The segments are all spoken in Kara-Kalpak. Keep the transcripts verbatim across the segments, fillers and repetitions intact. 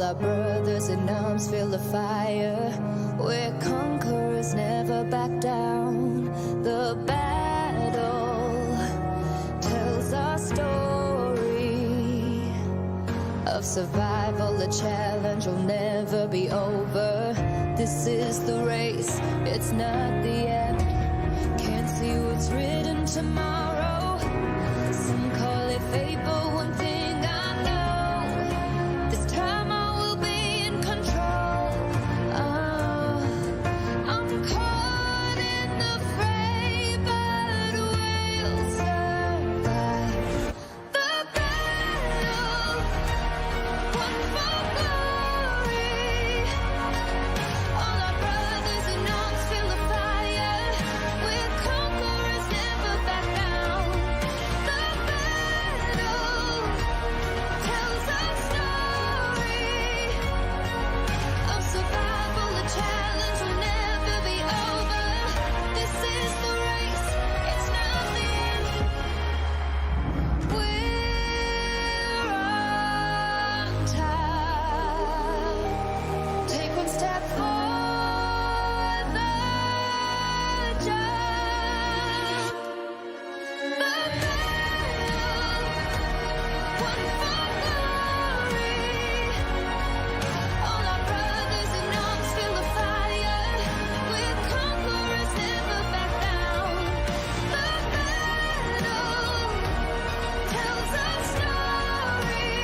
Our brothers in arms feel the fire. We're conquerors, never back down. The battle tells our story of survival, the challenge will never be over. This is the race, it's not the end. Can't see what's written tomorrow. Some call it fate, but one thing I know, this time I will be in control. Oh, I'm caught in the fray, but we'll survive. The battle, one for glory. All our brothers in arms feel the fire. We're conquerors, never back down. The battle tells our story of survival, the challenge will never be over. This is the race, it's not the end. We're on time. Take one step for the jump. The battle, one for glory. All our brothers in arms feel the fire. We're conquerors, never back down. The battle tells our story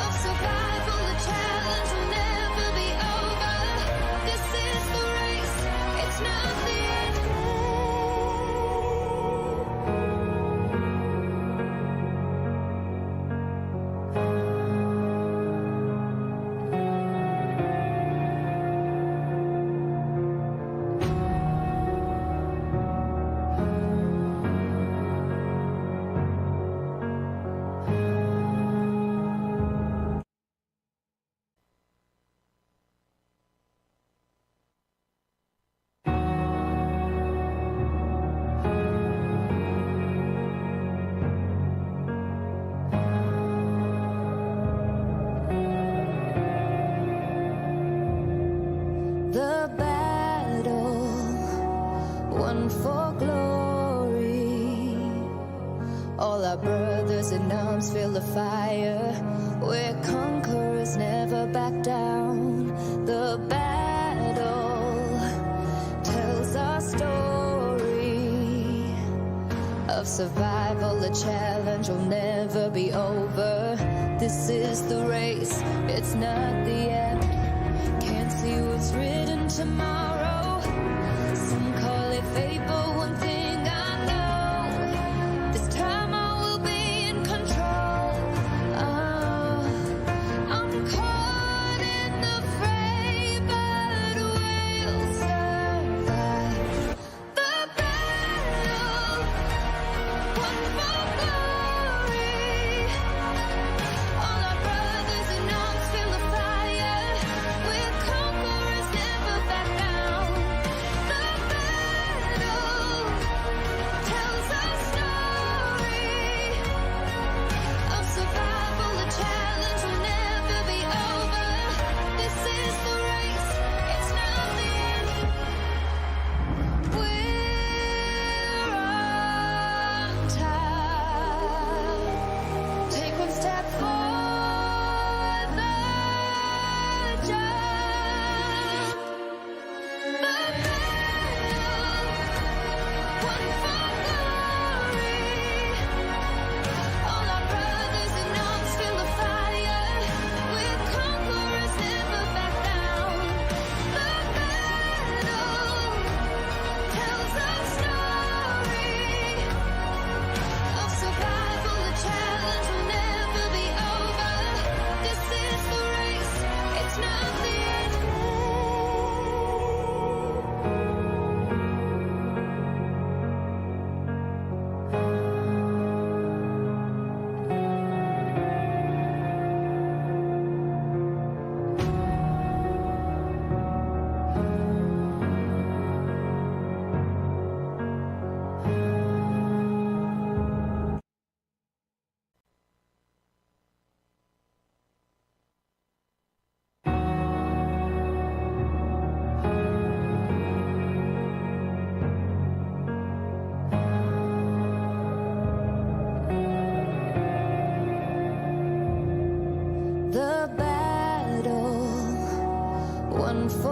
of survival, the challenge will never be over. This is the race, it's not the end. The battle, one for glory. All our brothers in arms feel the fire. We're conquerors, never back down. The battle tells our story of survival, the challenge will never be over. This is the race, it's not the end. Can't see what's written tomorrow. Some call it fate, but one thing I know, this time I will be in control. Oh, I'm caught in the fray, but we'll survive. The battle, one for glory. All our brothers in arms feel the fire.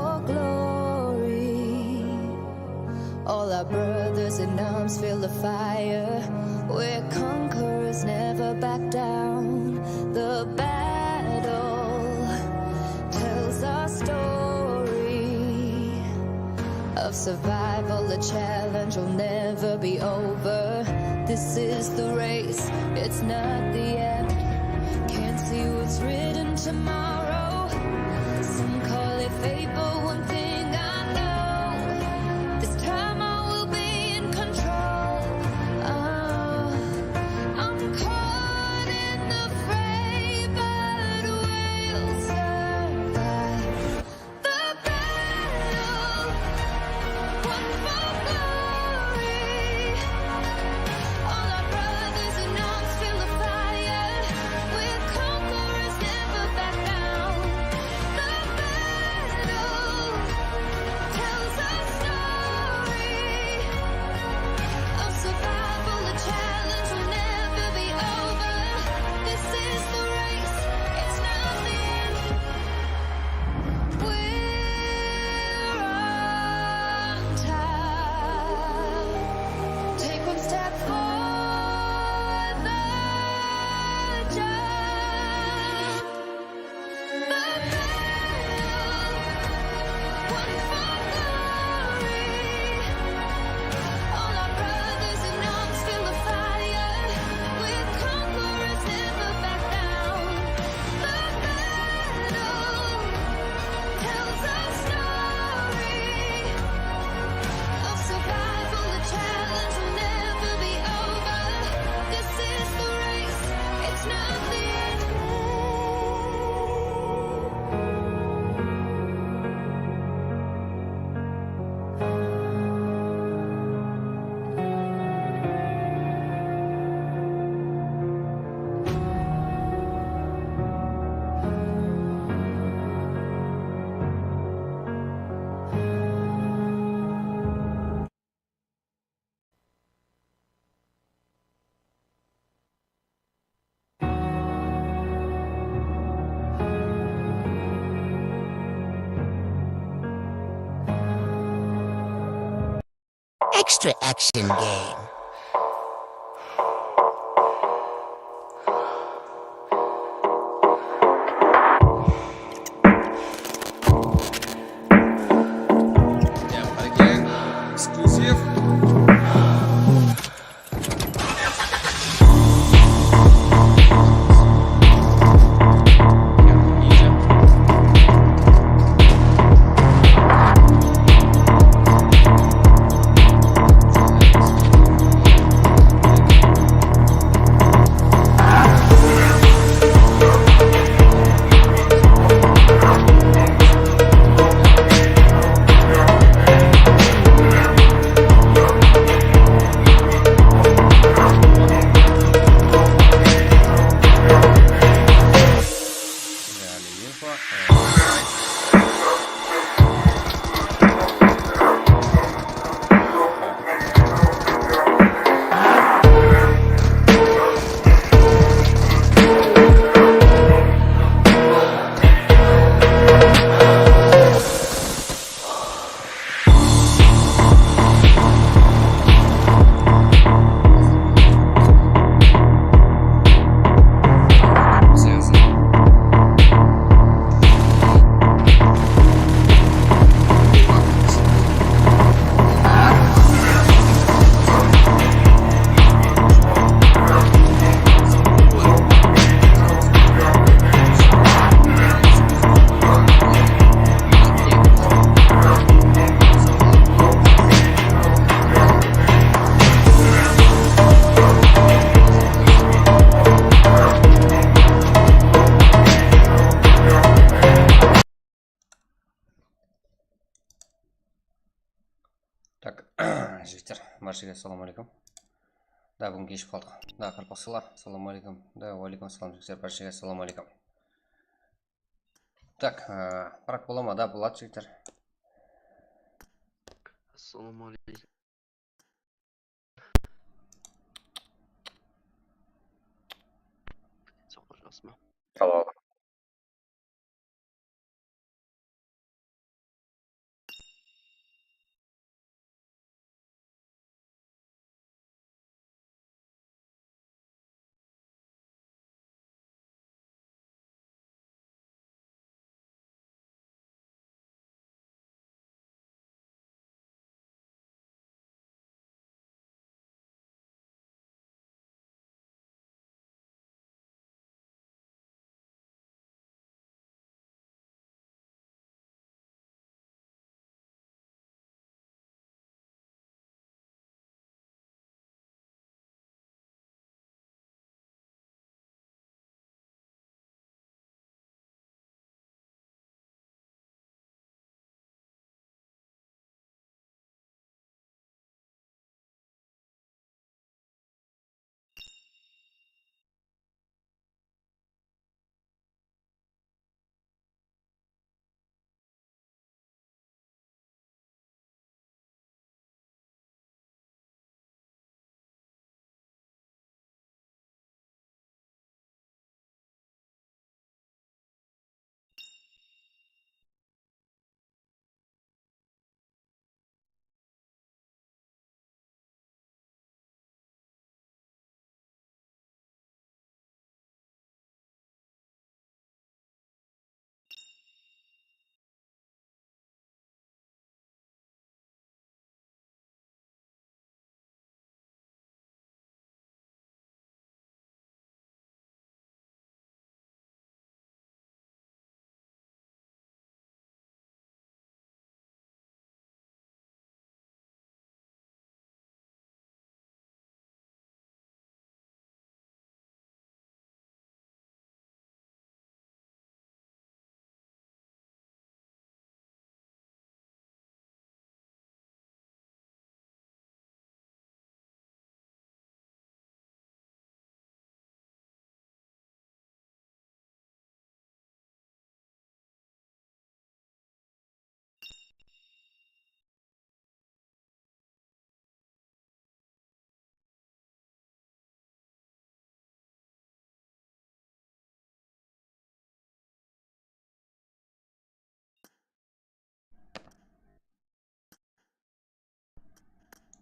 Your glory. All our brothers in arms feel the fire. We're conquerors, never back down. The battle tells our story of survival. The challenge will never be over. This is the race, it's not the end. Can't see what's written tomorrow. Some call it fate, but one thing I know, this time I will be in control. Oh, I'm caught in the fray, but we'll survive. The battle, won for glory. All our brothers in arms feel the fire. We're conquerors, never back down. The battle tells our story of survival. The challenge will never be over. This is the race, it's not the end. We're on top. Take one step for the jump. The battle, won for glory. All our brothers in arms feel the fire. We're conquerors, never back down. The battle tells our story of survival. The challenge will never be over. This is the race, it's not the end. Extra action game. Exclusive. Tak, jigitler, bárshege assalawma aleykum. Da, búgin keshigip qaldıq. Da, qaraqalpaqlar, assalawma aleykum. Da, wa aleykum assalam, jigitler, bárshege assalawma aleykum. Tak, e, parak bola ma? Da, boladı, jigitler. Assalawma aleykum. Soqır, jaqsı ma? Salam.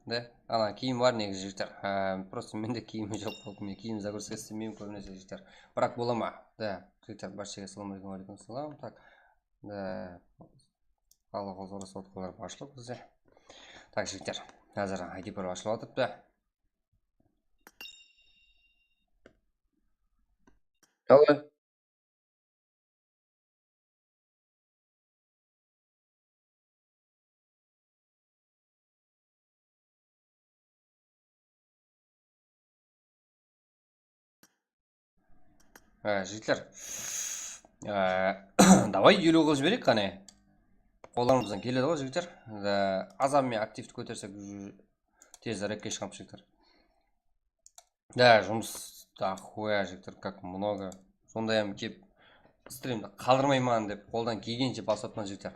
Da, ana kiyim bar negizi jigitler. Ha, prosta mende kiyimi joq boldı. Men kiyim загрузка islemeymen kóbinese jigitler. Biraq bola ma? Da, jigitler, barshege assalamu aleykum, wa aleykum assalam. Tak. Da, Allah qolsa orasıp atqanlar barshılıq bizde. Tak, jigitler, házir I D Pro ashılıp atırıptı. Давай. Há, jigitler. Há, davay, eliw qılıp jibereyik qáne. Qollarımızdan keledi ǵoy, jigitler. Há, azam menen aktivti kótersek, tezirek shıǵamız, jigitler. Da, jumıs, da, huya, jigitler, как много. Sonday hám kep strimdi qaldırmayman dep, qoldan kelgenshe basıp atırman, jigitler.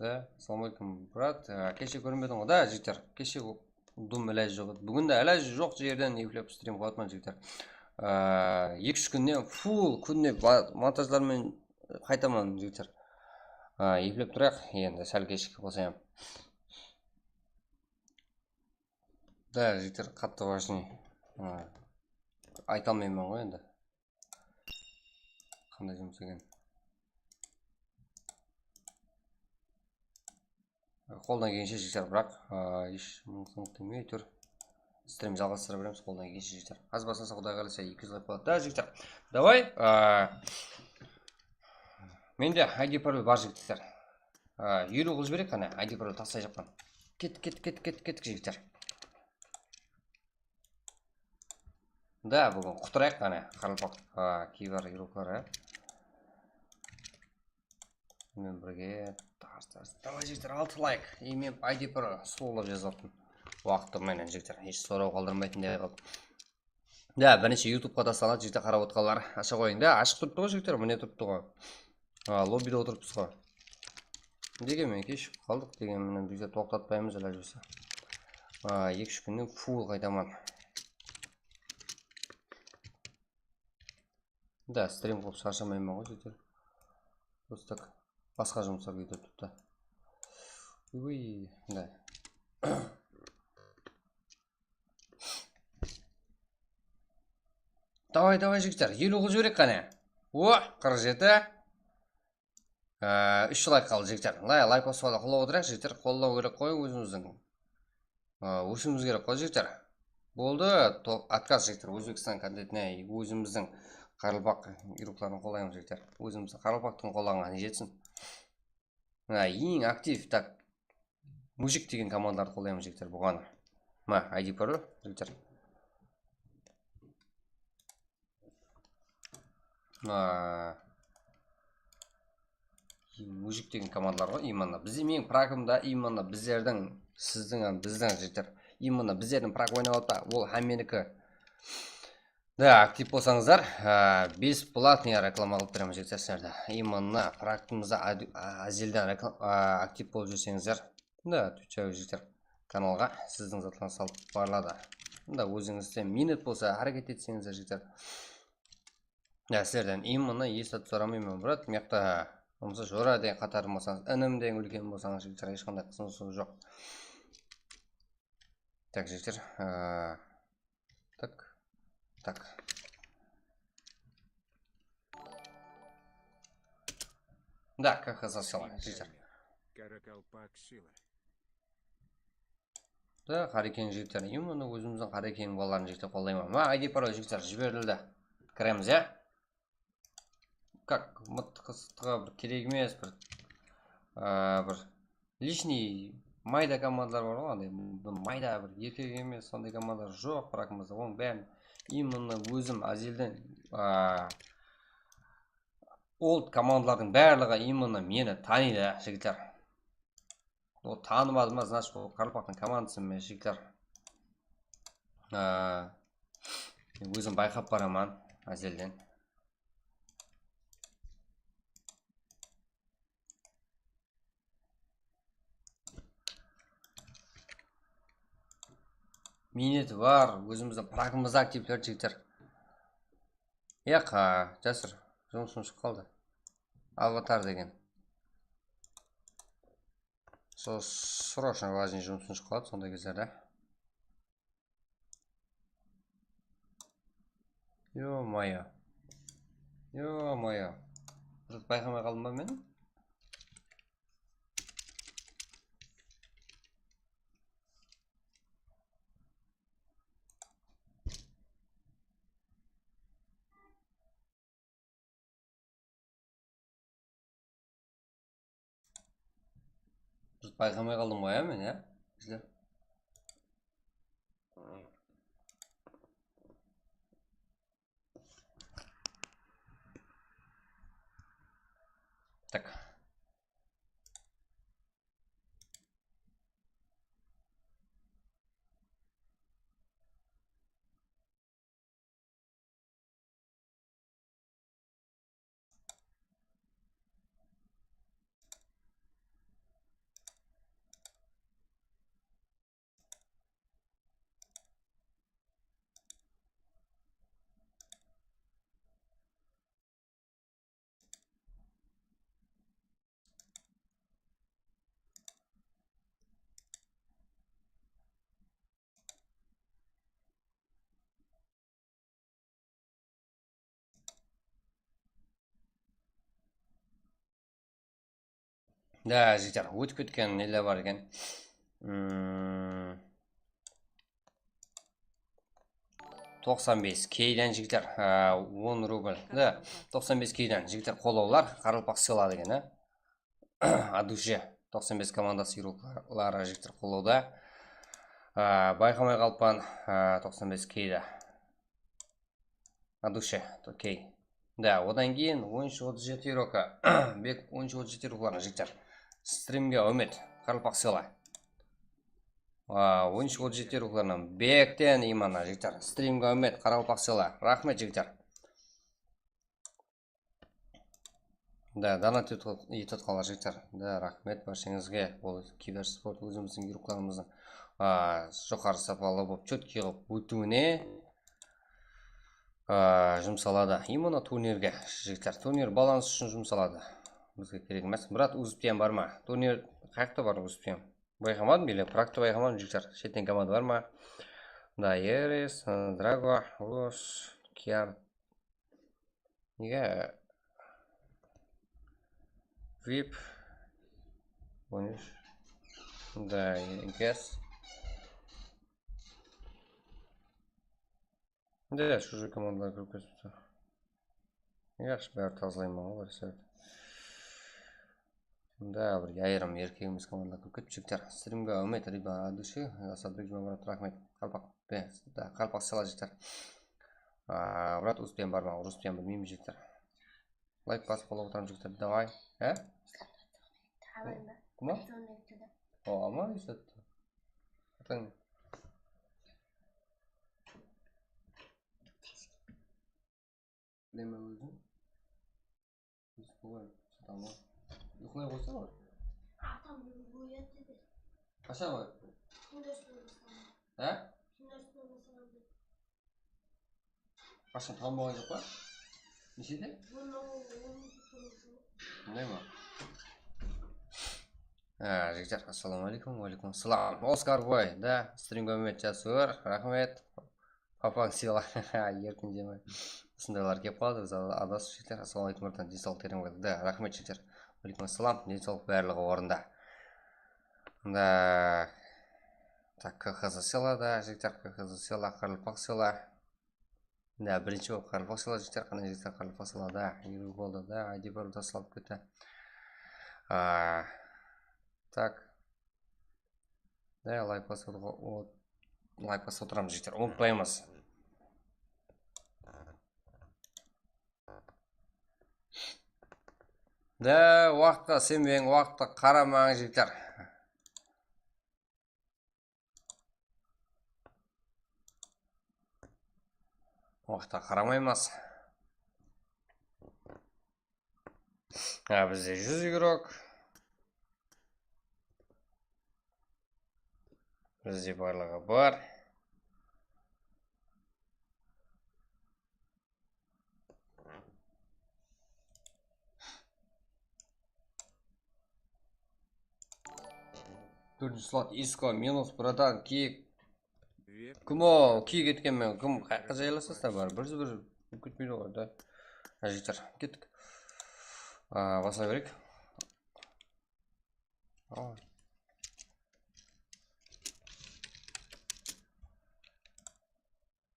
Da, assalamu aleykum, brat. Á, keshe kórinbediń ǵoy, da, jigitler. Keshe dum ilajı joq edi. Búgin de ilajı joq jerden eplep strim qılıp atırman, jigitler. Á, eki-úsh kúnne full kúnne ba-, montajlar menen qaytaman, jigitler. Á, eplep turayıq, endi sál keshikip qalsam. Da, jigitler, qattı важный. Á, ayta almayman ǵoy endi. Qanday jumıs eken? Qoldan kelgenshe jigitler, biraq, a, hesh mıńsınıq demey tur. Strim jalǵastırıp beremiz qoldan kelgenshe jigitler. Az basılsa Quday qálese eki júz layk boladı da, jigitler. Davay, a, mende I D Pro bar, jigitler. A, eliw qılıp jibereyik qáne, I D Pro taslay japqan. Kettik, kettik, kettik, kettik, kettik, jigitler. Da, búgin qutırayıq qáne, qaraqalpaq, a, kiybar yurukları. Men birge tars, tars. Davay, jigitler, altı layk. I men I D Pro sulıwlap jazıp atırman. Waqtı menen, jigitler, hesh soraw qaldırmaytınday qılıp. Da, birinshi YouTubeqa taslanadı, jigitler, qarap otqanlar. Asha qoyıń da, ashıq turıptı ǵoy, jigitler, mine turıptı ǵoy. A, lobbide otırıppız ǵoy. Degen menen keshigip qaldıq, degen menen bizler toqtatpaymız, ilajı bolsa. A, eki-úsh kúnnen full qaytaman. Da, strim qılıp sharshamayman ǵoy, jigitler. Просто так, basqa jumıslar kiydirip turıptı. Uy, da. Davay, davay, jigitler, eliw qılıp jibereyik qáne. O, qırq jeti. Á, úsh layk qaldı, jigitler. Lay, layk basıp qollap otırayıq, jigitler. Qollaw kerek ǵoy ózimizdiń. Á, ósiwimiz kerek ǵoy, jigitler. Boldı, to-, отказ, jigitler. Ózbekstan kontentine ózimizdiń qaraqalpaq yurukların qollaymız, jigitler. Ózimizdiń qaraqalpaqtıń qollaǵanı jetsin. Mına, eń aktiv, tak, mujik degen komandalardı qollaymız, jigitler, buǵan. Mına, I D Pro, jigitler. Mına, mujik degen komandalar ǵoy, именно. Bizde, meniń prakımda, именно, bizlerdiń, sizdiń, hám bizdiń, jigitler. Именно, bizlerdiń prak oynap atpa, ol hámmeniki. Da, aktiv bolsańızlar, á, бесплатный reklama qılıp beremiz, jigitler, sizlerdi. Именно praktımızda ad-, á, ázelden rekla-, á, aktiv bolıp júrseńizler, da, tutsaw, jigitler, kanalǵa sizdiń zatlarıńız salıp barıladı. Da, ózińizde minnet bolsa, háreket etseńizler, jigitler. Da, sizlerden именно eslatıp soramayman, brat, mıyaqta, bolmasa, jora degen qatarım bolsańız, inim degen úlken bolsańız, jigitler, hesh qanday qısınısıw joq. Tak, jigitler, á, Tak. Tak. Da, как раз sala, jigitler. Qaraqalpaq sila. Da, Qarekeń jigitler. Именно ózimizdiń Qarekeń balaların, jigitler, qollayman. Mına, I D Pro, jigitler, jiberildi. Kiremiz, ya? Как, mıttıǵı-sıttıǵı bir kerek emes, bir, a, bir лишний mayda komandalar bar ǵoy, anday bir mayda, bir erkek emes, sonday komandalar joq, prakımızda. Onıń bárin именно ózim ázelden, a, old komandalardıń barlıǵı именно meni tanıydı, jigitler. O tanımadı ma, значит, ol qaraqalpaqtıń komandası emes, jigitler. A, men ózim bayqap baraman ázelden. Miyneti bar, ózimizdiń prakımızda aktivler, jigitler. Yaq, jasır, jumısım shıǵıp qaldı. Avatar degen. Sol срочно важный jumısın shıǵıp qaladı sonday gezlerde. Ё-моё. Ё-моё. Bir zat bayqamay qaldım ba men? Bir zat bayqamay qaldım ǵoy, ya, men, ya? Bizler. Tak. Da, jigitler, ótip ketken neler bar eken. Hmm. Toqsan bes keyden, jigitler, á, on rubl. Da, toqsan bes keyden, jigitler, qollawlar, qaraqalpaq sıyla degen, á. Adushe, toqsan bes komandası igrokları, jigitler, qollawda. Á, bayqamay qalıppan, á, toqsan bes keydi. Adushe, okey. Da, odan keyin on úsh otız jeti igroka. Bek on úsh otız jeti igroklarına, jigitler. Strimge úmit, qaraqalpaq sıyla. Á, on úsh otız jeti igroklarına bekten imanına, jigitler. Strimge úmit, qaraqalpaq sıyla. Raxmet, jigitler. Da, donat etip atqanlar, jigitler. Da, raxmet bársheńizge. Bul kibersport ózimizdiń igroklarımızdıń, a, joqarı sapalı bolıp, chotkiy qılıp ótiwine, a, jumsaladı. Именно turnirge, jigitler. Turnir balans ushın jumsaladı. Bizge kerek emes. Murat, UzPM bar ma? Turnir qayaqta bar, UzPM? Bayqamadım, ele prakta bayqamadım, jigitler. Shetten komanda bar ma? Da, Eris, ı, Drago, Ros, Kiar. Nege? Vip. On úsh. Da, Gas. Da, shujı komandalar kirip ketipti. Yaqshı, bári tazalayman ǵoy, bir sát. Da, bir yayırım erkegimiz komandalar kirip ketip, jigitler. Strimge úmit, riba, dushi, Asadbek, Jumamurat, raxmet. Qaraqalpaq, be, da, qaraqalpaq sıyla, jigitler. A, Murat, UzPM bar ma? UzPM bilmeymen, jigitler. Layk basıp qoyıp otırmız, jigitler. Davay. He? Kim o? O, ama esletti. Atań. Bileme ózim. Biz bugün tamam. Uyqılay qoysa ǵoy. Atam bugün oyattı de. Qashan oyattı? Kúndesten baslandı. He? Kúndesten baslandı. Qashan, tań bolǵan joq pa? Neshede? Bunday ma? Á, jigitler, assalamu aleykum. Wa aleykum assalam. Oskar boy, da, strimge úmit, jaqsı kór, raxmet. Papań sıyla, erkin jeme. Usındaylar kelip qaladı, biz adasıp, jigitler. Assalamu aleykum, Murtan, densawlıq tereń qoydı. Da, raxmet, jigitler. Wa aleykum assalam, densawlıq, barlıǵı orında. Da, tak, K H Z sıyla da, jigitler, K H Z sıyla, qaraqalpaq sıyla. Da, birinshi bolıp qaraqalpaq sıyla, jigitler, qanday jigitler qaraqalpaq sıyla da, elliw boldı da, I D bir da salıp ketti. A, tak. Da, layk basıp otır-, o-, layk basıp otıramız, jigitler, umıtpaymız. Da, waqıtqa isenbeń, waqıtqa qaramań, jigitler. Waqıtqa qaramaymız. Ha, bizde júz igrok. Bizde barlıǵı bar. Dórtinshi slot, isko, minus, bratan, kiyik. Kim o? Kiyik etken men. Kim, qayaqqa jaylasasızlar bári? Bir bir kútpeydi ǵoy da. Ha, jigitler, kettik. Aa, basa bereyik. Aa.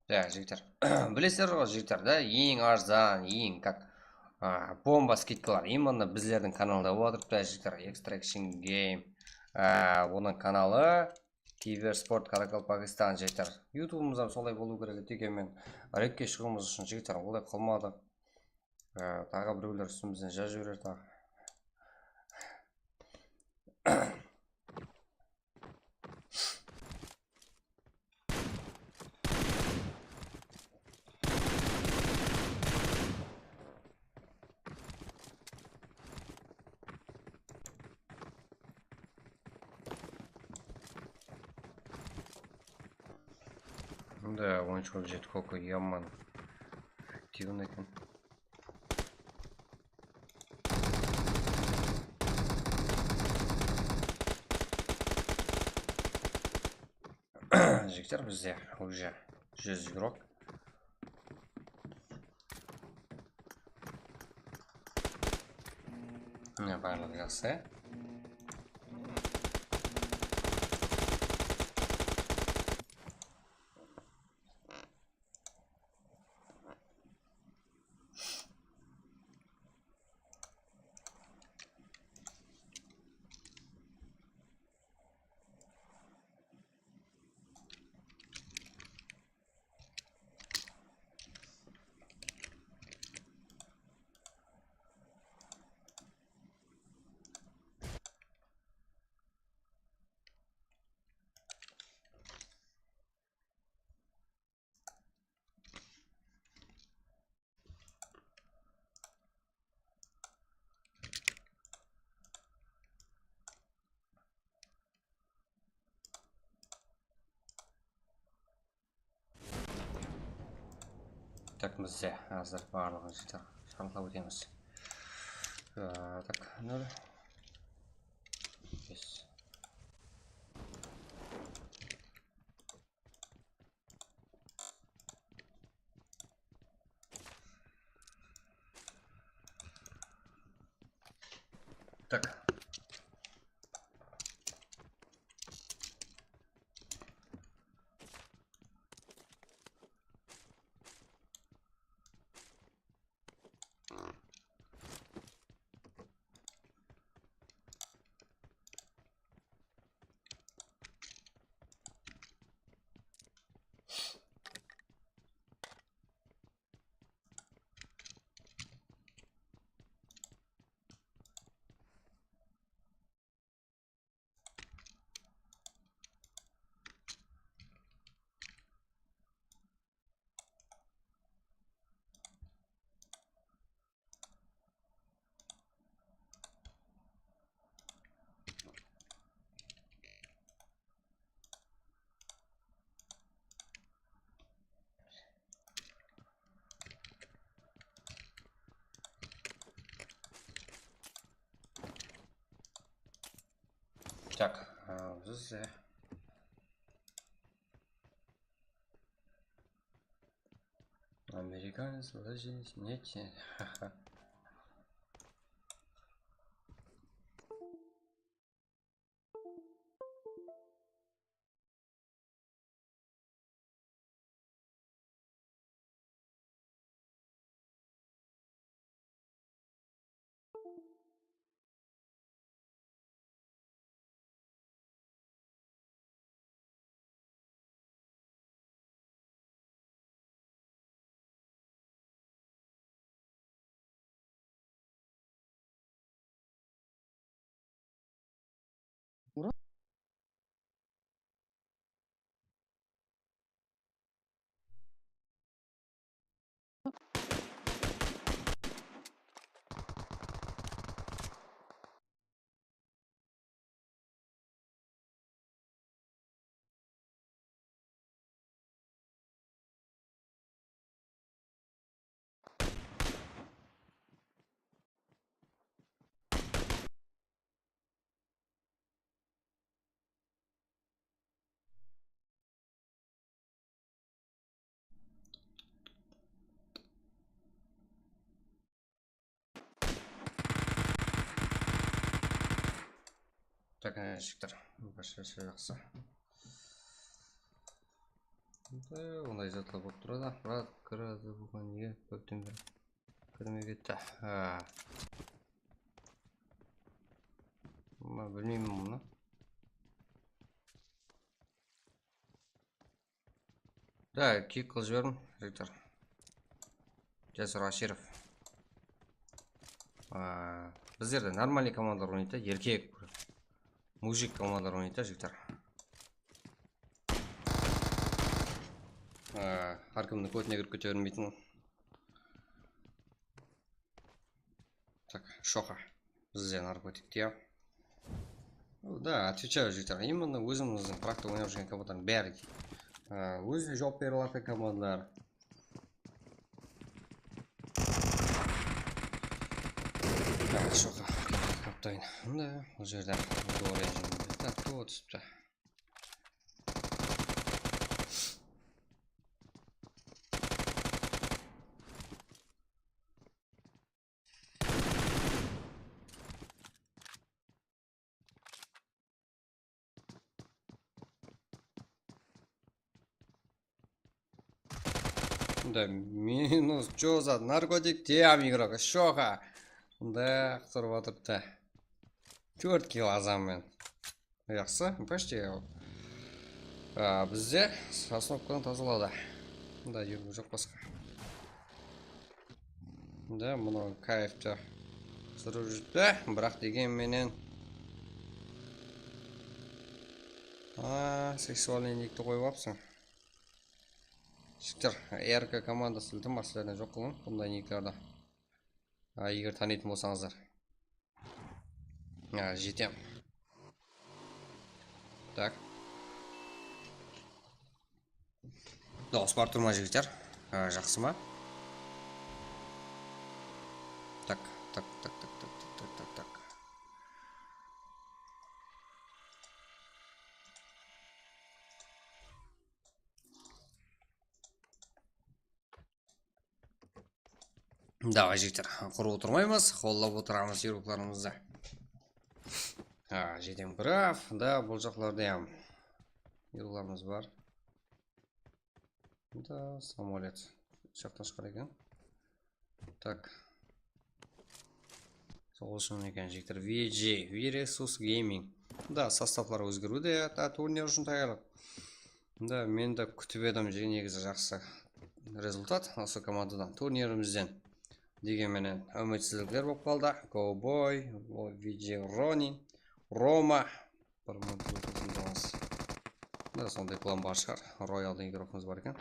Ya, jigitler. Bilesizler ǵoy, jigitler, da, eń arzan, eń, как, a, bomba skidkalar именно bizlerdiń kanalda bolıp atırıptı, jigitler. Extraction Game, a, onıń kanalı Kibersport Karakalpakstan, jigitler. YouTube'ımız hám solay bolıw kerek edi, men redke shıǵıwımız ushın, jigitler, olay qılmadıq. A, taǵı birewler ústimizden jazıp jiberer taǵı. Да, он чего где-то сколько, ёман. Эффективный eken. Jigitler, bizde уже júz игрок. Mine, barlıǵı jaqsı. Tak, bizde házir barlıǵın jigitler sharıqlap ótemiz. Ee, tak, nol. Bes. Так. Так, а, biz, e, Amerikanец, подожди, нет, нет. Jigitler, barshası jaqsı. Endi onday zatlar bolıp turadı. Brat, kiradı buǵan nege kópten beri kirmey ketti. Ha. Bunı bilmeymen bunı. Da, kick qılıp jiberdim, jigitler. Jasur Ashirov. Aa, bizlerde normalnıy komandalar oynaydı da, erkek, mujik komandalar oynaydı da, jigitler. Aa, hár kimniń kótine kirip kete bermeytin. Tak, Shoxa. Bizde narkotik diye. Da, отвечаю, jigitler. Именно ózimizdiń prakta oynap júrgen komandalardıń bári. Á, ózine juwap bere alatuǵın komandalar. Tak, Shoxa. Kaptayın. Mında, bul jerde dor rejimde. Tak, tuwa túsipti. Da minus, чё за наркотик, тем игрок, Shoxa. Da, qıtırıp atırıptı. Tórt kill azam men. Jaqsı, почти. A, bizde sosnovkadan tazaladı. Da, yurgi joq basqa. Da, mınaw kayfti sürip júrdi, biraq degen menen. A, seksualnıy nikti qoyıp apsıń. Jigitler, R K komandası bildim, sizlerden joq qılıń bunday niklerdi. A, eger tanıytın bolsańızlar. A, jetem. Tak. Dawıs barıp tur ma, jigitler? A, jaqsı ma? Tak, tak, tak. Davay, jigitler, qurı otırmaymız, qollap otıramız yurıqlarımızdı. Ha, jetem graf, da, bul jaqlarda ham yurıqlarımız bar. Da, samolyot jaqtan shıǵar eken. Tak. Sol ushın eken, jigitler. V G, Viresus Gaming. Da, sostavlar ózgeriwde, da, turnir ushın tayarlıq. Da, men de kútip edim, je-, negizi jaqsı rezultat usı komandadan, turnirimizden. Degen menen, úmitsizlikler bolıp qaldı. Cowboy, o, V G Ronin, Roma, bir minut ótip. Da, sonday plan bar shıǵar. Royaldıń igrokımız bar eken.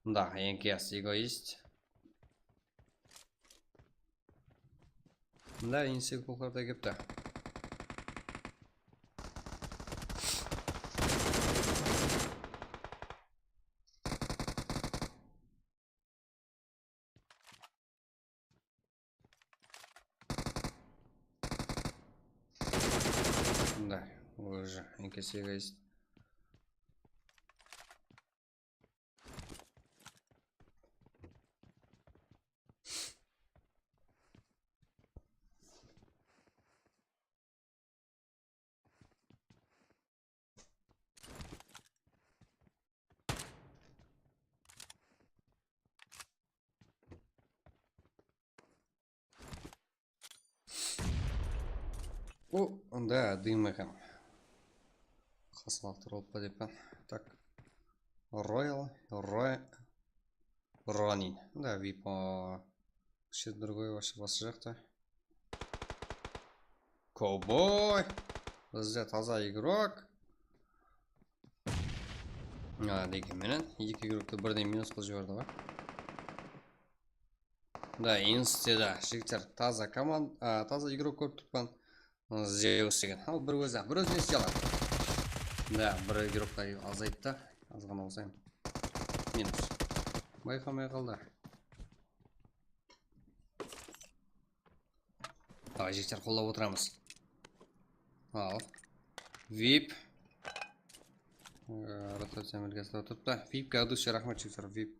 Da, N K S Egoist. Mında insek bolqar da kepti. Mında, уже N K S Egoist. O, onda dıyım eken. Qasqalaqtır bolıp pa deppan. Tak. Royal, Roy-, Ronin. Da, V I P, o, вообще другой, вообще basqa jaqta. Kovboy. Bizde taza igrok. A, degen menen eki igrokti birdey minus qılıp jiberdi ǵoy. Da, instida, jigitler, taza koman-, a, taza igrok kórip turıppan. Zeus degen. Al, bir ózi, bir ózi ne istey aladı? Da, bir igroklar azaydı da. Azǵana bolsa ham. Minus. Bayqamay qaldı. Davay, jigitler, qollap otıramız. Al. V I P. Ee, rotaciya merkezinde turıptı. V I P ke, raxmet, jigitler, V I P.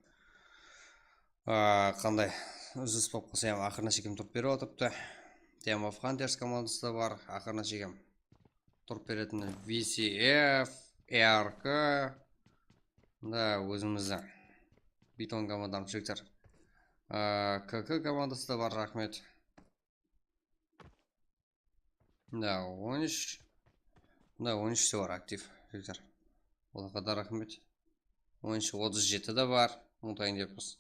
Aa, qanday úzilis bolıp qalsa ham, aqırına shekem turıp berip atırıptı. Team of Hunters komandası da bar, aqırına shekem. turıp beretin V C F, R K, da ózimizdiń Biton komandamız jigitler. A, K K komandası da bar, raxmet. Da, on úsh. Da, on úsh te bar aktiv, jigitler. Olarǵa da raxmet. On úsh, otız jeti de bar. Umıtayın dep turıpsız.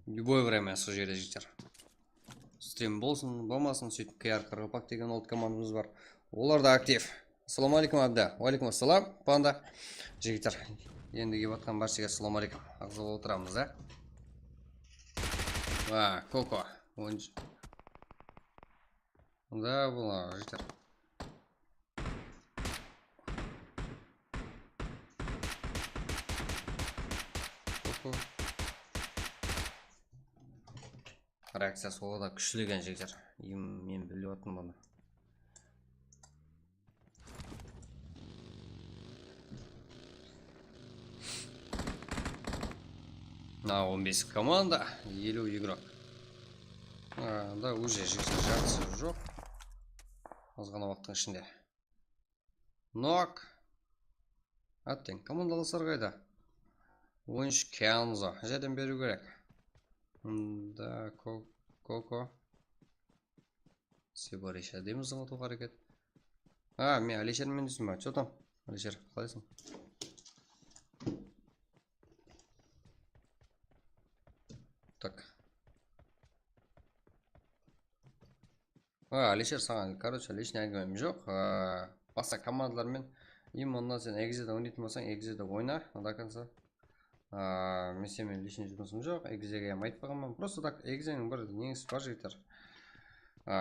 Любое время sol jerde, jigitler. Strim bolsın, bolmasın, sóytip K R qaraqalpaq degen old komandamız bar. Olar da aktiv. Assalamu aleykum, Abda. Wa aleykum assalam, Panda. Jigitler, endi kelip atqan bárshege assalamu aleykum. Aǵza bolıp otıramız, a? A, Koko. Onınshı. Da, bular, jigitler. Koko. Reakciyası o da kúshli eken, jigitler. Em, men bilip atırman bunı. Mına on bes komanda, eliw igrok. A, da, уже jigitler, jartısı joq. Az ǵana waqıttıń ishinde. Nok. Átteń, komandalaslar qayda? On úsh Kenzo, járdem beriw kerek. Mında Ko-, Koko. Sebarisha deymiz, unutıw háreket. A, men Alisher, men dúzim ba? Chё tam? Alisher, qalaysıń? Tak. A, Alisher, saǵan, короче, личный áńgimem joq. A, basqa komandalar menen, именно sen Egzede oynaytın bolsań, Egzede oyna, до конца. A, men senimen личный jumısım joq, Egzege ham aytpaǵanman. Просто так, Egzeniń bir neńsi bar, jigitler. A,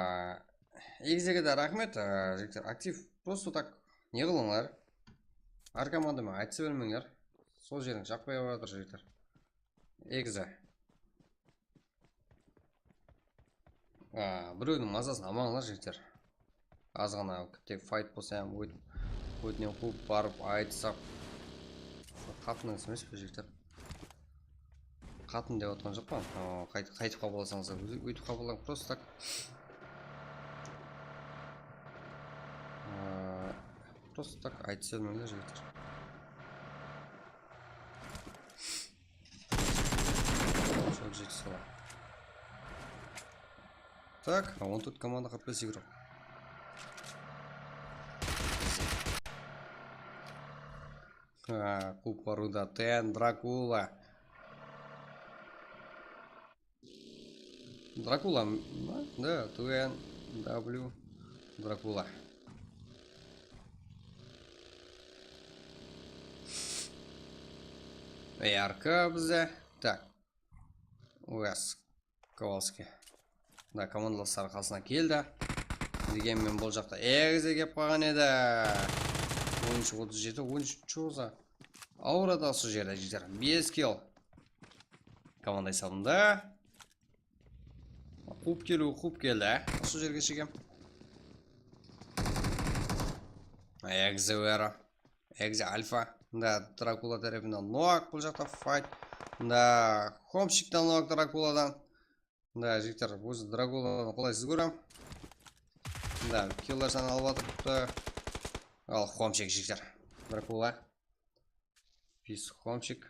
Egzege de raxmet, a, jigitler, aktiv. Просто так, ne qılıńlar. Hár komanda menen aytısa bermeńler. Sol jeriń jaqpay baratır, jigitler. Egze. A, birewdiń mazasın almańlar, jigitler. Az ǵana tek fayt bolsa ham, ót-, ótinen quwıp barıp aytısap. Qatınıńız emes pe, jigitler? Qatın dep otırǵan joqpan. O, qayt-, qaytıp qabıllasańız, óytip qabıllań, просто так. A, просто так aytısa bermeńler, jigitler. Sol jeti sola. Tak, on tórt komanda, qırq bes igrok. Ha, quwıp barıwda T N Drakula. Drakula ma? Da, T N W Drakula. R K bizde. Tak. Uas. Kowalskiy. Da, komandalasları qasına keldi. Degenmen bul jaqta Egze kelip qalǵan edi. Oyınshı otız jeti, oyınshı Choza. Awır edi usı jerde, jigitler. Bes kill. Komanda esabında. Quwıp keliw, quwıp keldi, a? Usı jerge shekem. Egze Vero. Egze Alfa. Da, Drakula tárepinen nok bul jaqta fayt. Da, Homshikten nok Drakuladan. Da, jigitler, ózi Drakulanı qolaysız kórem. Da, killer sanın alıp atırıptı. Al, Homshik, jigitler. Drakula. Pis Homshik.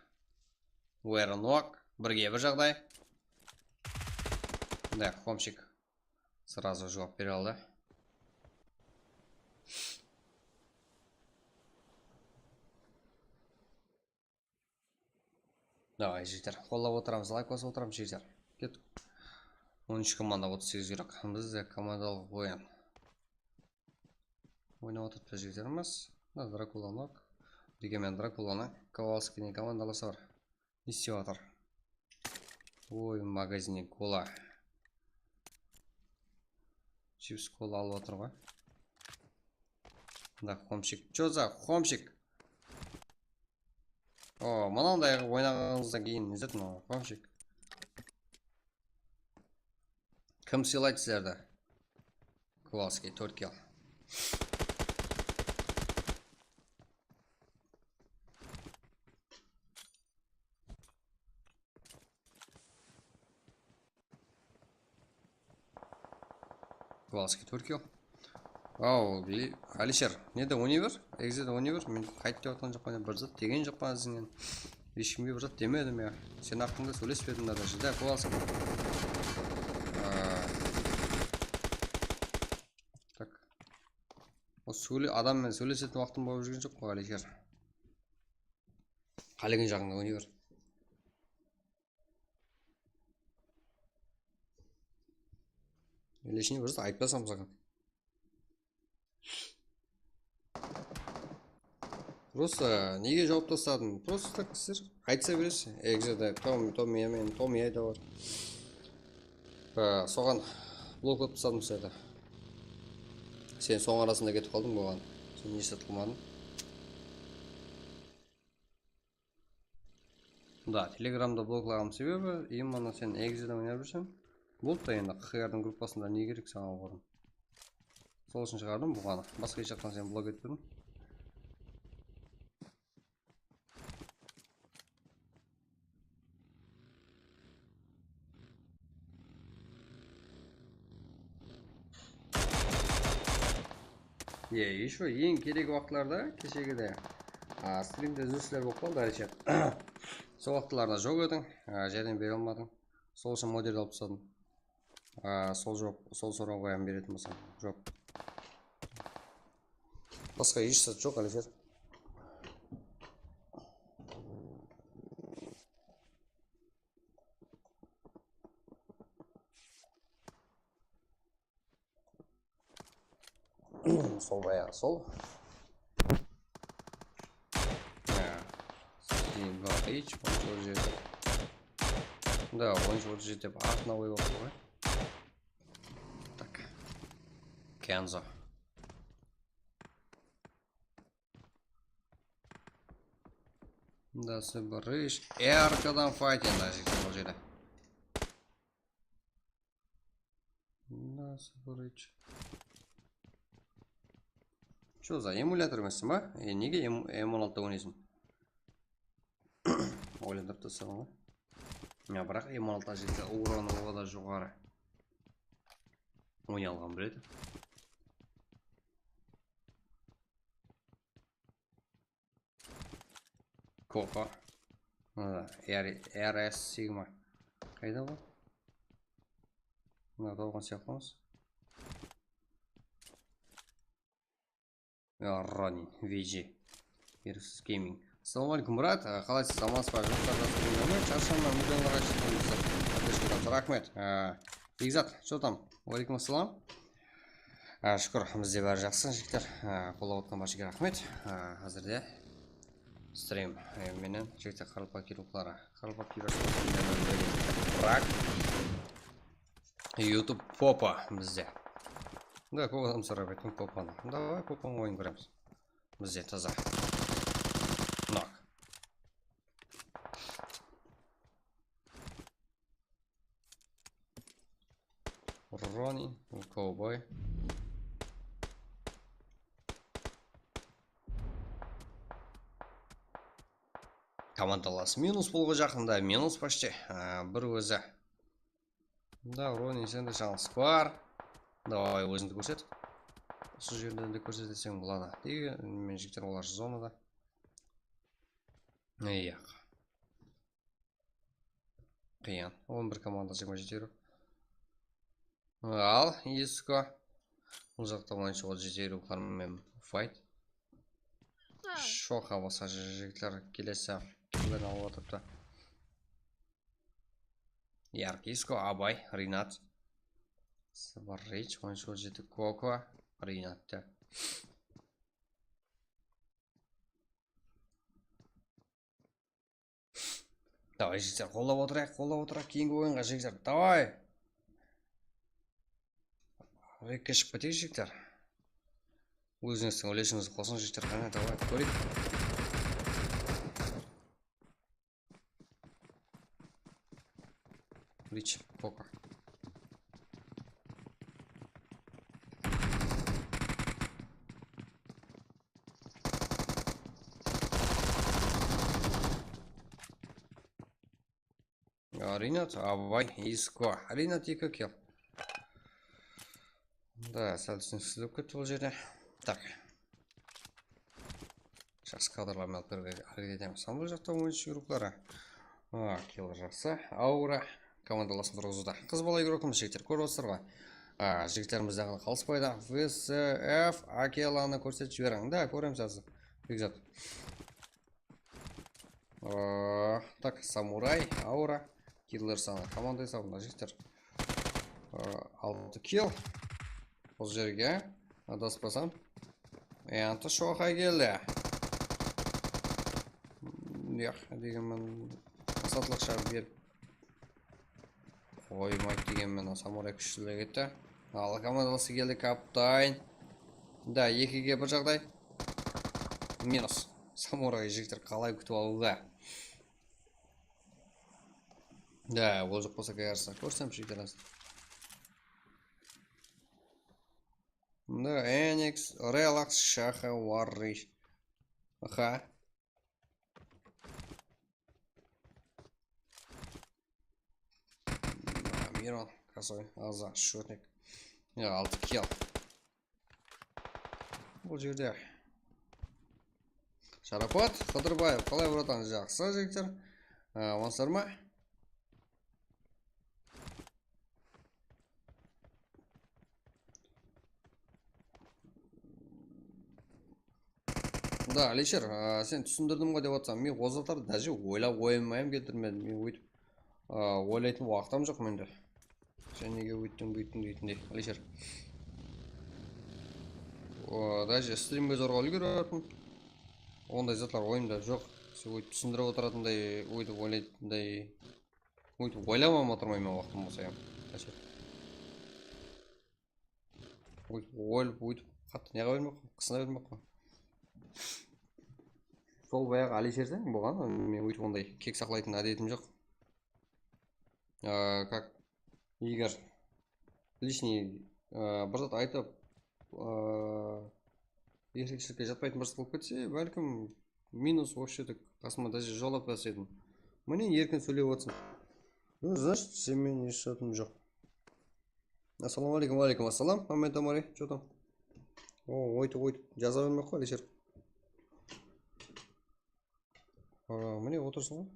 Vero nok. Birge bir jaǵday. Da, Homshik srazı juwap bere aldı. Davay, jigitler, qollap otıramız, layk basıp otıramız, jigitler. Kettik. On úsh komanda, otız segiz igrok. Bizde komandalıq oyın. Oynap atırıptı jigitlerimiz. Mına Drakula nok. Degenmen Drakulanıń Kowalskiyniń komandalası bar. Ne islep atır? Oy, magazinniń kola. Chips, kola alıp atır ǵoy. Mında Homshik. Choza, Homshik. O, mınanday qılıp oynaǵanıńızdan keyin ne zat mınaw, Homshik? Kim sıylaydı sizlerdi? Kowalskiy, tórt kill. Kowalskiy tórt kill. Aw, Gli-, Alisher, nede oynay ber? Exede oynay ber. Men qayt dep atqan joqpan, bir zat degen joqpan izińnen. Hesh kimge bir zat demedim ya. Sen haqqında sóylespedim даже. Da, Kowalskiy. Aa. Tak. O sóyle-, adam menen sóylesetin waqtım bolıp júrgen joq ǵoy, Alisher. Qálegen jaǵıńda oynay ber. Ele ishine bir zat aytpasam saǵan. Просто nege jawıp tasladıń? Просто так sizler aytısa beresiz. Exede Tom, Tom, men, Tom, da bar. Á, soǵan bloklap tasladım sizlerdi. Sen soń arasında ketip qaldıń buǵan. Sen ne zat qılmadıń? Da, Telegramda bloklaǵanım sebebi, именно sen Exede oynap júrseń. Boldı da endi, Q Q R-dıń gruppasında ne kerek saǵan orın? Sol ushın shıǵardım buǵanı. Basqa hesh jaqtan seni blok etpedim. Ye, еще eń kerek waqıtlarda keshegide, a, strimde úzilisler bolıp qaldı, Alisher. Sol waqıtlarda joq ediń, a, járdem bere almadıń. Sol ushın moderdi alıp tasladım. A, sol joq, sol sorawǵa hám beretin bolsam. Joq. Basqa hesh zat joq, Alisher. Sol bayaǵı sol. Há. Steam Village, on jeti. Da, on jeti dep artına qoyıp atır ǵoy. Tak. Kenzo. Da, Sıbarısh. Erkadan fight endi, ajayıp, bul jerde. Da, Sıbarısh. Что за эмулятор emes ba? E, nege M, M on altıda oynaysın? Oylandırıp tasladım ǵoy. Ya, biraq M on altı ajayıp, uranı o da joqarı. Oynay alǵan biledi. Koko. Mına R, R S Sigma. Qayda bul? Mına da olǵan sıyaqlımız. Ya, Ronin, V G. Versus Gaming. Assalawma aleykum, brat. Á, qalaysız, amansız ba? Jumıslar jaqsı, jumıslar. Sharshamań, millionlarǵa jetkensizler. Подписчиктерimiz, raxmet. Á, Bekzat, что там? Wa aleykum assalam. Á, shúkir, bizde bári jaqsı, jigitler. Á, qollap otqan barshaǵa raxmet. Á, házirde strim, e, menen jigitler, qaraqalpaq hiyruqları. Qaraqalpaq hiyruqları. Rak. YouTube popa bizde. Da, kóp adam sorap aytqan popanı. Davay, popanı oyın kóremiz. Bizde taza. Nok. Ronin, kovboy. Komandalas minus bolǵa jaqında, minus почти. Á, bir ózi. Da, Ronin, sende shans bar. Davay, ózińdi kórset. Usı jerden de kórseteseń boladı. Deydi, men jigitler, olar zonada. Iyaq. Qıyın. On bir komanda jigirma jeti hero. Al, Isko. Bul jaqta on jeti hero men fight. Shoqa basqa jigitler kelesi. Kimler alıp atırıptı? Yark, Isko, Abay, Rinat. Sıbarısh, on jeti Koko, Rinat ta. Davay, jigitler, qollap otırayıq, qollap otırayıq. Keyingi oyınǵa, jigitler, davay. Rekke shıǵıp keteyik, jigitler. Ózińizdiń úlesińizdi qosıń, jigitler, qáne, davay, kóreyik. Rich, Coca. Rinat, Abay, Isko. Rinat eki kill. Da, sál túsiniksiz bolıp ketti bul jerde. Tak. Jaqsı kadrlarmen alıp berge háreket etemiz. Hám bul jaqta oyınshı yurıqları. A, killer jaqsı. Aura. Komandalasın turǵızıwda. Qız bala yurıqımız jigitler, kórip otırsızlar ǵoy. A, jigitlerimiz daǵı qalıspaydı. V S F Akelanı kórsetip jiberiń. Da, kóremiz házir. Bekzat. Aa, tak, Samuray, Aura, killer sanı. Komanda esabında jigitler. Aa, altı kill. Bul jerge adaspasam. Endi shoqa keldi. Yaq, degenmen, satlıq shar berip qoymaydı degenmen, Samuray kúshli ketti. Al, komandası keldi, kaptan. Da, ekige bir jaǵday. Minus. Samuray jigitler qalay kútip alıwda? Da, ol joq bolsa, kórsen, kórsem, jigitler. Da, Enix, Relax, Shaha, Warrish. Aha. Miron, Kasoy, Aza, Shotnik. Ya, altı kill. Bul jerde. Sharapat Qıdırbaev, qalay, bratan? Jaqsı, jigitler. Á, amansızlar ma? Da, Alisher, a, sen túsindirdim ǵoy dep atsań. Men ol zatlardı daje oylap oyıma hám keltirmedim. Men óytip, a, oylaytın waqıtım joq mende. Sen nege óyttiń, búyttiń deytindey, Alisher. O, daje strimge zorǵa úlgerip atırman. Onday zatlar oyımda joq. Sen óytip túsindirip otıratınday, óytip oylaytınday, óytip oylamap atırman men waqtım bolsa hám. Alisher. Óytip, óytip, óytip, qattı neǵa bermey aq qoy, qısına bermey aq qoy. Sol bayaǵı Alisher sen bolǵan, men óytip onday kek saqlaytın ádetim joq. Á, как Igor лишний, á, bir zat aytıp, á, erkekshilikке jatpaytın bir zat bolıp ketse, bálkim, minus вообще так qasıma даже jol atpas edim. Mine, erkin sóylep otırsań. Ну, значит, sen menen hesh zatım joq. Assalamu aleykum. Wa aleykum assalam, Mamed Amari, что там? O, oytı, oytı. Jaza bermey aq qoy, Alisher. A, mine, otırsın ǵoy.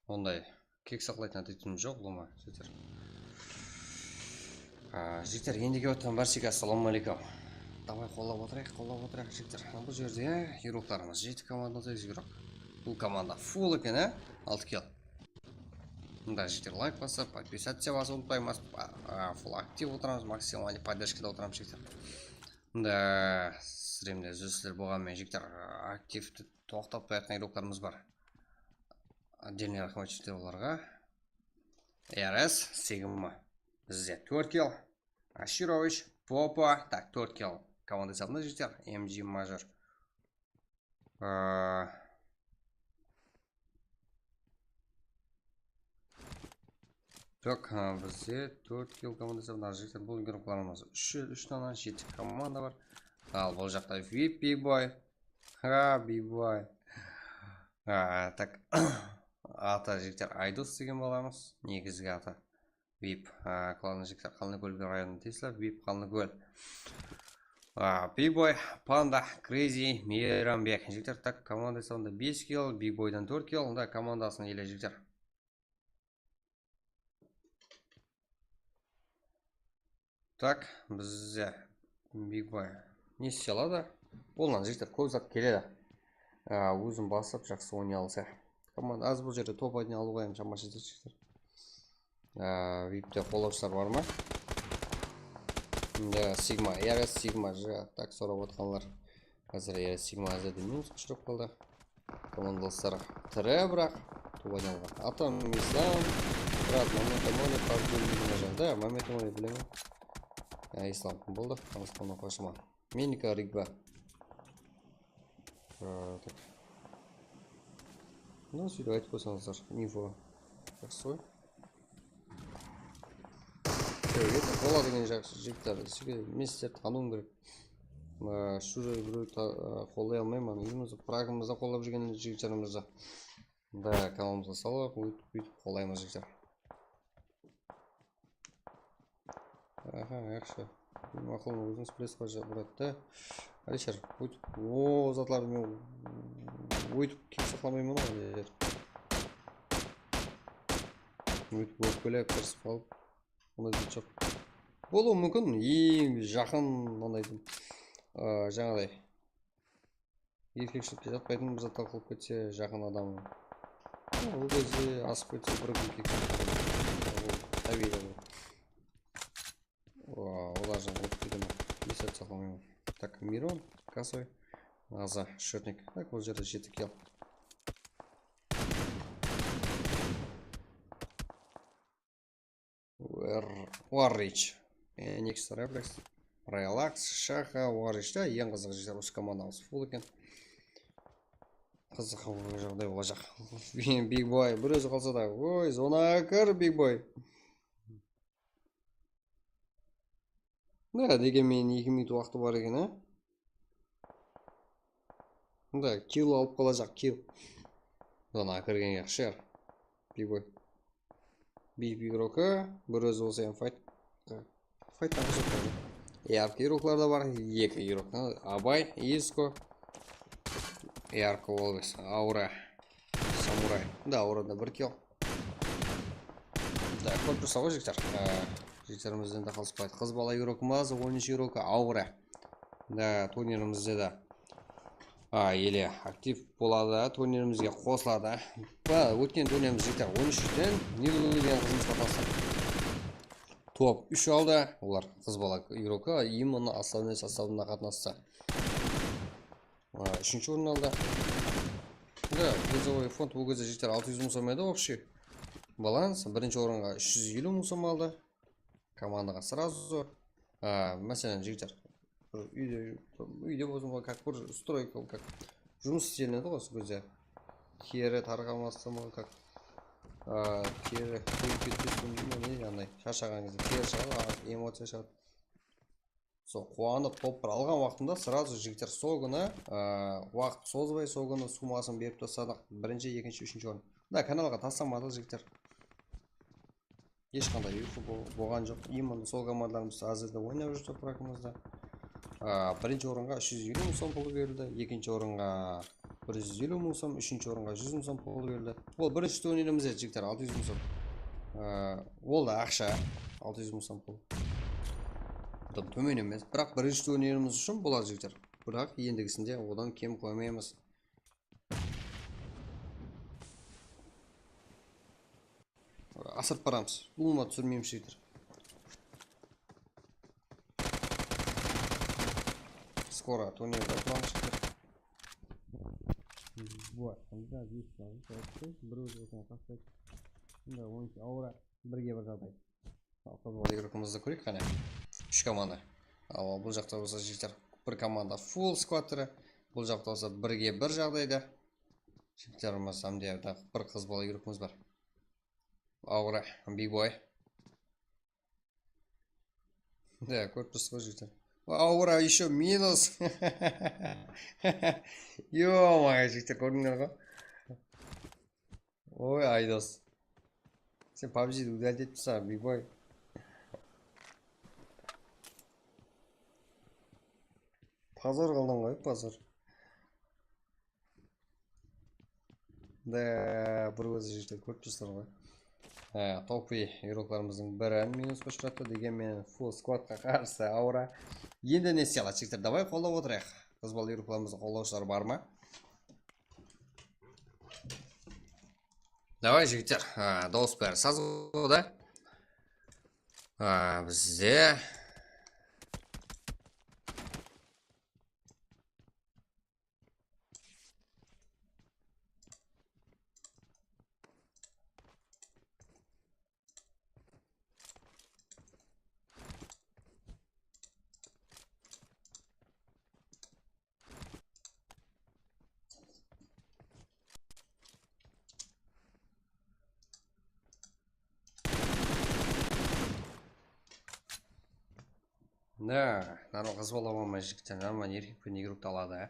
Onday kek saqlaytın ádetim joq, ulıwma, jigitler. A, jigitler, endi kelip atqan bársheńizge assalamu aleykum. Davay, qollap otırayıq, qollap otırayıq, jigitler. Bul jerde yurıqlarımız jeti komanda, segiz yurıq. Bul komanda full eken, á? Altı kill. Mında, jigitler, layk basıp, podpisaciya basıp unutpaymız. A, a, full aktiv otıramız, maksimalnıy podderjkada otıramız, jigitler. Mında, strimde úzilisler bolǵanı menen, jigitler, aktivdi toqtatpay atqan yurıqlarımız bar. Отдельный raxmet jigitler olarǵa. R S Sigma. Bizde tórt kill. Ashirovich, Popa, tak, tórt kill. Komanda esabında, jigitler, M G Major. Aa, tak, ha, bizde tórt kill komanda esabında, jigitler, bul yurıqlarımız úsh, úsh dana, jeti komanda bar. Al, bul jaqta vip, Big Boy. Ha, Big Boy. Ha, tak. Atı, jigitler, Aydos degen balamız. Negizgi atı. Vip, ha, klanı, jigitler, Qallıkól rayonına tiyisli. Vip, Qallıkól. A, Big Boy, Panda, Crazy, Meyranbek. Jigitler, tak, komanda esabında bes kill, Big Boydan tórt kill. Onda komandasın ele, jigitler. Tak, bizde Big Boy ne istey aladı? Bolǵan, jigitler, kóp zat keledi. Á, ózin baslap jaqsı oynay alsa. Komanda az, bul jerde top oynay alıwǵa hám shaması jetedi, jigitler. Á, vipte qollawshılar bar ma? Mında Sigma, R S Sigma, ja, tak, sorap atqanlar. Házir R S Sigma házirde minusqa ushırap qaldı. Komandalıslar tiri, biraq top oynay alǵan. Atam Islam, brat, Mamed Amoli, Pabji, da, Mamed Amoli bilemen. Ya, Islam, boldı, tanısqannan xoshama. Menika Rigba. Aa, tak. Mına, sóytip aytıp qoysańızlar, info. Jaqsı ǵoy. Boladı eken, jaqsı jigitler. Sizge mesler tanıwım kerek. Aa, shu jerde birew ta-, aa, qollay almayman. Ózimiz pragımızda qollap júrgen jigitlerimizdi. Da, kanalımızǵa salıq, óytip, óytip qolaymız, jigitler. Aha, yaqshı. Maqul, ózińiz bilesiz ǵoy, brat, da. Alisher, óytip, o zatlardı men óytip kep saqlamayman ǵoy, Alisher. Óytip, ókpelep, tırsıp qalıp, onday zat joq. Bolıwı múmkin, eń jaqın, anday, a, jańaday. Erkekshilikke jatpaytın bir zat talqılap ketse, jaqın adam. Ol gezde asıp ketse, bir kún kekse. Ol tábiyliy ol. Olar jaǵı ótip kete ma? Esatta qalmayman. Tak, Miron, Kasoy, Aza, Shotnik. Tak, bul jerde jeti kill. Warrich. Enix, Reflex, Relax, Shaxa, Warrich ta. Eń qızıǵı, jigitler, usı komandamız full eken. Qızıq jaǵday bolajaq. Big Boy, bir ózi qalsa da. Oy, zonaǵa kir, Big Boy. Ne, degenmen eki minut waqtı bar eken, á? Mında kill alıp qalajaq, kill. Mına kirgen yaqshı. Big Boy. Big Big Roka, bir ózi bolsa ham fight. Fight taǵı joq. Yarkı iroklar da bar, eki irok. Abay, Isko. Yarkı Always, Aura, Samuray. Da, Aurada bir kill. Da, kórip tursa ǵoy, jigitler. Á, jigitlerimizden de qalıspaydı. Qız bala irokımız, on úsh iroka, Aura. Da, turnirimizde de, a, ele aktiv boladı, turnirimizge qosıladı. Ba, ótken turnirimiz, jigitler, on úshten Nilulu degen qızımız qatnastı. Top úsh aldı. Olar qız bala iroka, именно основной составında qatnastı. A, úshinshi orın aldı. Da, призовой fond bul gezde, jigitler, altı júz mıń som edi, общий balans. Birinshi orınǵa úsh júz eliw mıń som aldı. Komandaǵa сразу. A, máselen, jigitler, bir úyde, úyde bolsın, как bir стройка, как jumıs islenedi ǵoy, sol gezde. Teri tarqamasın, как, a, teri qoyıp ketpesin, ne, anday, sharshaǵan gezde teri shıǵadı, a, emociya shıǵadı. Sol quwanıp, top bir alǵan waqtında сразу, jigitler, sol kúni, a, waqıt sozbay, sol kúni summasın berip tasladı. Birinshi, ekinshi, úshinshi orın. Da, kanalǵa taslamadıq, jigitler. Hesh qanday uyqı bo-, bolǵan joq. Именно sol komandalarımız házirde oynap júr topıraqımızda. A, birinshi orınǵa úsh júz eliw mıń som pulı berildi, ekinshi orınǵa bir júz eliw mıń som, úshinshi orınǵa júz mıń som pulı berildi. Ol birinshi turnirimiz edi, jigitler, altı júz mıń som. A, ol da aqsha, altı júz mıń som pul. Bunnan tómen emes, biraq birinshi turnirimiz ushın boladı, jigitler. Biraq endigisinde odan kem qoymaymız. Asırıp baramız. Ulıwma túsirmeymiz, jigitler. Skoro turnirde turamız, jigitler. Вот, mında bir ózi bolsın, qastet. Mında on eki Aura, birge bir jaǵday. Al, qız bala igrokımızdı kóreyik qáne. Úsh komanda. Al, bul jaqta bolsa, jigitler, bir komanda full skvadtırı. Bul jaqta bolsa birge bir jaǵdayda. Jigitlerimiz, ámde bir qız bala igrokımız bar. Aura, Big Boy. Da, kórip tursız ǵoy, jigitler. Aura ещё minus. Ё-моё, jigitler, kórdińler ǵoy. Oy, Aydos. Sen pabjidi удалить etipsań, Big Boy. Pozor qıldıń ǵoy, pozor. Da, bir ózi jigitler, kórip tursızlar ǵoy. Há, topiy igroklarımızdıń birin minusqa ushırattı, degen menen full skvadqa qarsı Aura. Endi ne isley aladı, jigitler? Davay, qollap otırayıq. Qız bala igroklarımızdıń qollawshıları bar ma? Davay, jigitler, a, dawıs bári sazǵoda. A, bizde Ne, mınaw qız bala bolmay jigitler, mınaw erkek penen igrokti aladı, á.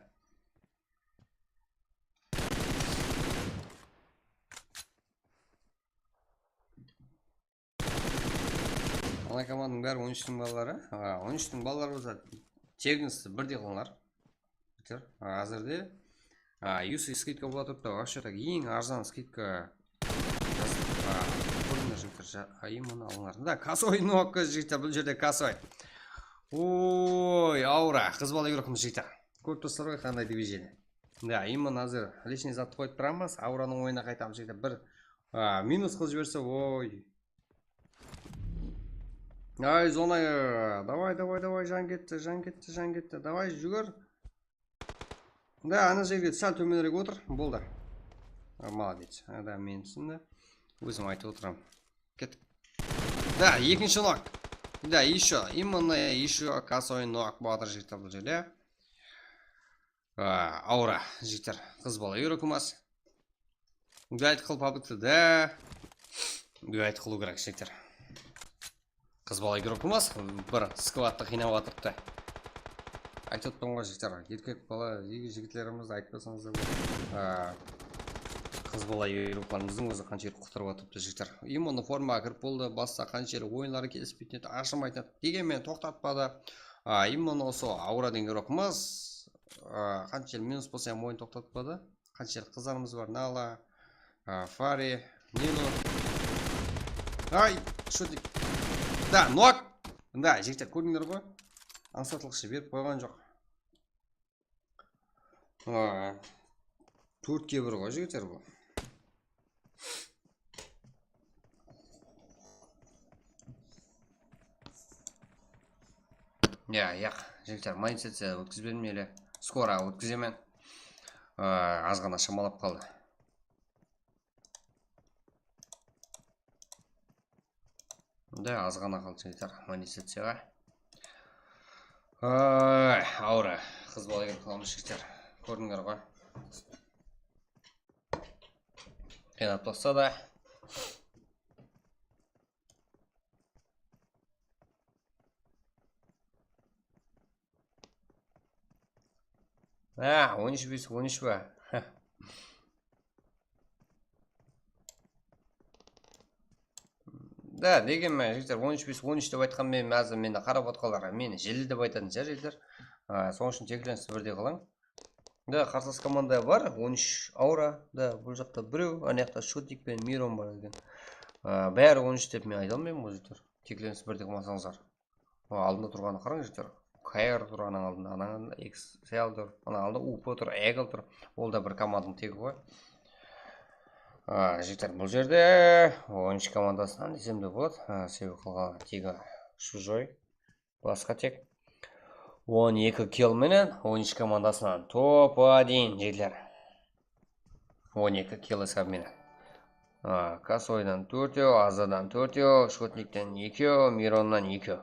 Mına komandanıń bári on úshtiń balaları. A, on úshtiń balaları bolsa teginisti birdey qılıńlar. Bitir. A, házirde, a, Yusi skidka bola turıptı. Вообще так eń arzan skidka. A, kórdińler, jigitler, ja-, a, именно alıńlar. Da, косой nokka, jigitler, bul jerde косой. Oy, aura, qız bala yuraqmız, jigitler. Kórip tursızlar ǵoy, qanday движение. Da, именно házir лишний zattı qoyıp turamız. Auranıń oyınına qaytamız, jigitler. Bir, a, minus qılıp jiberse, oy. Ay, zonaya, davay, davay, davay, jan ketti, jan ketti, jan ketti. Davay, júgir. Da, ana jerge sál tómenirek otır, boldı. A, молодец. A, da, men túsindim. Ózim aytıp otıram. Kettik. Da, ekinshi nok. Da, еще, именно еще косой nok bolatır, jigitler, bul jerde. A, aura, jigitler, qız bala yuraqmız. Gayt qıl, Pablo, da. Gayt qılıw kerek, jigitler. Qız bala yuraqmız, bir skladtı qıynap atırıptı. Aytıp atırman ǵoy, jigitler, erkek bala, jigitlerimizdi aytpasańız da boladı. A, qız bala yuraqlarımızdıń ózi qanshelli qutırıp atırıptı, jigitler. Именно formaǵa kirip boldı, basta qanshelli oyınları kelispeytin edi, ashılmaytın edi. Degen menen toqtatpadı. A, именно usı aura degen yuraqmız, a, qanshelli minus bolsa hám oyın toqtatpadı. Qanshelli qızlarımız bar, Nala, a, Fari, Nilo. Ay, shutnik. Da, nok. Da, jigitler, kórdińler ǵoy. Ańsatlıq ishi berip qoyǵan joq. A, tórtke bir ǵoy, jigitler, bul. Ya, yaq, jigitler, monetizaciya ótkizbedim ele. Skoro ótkizemen. A, azǵana shamalap qaldı. Da, azǵana qaldı, jigitler, monetizaciyaǵa. Ay, aura, qız bala kelip qalamız, jigitler. Kórdińler ǵoy. Qıynap tastasa da. Ha, on úsh bes, on úsh pa? Da, degenmen, jigitler, on úsh bes, on úsh dep aytqan men, házir meni qarap otqanlar meni jilli dep aytatın shıǵar, jigitler. A, sonıń ushın teklenisi birdey qılıń. Da, qarsılas komanda bar, on úsh aura, da, bul jaqta birew, ana jaqta Shotnik penen Miron bar eken. A, bári on úsh dep men ayta almayman ǵoy, jigitler. Teklenisi birdey qılmasańızlar. O, aldında turǵanı qarań, jigitler. Kair turǵanıń aldında, anań aldında Excel tur, anań aldında U P tur, Eagle tur. Ol da bir komandanıń tegi ǵoy. A, jigitler, bul jerde on úsh komandasınan desem de boladı. A, sebebi qalǵan tegi чужой. Basqa tek. On eki kill menen on úsh komandasınan top один, jigitler. On eki kill esabı menen. A, Kosoydan tórtew, Azadan tórtew, Shotnikten ekew, Mironnan ekew.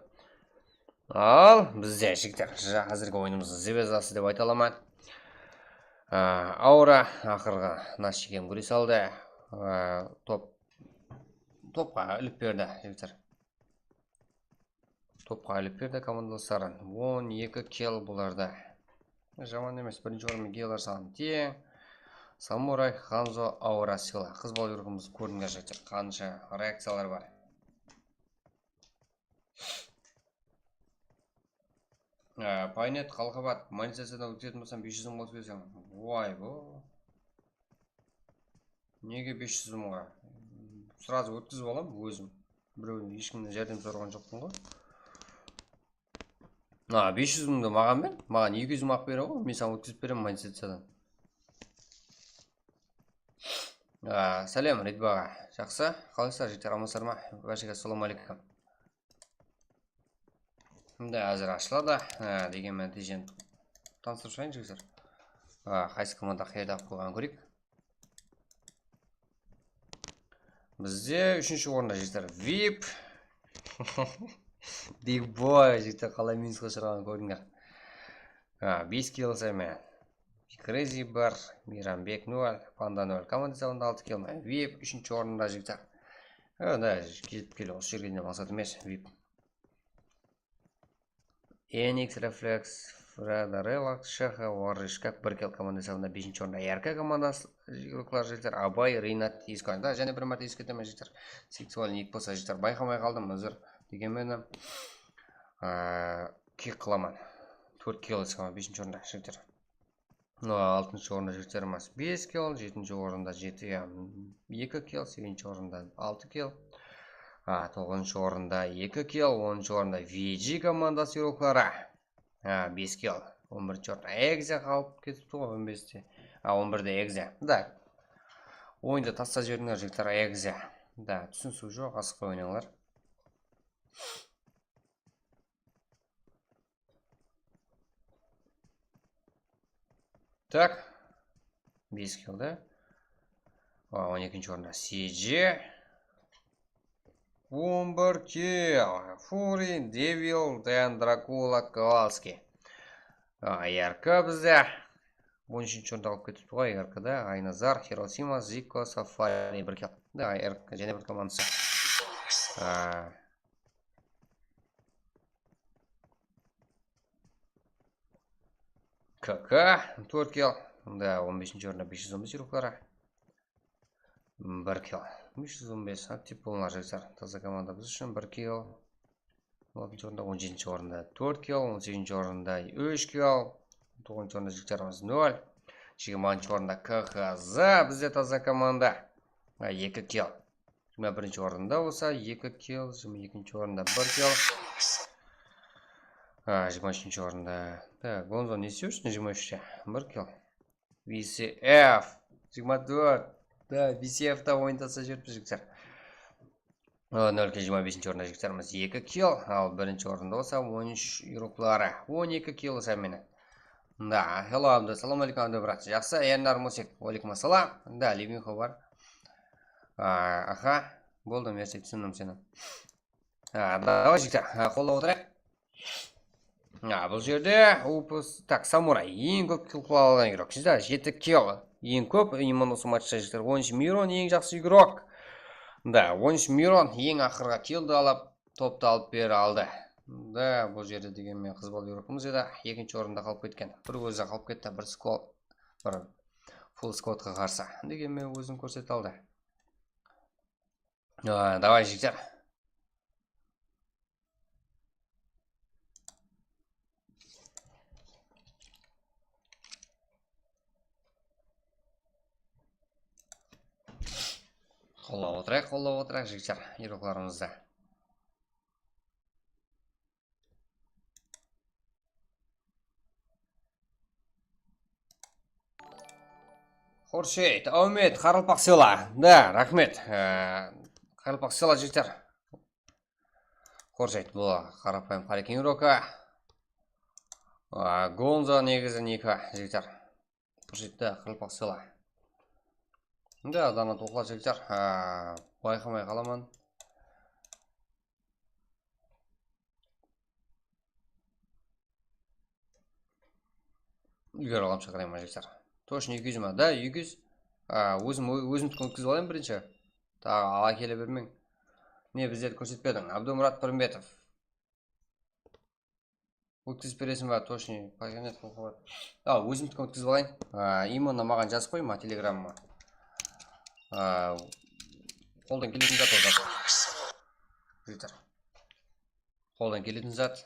Al, bizde, jigitler, ja-, házirgi oyınımızdıń zvezası dep ayta alaman. A, Aura, aqırǵı nas shekem gúrese aldı. A, top, topqa ilip berdi, jigitler. Topqa ilip berdi komandalısların. On eki kill bularda. Jaman emes, birinshi orın menen Gelar saǵan teń. Samuray, Hanzo, Aura, Sila. Qız bala yurǵımız kórdińler, jigitler. Qansha reakciyalar bar. Á, Paynet, Qalqabat, monetizaciyadan ótketin bolsam, bes júz mıń ótkizseń. Oy, bu. Nege bes júz mıńǵa? Сразу ótkizip alam ózim. Birewden, hesh kimnen járdem soraǵan joqpan ǵoy. A, bes júz mıńdı maǵan ber, maǵan eki júz mıń aq bere ǵoy, men saǵan ótkizip beremen monetizaciyadan. A, sálem, Ridba aǵa. Jaqsı, qalaysızlar, jigitler, amansızlar ma? Bárshege assalawma áleykum. Mında házir ashıladı. Ha, degen menen tezden tanıstırıp shıǵayın, jigitler. Ha, qaysı komanda qayerde alıp qoyǵanın kóreyik. Bizde úshinshi orında, jigitler, vip. Big boy, jigitler, qalay minusqa ushıraǵanın kórdińler. Ha, bes kill sayman. Crazy bar, Miranbek nol, Panda nol. Komanda esabında altı kill man. Vip úshinshi orında, jigitler. Onda jetip keliw usı jerge de maqsat emes, vip. Enix, Refleks, Freda, Relax, Shaxa, Warrishkak, bir kill komanda esabında besinshi orında. R K komandası, jigitler, jigitler, Abay, Rinat, Iskoanda. Jáne bir márte eskertemen, jigitler. Seksualnik bolsa, jigitler, bayqamay qaldım, uzr. Degen menen, aa, kik qılaman. Tórt kill, besinshi orında jigitler. Mına altınshı orında jigitlerimiz bes kill, jetinshi orında jeti, ya, eki kill, segizinshi orında altı kill. A, toǵızınshı orında eki kill, onınshı orında V G komandası, игрокları. A, bes kill. On birinshi orında Exe qalıp ketipti ǵoy, on beste. A, on birde Exe. Da. Oyındı taslap jiberdińler, jigitler, Exe. Da, túsinisiw joq, asıqpay oynańlar. Tak. Bes kill da. A, on ekinshi orında C J. On bir kill. Fury, Devil, then Dracula, Kowalskiy. A R K bizde. On úshinshi orında qalıp ketipti ǵoy, A R K da. Aynazar, Hiroshima, Ziko, Safari, bir kill. Da, A R K jáne bir komandısı. A, K K, tórt kill. Mında on besinshi orında bes júz on bes игрокları. Bir kill. Bes júz on bes, ha, tip bunlar, jigitler. Taza komanda biz ushın bir kill. On altıncı orında, on jetinshi orında tórt kill, on segizinshi orında úsh kill. On toǵızınshı orında jigitlerimiz nol. Jigirmanshı orında K H Z, bizde taza komanda. Ha, eki kill. Jigirma birinshi orında bolsa eki kill, jigirma ekinshi orında bir kill. Ha, jigirma úshinshi orında. Da, Gonzo ne islep júrsiń jigirma úshte? Bir kill. V C F, jigirma tórt. Da, V C F ta oyın taslap júripti, jigitler. O, nol kill, jigirma besinshi orında jigitlerimiz eki kill, al birinshi orında bolsa on úsh игрокları, on eki kill sanıp menen. Da, hello, Abdu. Salam aleykum, Abdu, brat. Jaqsı, Ernar Musik. Aleykum assalam. Da, Livinxo bar. A, aha. Boldı, merci, túsindim seni. A, davay, jigitler. A, qollap otırayıq. A, bul jerde Upus, tak, Samuray. Eń kóp kill qıla alǵan игрок. Sizde jeti kill. Eń kóp, именно usı matchta, jigitler. On úsh Miron, eń jaqsı игрок. Da, on úsh Miron, eń aqırǵı killdi alıp, toptı alıp beri aldı. Da, bul jerde degen menen qız bala игрокımız edi. Ekinshi orında qalıp ketken. Bir ózi qalıp ketti, bir squad, bir full squadqa qarsı. Degen menen ózin kórsete aldı. A, davay, jigitler. Qollap otırayıq, qollap otırayıq, jigitler, игрокlarımızdı. Xorsheyt, Áwmet, Qaraqalpaq sıyla. Da, raxmet. E, Qaraqalpaq sıyla, jigitler. Xorsheyt, bul qarapayım Qareken игрока. A, Gonzo negizi Nika, jigitler. Xorsheyt, da, Qaraqalpaq sıyla. Da, dana toqla, jigitler. A, bayqamay qalaman. Úlger alam shaqırayın ma, jigitler? Tochno eki júz ma? Da, eki júz. A, ózim, ózimdikini ótkizip alayın birinshi. Taǵı ala kele bermeń. Ne, bizlerdi kórsetpediń? Abdulmurat Pirimbetov. Ótkizip beresiń ba, tochno? Pakenet qılıp qoydı. A, ózimdikini ótkizip alayın. A, именно maǵan jazıp qoy ma, telegramıma. A, qoldan keletin zat ol, zat. Jigitler. Qoldan keletin zat.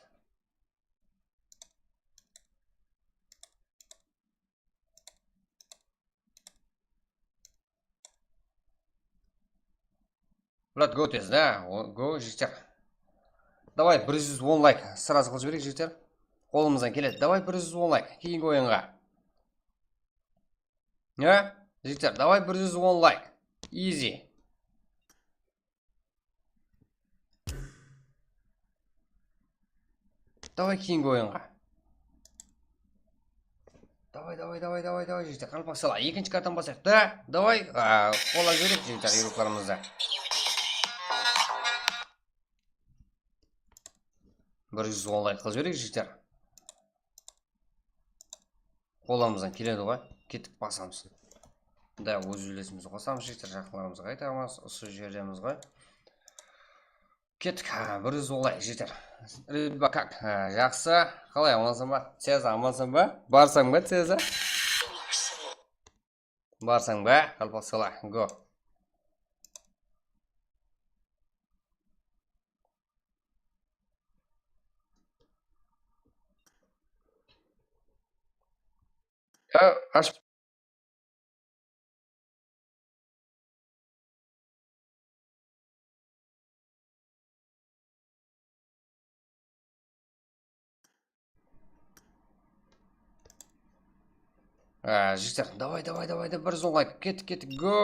Brat, go tez, da, o, go, jigitler. Davay, bir júz on layk, сразу qılıp jibereyik, jigitler. Qolımızdan keledi. Davay, bir júz on layk, keyingi oyınǵa. Ya, jigitler, davay, bir júz on layk. Easy. Davay, keyingi oyınǵa. Davay, davay, davay, davay, davay, jigitler, Qaraqalpaq sıyla. Ekinshi kartanı basayıq, da. Davay, a, qollap jibereyik, jigitler, игрокlarımızdı. Bir júz on layk qılıp jibereyik, jigitler. Qolımızdan keledi ǵoy. Kettik, basamız. Da, óz úlesimizdi qosamız, jigitler, jaqınlarımızǵa aytamız. Usı jerdemiz ǵoy. Kettik, ha, bir júz on layk, jigitler. Rıba kak, ha, jaqsı. Qalay, amansań ba? Ceza, amansań ba? Barsań ba, Ceza? Barsań ba? Qaraqalpaq sıyla, go. Ya, ash. Á, jigitler, davay, davay, davay, davay, bir zolay, kettik, kettik, go!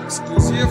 Exclusive.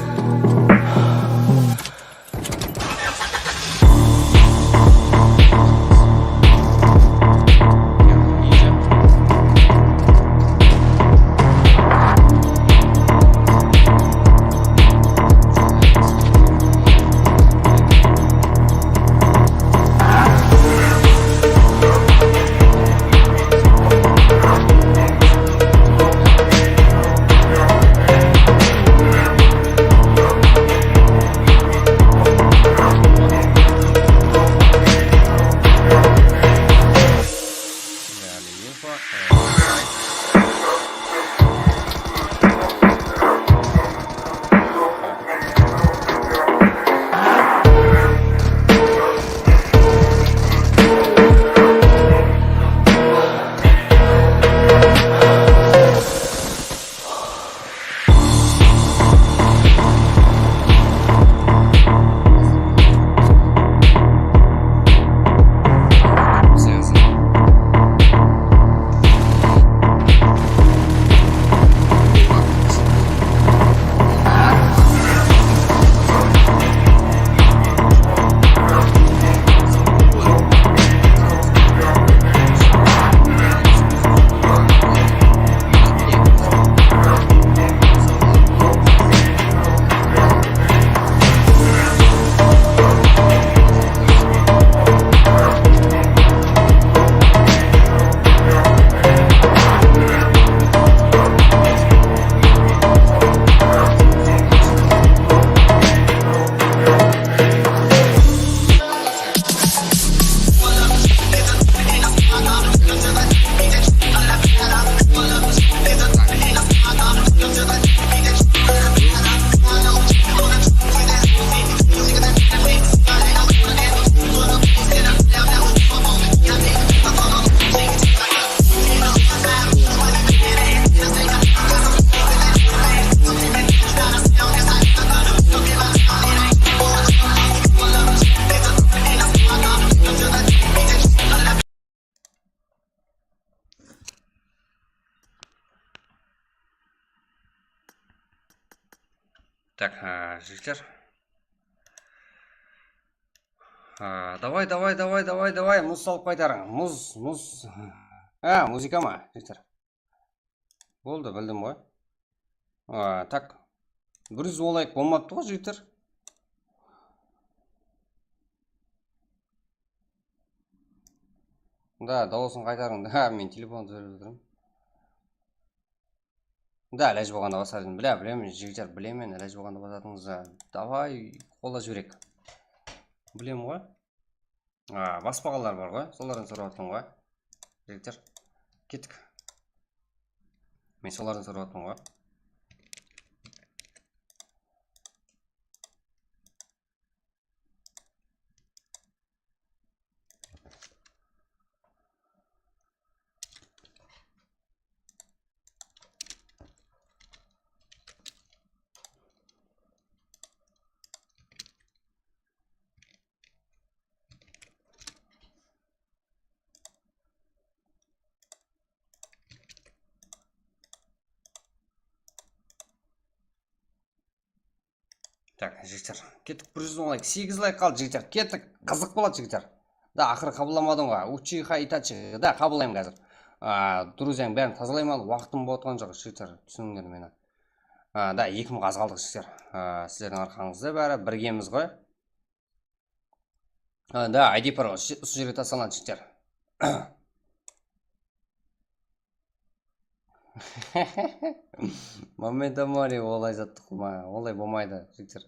Tak, ha, jigitler. Ha, davay, davay, davay, davay, davay, muz salıp qaytarıń. Muz, muz. Ha, muzıka ma, jigitler? Boldı, bildim ǵoy. A, tak. Bir júz olayıq bolmaptı ǵoy, jigitler. Da, dawısın qaytarıń. Da, men telefondı sóylep otırman. Da, ilaj bolǵanda basadı. Bilá, bilemen, jigitler, bilemen, ilaj bolǵanda basadıńız. Da, davay, qollap jibereyik. Bilemen ǵoy. A, baspaǵanlar bar ǵoy, solardan sorap atırman ǵoy. Jigitler, kettik. Men solardan sorap atırman ǵoy. Tak, jigitler, kettik, bir júz on layk, segiz layk qaldı, jigitler, kettik, qızıq boladı, jigitler. Da, aqırı qabıllamadıń ǵoy, uchiha Itachi, da, qabıllayman házir. A, druzyań bárin tazalayman, waqtım bolıp atqan joq, jigitler, túsinińler meni. A, da, eki mıń ǵaz qaldıq, jigitler. A, sizlerdiń arqańızda bári, birgemiz ǵoy. Ha, da, I D bar, usı, usı jerge taslanadı, jigitler. Momento mori, olay zattı qılma, olay bolmaydı, jigitler.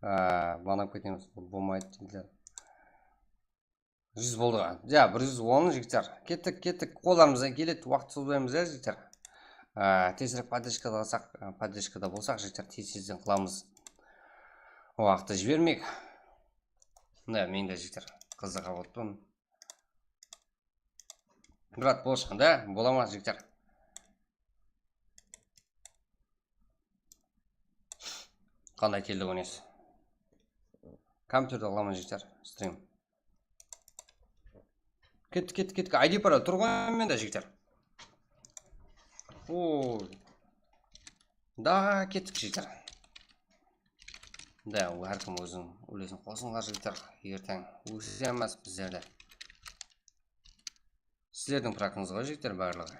Aa, banap ketemiz, bul bolmaydı, jigitler. Júz boldı ǵa. Ya, bir júz on, jigitler. Kettik, kettik. Qollarımızdan keledi, waqıt sozbaymız, ya, jigitler. Aa, tezirek podderjkada bolsaq, podderjkada bolsaq, jigitler, tez-tezden qılamız. Waqıttı jibermeyik. Mına, men de, jigitler, qızıǵıp otırman. Brat, bolsın da, bola ma, jigitler? Qanday keldi, oynayız? Kompyuterde qılaman, jigitler, strim. Kettik, kettik, kettik. I D bar tur ǵoy mende, jigitler. Oy. Da kettik, jigitler. Da, hár kim óziniń úlesin qosıńlar, jigitler. Erteń ósemiz bizler de. Sizlerdiń prakıńız ǵoy, jigitler, barlıǵı.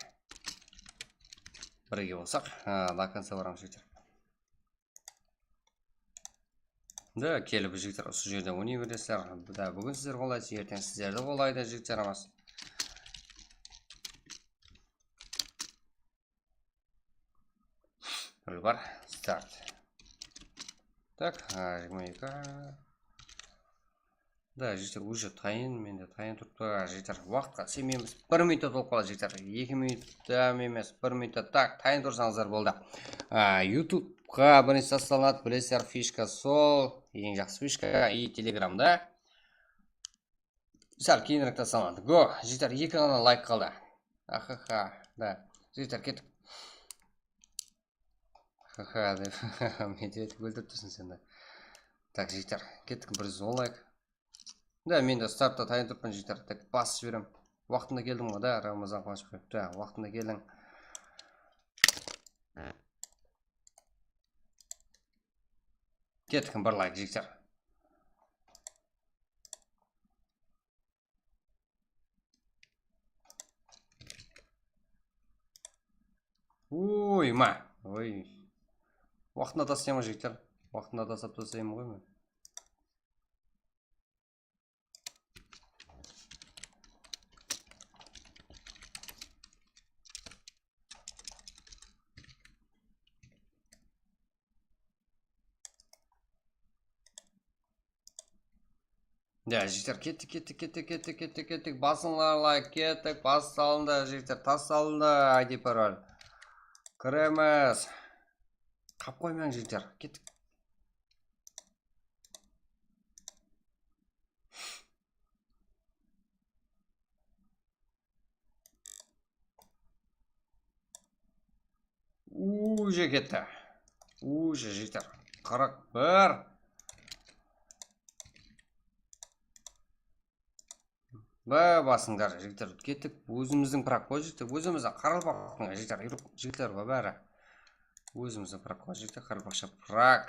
Birge bolsaq, a, до конца baramız, jigitler. Da, kelip, jigitler, usı jerde oynay beresizler. Da, búgin sizler qollaysız, erteń sizlerdi qollaydı, jigitler, amas. Bar, start. Tak, a, jigirma eki. Da, jigitler, уже tayın, mende tayın turıptı, jigitler. Waqıtqa isenbeymiz. Bir minut bolıp qaladı, jigitler. Eki minut ta emes, bir minut ta. Tak, tayın tursańızlar boldı. A, YouTubeqa birinshi taslanadı, bilesizler, fishka sol, eń jaqsı fishka, и Telegramda. Sál keyinirek taslanadı. Go, jigitler, eki ǵana layk qaldı. Ahaha, da. Jigitler, kettik. Haha, dep. Medved óltirip tursın sen de. Tak, jigitler, kettik, bir júz on layk. Da, men de startta tayın turıppan, jigitler. Tak, basıp jiberem. Waqtında keldim ǵoy da, Ramazan Quwanıshbaev. Da, waqtında keldiń. Kettik, bir layk, jigitler. Uy, ma. Oy. Waqtında taslayman, jigitler. Waqtında taslap taslayman ǵoy men. Ya, jigitler, kettik, kettik, kettik, kettik, kettik, kettik. Basıńlar layk, kettik, bas salındı, jigitler, tas salındı, I D parol. Kiremiz. Qap qoymań, jigitler, kettik. Уже ketti. Уже, jigitler. Qırq bir. Ba, basıńlar, jigitler, kettik. Ózimizdiń prak ǵoy, jigitler. Ózimizdiń qaraqalpaqtıń, jigitler, jigitler ǵoy bári. Ózimizdiń prak ǵoy, jigitler, qaraqalpaqsha prak.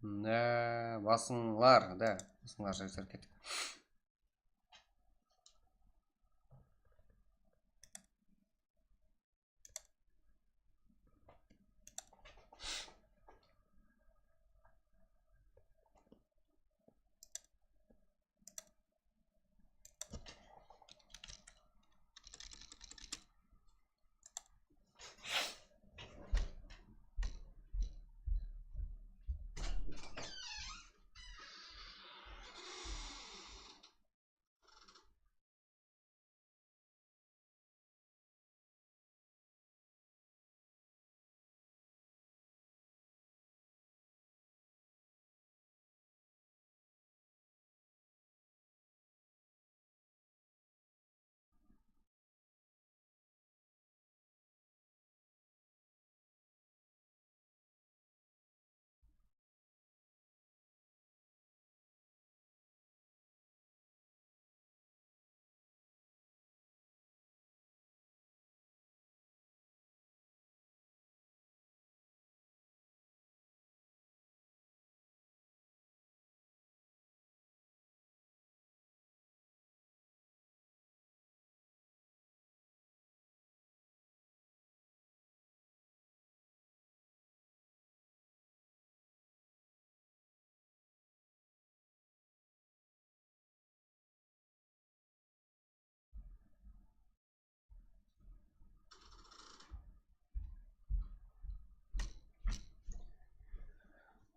Mine, basıńlar, da, basıńlar, jigitler, kettik.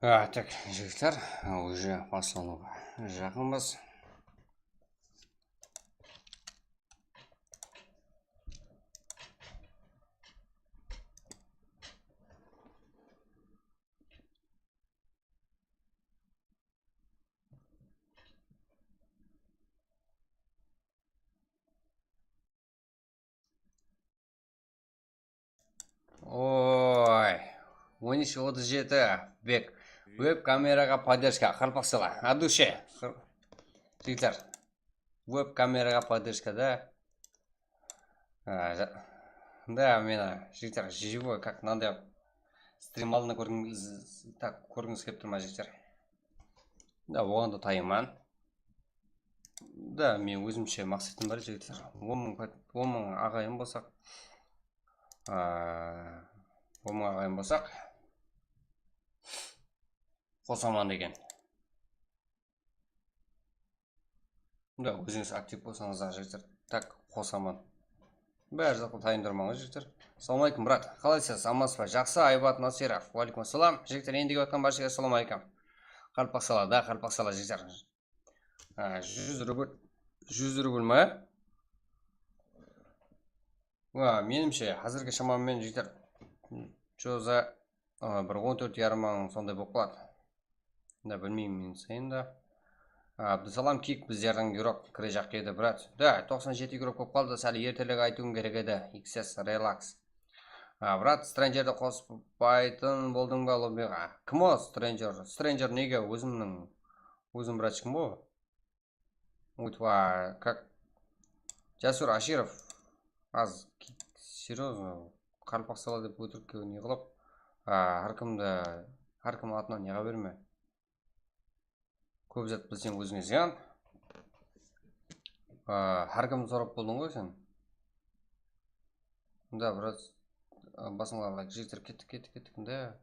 А, так, jigitler, уже baslanıwǵa jaqınbız. Oy, on úsh otız jeti, bek. Web kameraǵa podderjka, qarpaqsala, от души. Jigitler, web kameraǵa podderjka da. A, ja-, da, meni, jigitler, живой, как надо, strim aldında kórgim, tak, kórgińiz kelip tur ma, jigitler? Da, oǵan da tayınman. Da, men ózimshe maqsetim bar, jigitler. On mıń pat-, on mıń aǵayın bolsaq, a, on mıń aǵayın bolsaq, qosaman degen. Da, ózińiz aktiv bolsańızlar, jigitler. Tak, qosaman. Bári zatqa tayın turmańız, jigitler. Assalawma aleykum, brat. Qalaysız? Amansız ba? Jaqsı, Aybat Nasirov. Wa aleykum assalam. Jigitler, endi kelip atqan bárshege assalawma aleykum. Qarpaqsala da, qarpaqsala, jigitler. A, júz rubl, júz rubl ma? Wa, menimshe, házirgi shamamen, jigitler, joza, a, bir on tórt yarım mıń sonday bolıp qaladı. Da, bilmeymen men sayın da. A, Abdusalam Kik bizlerdiń igrok kirejaq edi, brat. Da, toqsan jeti igrok bolıp qaldı, sál erteleg aytıwım kerek edi. X S Relax. A, brat, Strangerdi qosıp baytın boldıń ba lobbiǵa? Kim o Stranger? Stranger nege? Ózimniń, ózim bratshkim ǵo. Utva, как? Jasur Ashirov. Az ki-, серьёзно, qarpaqsala dep ótirikke ne qılıp, a, hár kimdi, hár kimniń atınan neǵa berme. Kóp zat bilseń ózińe zıyan. A, hár kimdi sorap boldıń ǵoy sen. Da, biraz, a, basıńlar layk, jigitler, kettik, kettik, kettik, da.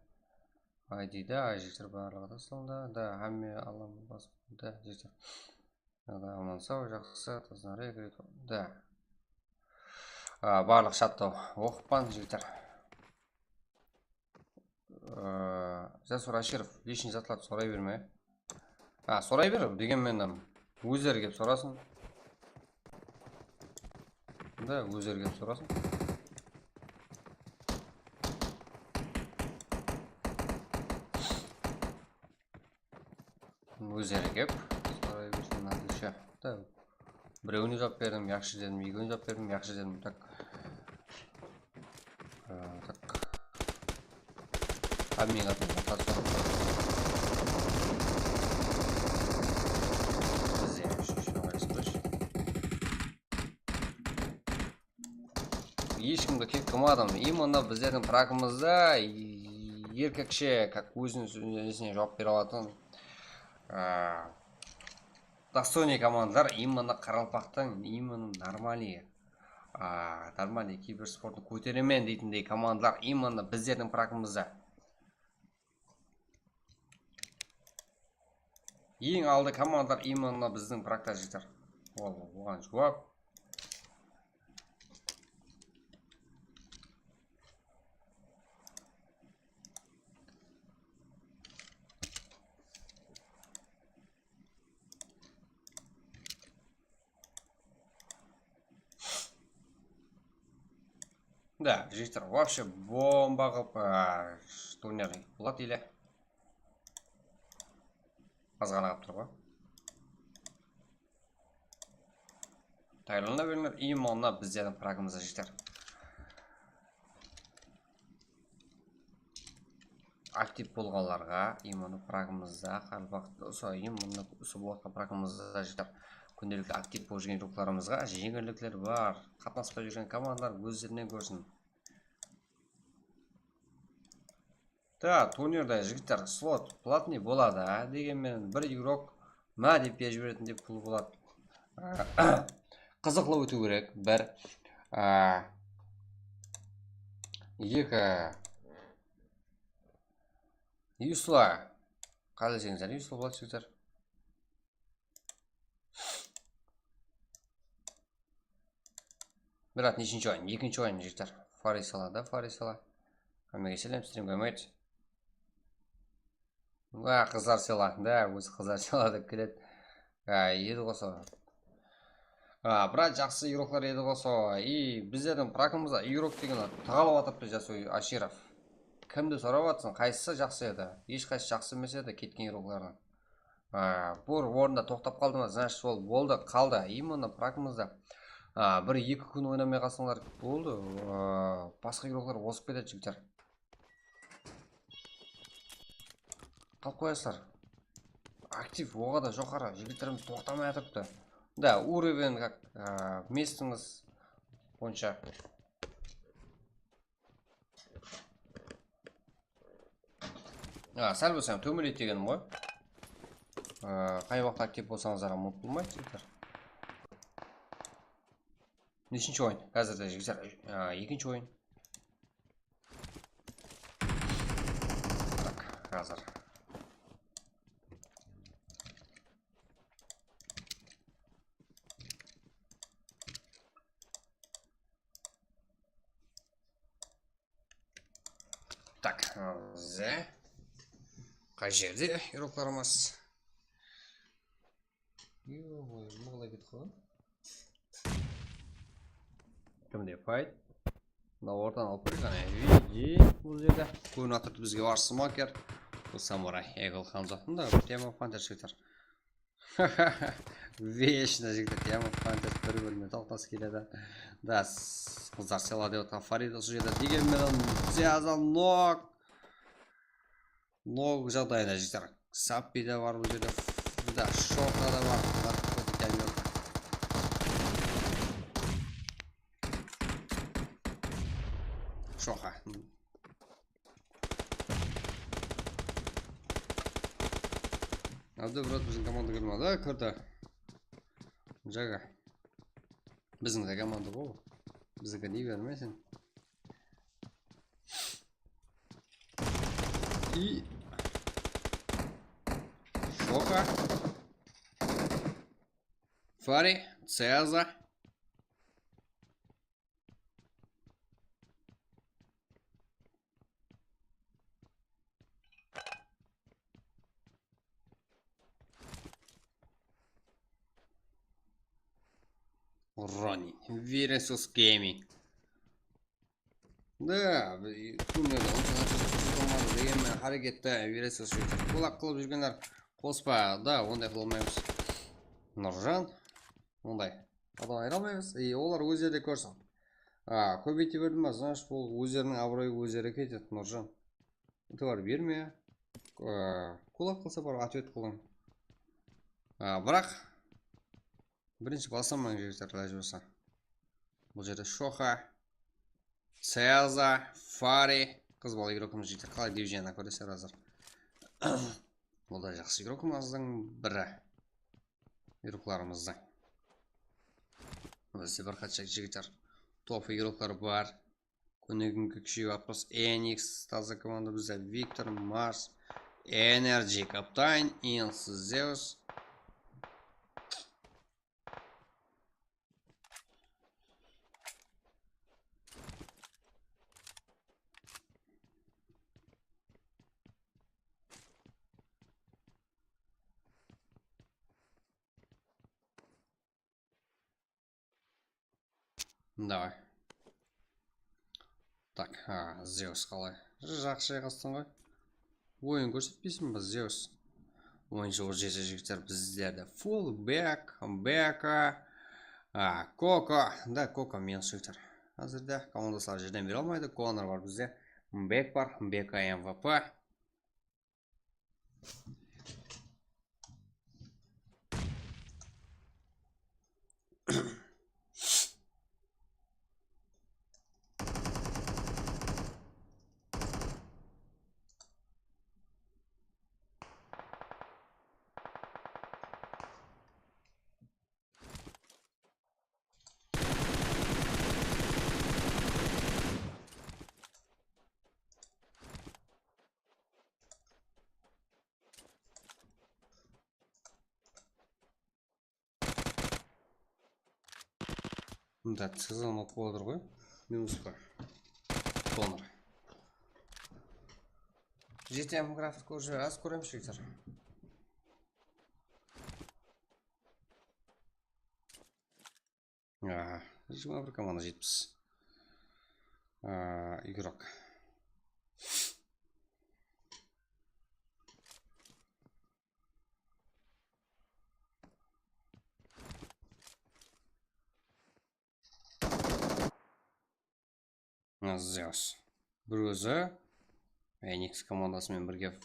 Ay deydi, ay jigitler, barlıǵı da saldı, da, hámme alam bas, da, jigitler. Da, aman saw, jaqsı, tazarek, da. A, barlıq chattı oqıppan, jigitler. A, Jasur Ashirov, личный zatlardı soray berme. A, soray ber, degen menen ózleri kelip sorasın. Da, ózleri kelip sorasın. Ózleri kelip soray bersin, отлично. Da, birewine juwap berdim, yaqshı dedim, ekewine juwap berdim, yaqshı dedim. Tak. A, tak. Hámmege atın, atın. Bizde, şu, şu, şu. Hesh kimdi kek qılmadım. Именно bizlerdiń prakımızda erkekshe, как, óziniń nesine juwap bere alatın, a, достойный komandalar, именно qaraqalpaqtıń, именно нормальный, a, нормальный kibersporttı kóteremen deytindey komandalar, именно bizlerdiń prakımızda. Eń aldı komandalar именно bizdiń prakta, jigitler. Ol, oǵan juwap. Da, jigitler, вообще bomba qılıp, a, turner boladı ele. Azǵana qılıp tur ǵoy. Tayarlana berińler, именно bizlerdiń prakımızda, jigitler. Aktiv bolǵanlarǵa, именно prakımızda, hár waqıt usı, именно usı bolatqan prakımızda, jigitler, kúndelikli aktiv bolıp júrgen igroklarımızǵa jeńillikler bar. Qatnaspay júrgen komandalar ózlerinen kórsin. Da, turnirde, jigitler, slot платный boladı, a, degen menen bir igrok má dep jiberetindey pul boladı. Qızıqlı ótiw kerek, bir, a, eki, Yusla. Qáleseńizler, Yusla boladı, jigitler. Brat, neshinshi oyın? Ekinshi oyın, jigitler. Farisala da, Farisala. Hámmege sálem, strimge omed. A, qızlar sıyladı da, ózi qızlar sıyladı dep keledi. A, edi ǵo sol. A, brat, jaqsı igroklar edi ǵo sol. I, bizlerdiń prakımızda igrok degen tığalıp atırıptı, Jasur Ashirov. Kimdi sorap atırsıń, qaysısı jaqsı edi? Hesh qaysı jaqsı emes edi ketken igroklardıń. A, bir orında toqtap qaldı ma, значит, ol boldı, qaldı. Именно prakımızda, a, bir-eki kún oynamay qalsańlar boldı. A, basqa igroklar ozıp ketedi, jigitler. Qalıp qoyasızlar. Aktiv oǵada joqarı, jigitlerimiz toqtamay atırıptı. Да, уровень как, a, mestińiz boyınsha. A, sál bolsa hám tómenleydi degenim ǵoy. A, qay waqıt aktiv bolsańızlar hám umıt bolmaydı, jigitler. Neshinshi oyın? Házirde, jigitler, a, ekinshi oyın. Tak, házir. Tak, bizde qay jerde igroklarımız? Yo-moyo, mınaǵıday ketip qalǵan. Kimde fight? Mına ortadan alıp kóreyik, qáne. Vidi bul jerde. Kórinip atırdı bizge bar smoker. Bul samuray. Eagle Hamza. Mında Team of Hunters jigitler. Vesh, mına jigitler Team of Hunters bir-birine toqtas keledi. Da, s-, qızlar sıyla dep atırǵan Farida usı jerde. Degen menen Zeaza nok. Nok jaǵdayında jigitler. Sappi de bar bul jerde. Da, Shoxa da bar. Narkotik kamionka. Shoxa. Abdu, brat, biziń komanda kirmedi. A, kirdi. Jaǵa. Biziń de komanda ǵo. Bizińki ne bermeysiń? I Shoxa. Fari, Ceza. Ronin, Virasus Gaming. Da, kúnlerde onshaq qatı degen menen hárekette Virasus qulaq qılıp júrgenler qospa, da, onday qıla almaymız. Nurjan, onday. Adam ayıra almaymız. E, olar ózleri de kórsin. A, kóbeyte berdim ba, значит, bul ózleriniń abırayı ózleri ketedi, Nurjan. Itibar berme. A, qulaq qılsa, barıp otvet qılıń. A, biraq birinshi baslamań, jigitler, ilajı bolsa. Bul jerde Shoxa, Ceza, Fari. Qız bala igrokımız, jigitler. Qalay, diviziyadan kóresizler házir. Bul da jaqsı igrokımızdıń biri. Igroklarımızdıń. Bizde bir qansha jigitler, top igroklar bar. Kúnegi kúnge kúsheyip atırmız. Enix, taza komanda bizde. Viktor, Mars, Energy, Kaptain, Ins, Zeus. Давай. Tak, ha, Zeus qalay? Jaqsı jayǵastıń ǵoy. Oyın kórsetpeysiń be, Zeus? Oyın joq jese jigitler, bizlerde full back, Beka, a, Koko. Da, Koko minus jigitler. Házirde komandaslar jerden bere almaydı. Konor bar bizde. Bek bar, Beka M V P. Mında sezon oqıp otır ǵoy. Minus pa? Konor. G T M grafik kórip júr, az kóremiz, jigitler. Aa, jigirma bir komanda jetpis. Aa, игрок. Zeus. Bir ózi Enix komandası menen birge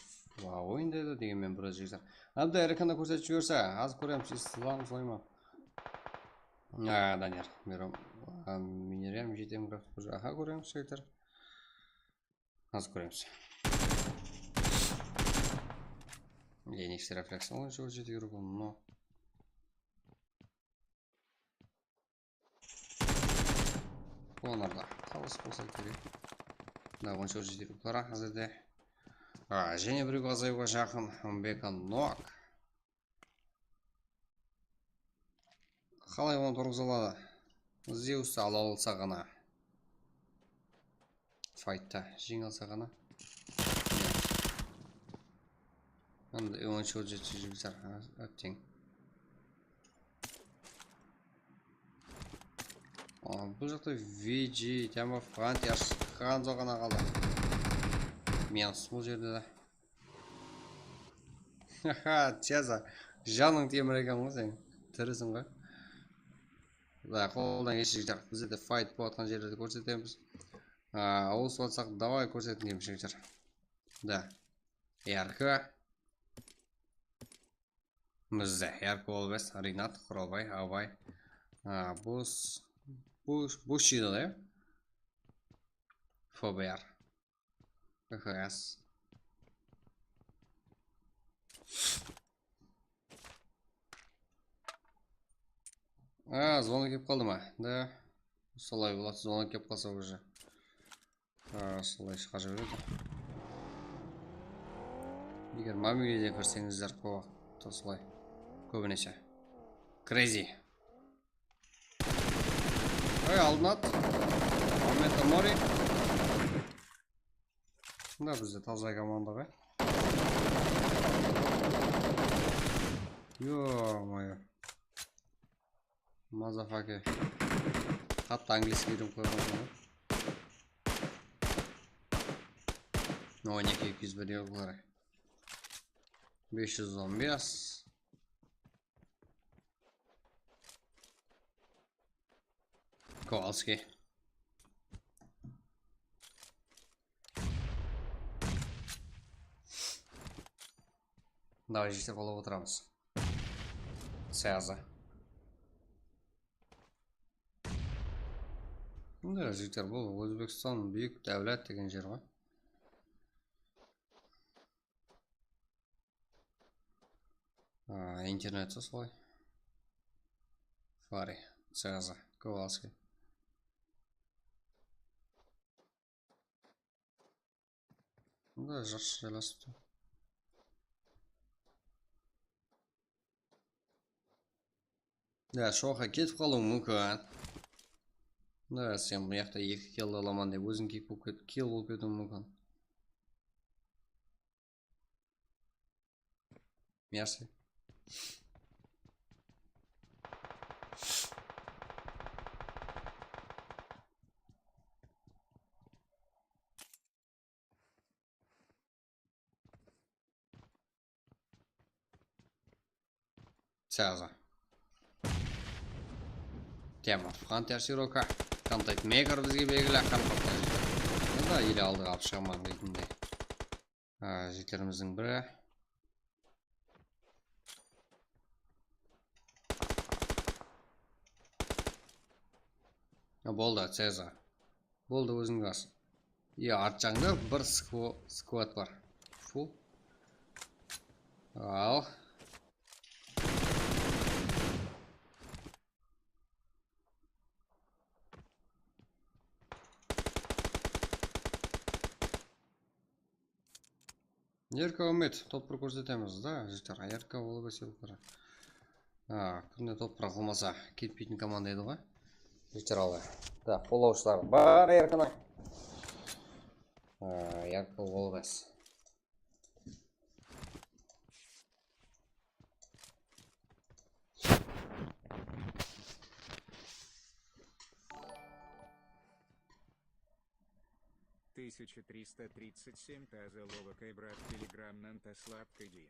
oyındaydı, degenmen bir ózi jigitler. Abda, R K-nı kórsetip jiberse, az kóremiz, siz sızlamız, solay ma? A, Daniyar, Mirom, a, Mineriam, G T M grafik, aha, kóremiz, jigitler. Az kóremiz. Enix refleks on jol jeti yurip, no. Olarda qalıs bolsa kerek. Da, onsha jeti ruklara házirde. A, jáne birew azayıwǵa jaqın. Mbeka nok. Qalay onı turǵıza aladı? Zeusti ala alsa ǵana. Faytta jeńe alsa ǵana. Endi onsha jeti jigitler, ha, átteń. Aa, bul jaqta V G, Tyamov, Frontiers, Hanzo ǵana qaldı. Minus bul jerde de. Haha, Ceza, janıń temir eken ǵoy sen. Tiriseń ǵoy. Da, qoldan kelishinshi jigitler, bizde de fayt bolatqan jerlerdi kórsetemiz. Aa, awısıp atsaq, davay kórsetin deymiz, jigitler. Da. R K. Bizde R K All West, Rinat, Quralbay, Abay, a, Bus, Bus, Bushido, da? F B R, K H S. A, zvonok kelip qaldı ma? Da. Solay boladı, zvonok kelip qalsa уже. Ha, solay shıǵa beredi. Eger mobilniyge kirseńizler, kóp waqıtta solay. Kóbinese. Crazy. Ay, aldın at. Momento mori. Mında bizde taza komanda be. Ё-моё. Motherfucker. Qattı angliyskiy úyrenip qoyǵan eken ǵoy. On eki, eki júz bir euro. Bes júz on bes. Kowalskiy. Davay, jigitler, qolap otıramız. Syaza. Bunday, jigitler, bul Ózbekstan búyik dáwlet degen jer ǵoy. A, internet solay. Fari, Syaza, Kowalskiy. Bunday jaqsı jaylasıptı. Ya, shoqqa ketip qalıwı múmkin. Da, sen bu jaqta eki kill alaman dep, óziń kill bolıp ket-, kill bolıp ketiwi múmkin. Merci. Syaza. Tyamov, Hunter Siroka, Contact Maker bizge belgili, Qarpaq. Bunda ele aldıǵa alıp shıǵaman deytindey. A, jigitlerimizdiń biri. A, boldı, Syaza. Boldı, óziń bas. Iya, art jańda bir skvo-, skvad bar. Full. Al. Erka Umet, top bir kórsetemiz da, jigitler, Erka bolıp esep kóre. Ha, kúnde top bir qılmasa, ketpeytin komanda edi ǵoy. Jigitler, aldı. Da, qollawshılar bar Erkanıń. Ha, Erka bolıp es. тысяча триста тридцать семь таза ловакай брат телеграмнан таслап кедейин.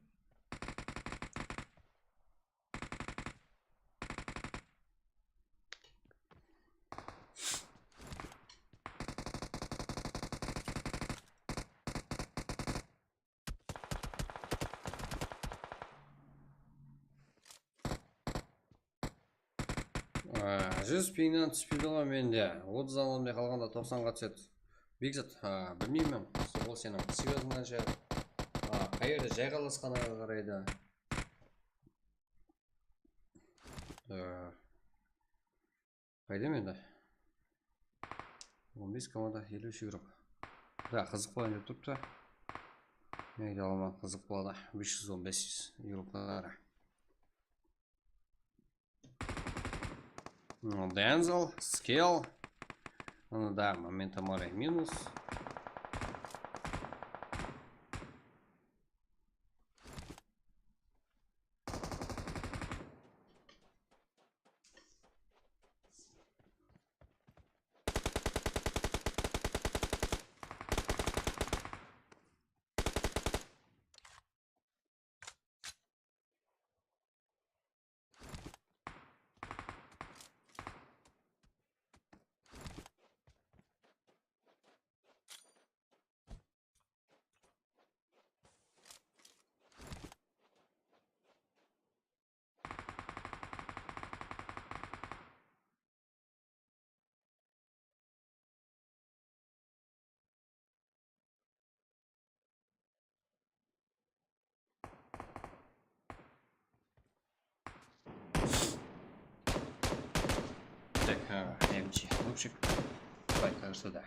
Á, júz pingnen túspeydi ǵoy mende. Otız alamday qalǵanda toqsanǵa túsedi. Bekzat, á, bilmeymen. Ol seniń svyoznıń ǵansha, á, qayerde jayǵalasqanıńa qaraydı. Á, Qayda mende? On bes komanda, elli úsh yevro. Da, qızıq bolayın dep turıptı. Nege alaman, qızıq boladı. Bes júz on bes yevro. Denzel, Scale. Anada Memento Mori minus. Так, а, M G, лучик. Давай, кажется, да.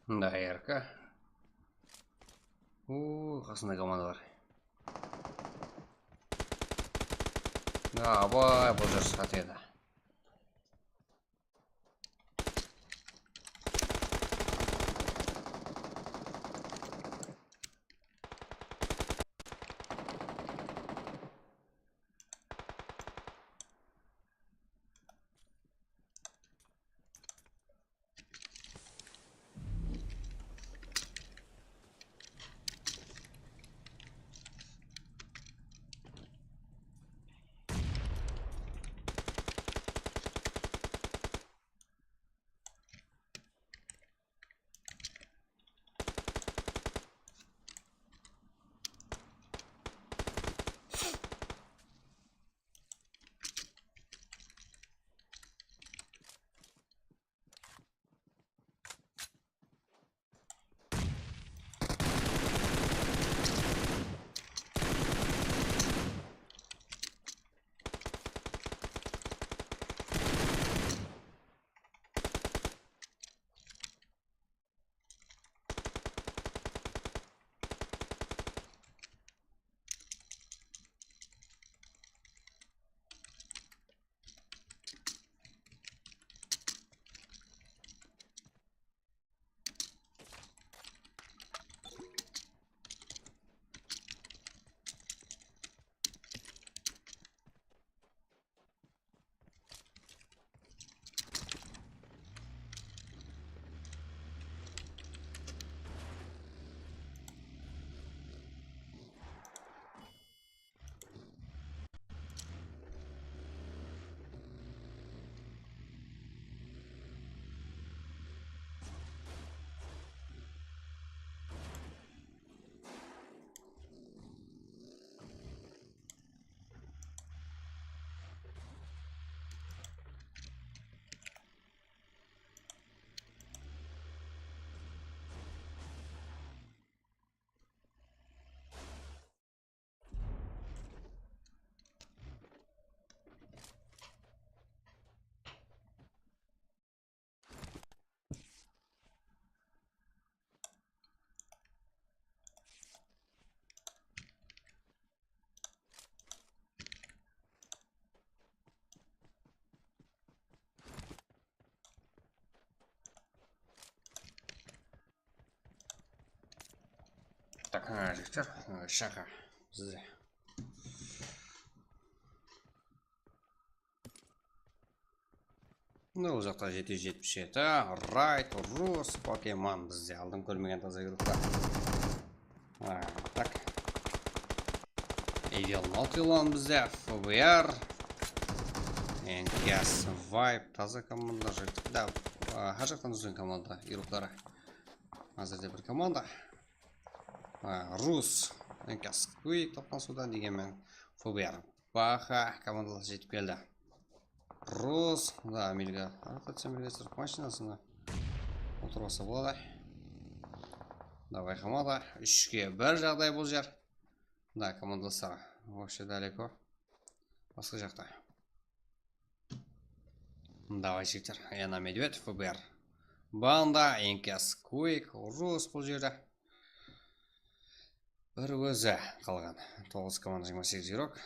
Mında A R K. Uuu, qasında komanda bar. Abay, bul jer sat edi. Ha, jigitler, ha, shaqa bizde. Mına, ol jaqta jeti júz jetpis jeti, Raid, Rus, Pokemon bizde. Aldın kórmegen taza yurıqta. Ha, tak. Evil Nautilon bizde, F B R, N K S, Vibe, taza komanda, jigitler. Da, a, hár jaqtan úzgen komanda yurıqları. Házirde bir komanda. Ha, Rus, N K S Quick toqtan suwdan degenmen, F B R. Baha komandalar jetip keldi. Rus, da, Ameliga. Arqatsan bilesizler, mashinasına otırıp alsa boladı. Davay, komanda, úshke bir jaǵday bul jer. Da, komandalar, вообще далеко. Basqa jaqta. Davay, jigitler, yana Medved, F B R. Banda, N K S Quick, Rus bul jerde. Bir ózi qalǵan. Toǵız komanda, jigirma segiz yurok.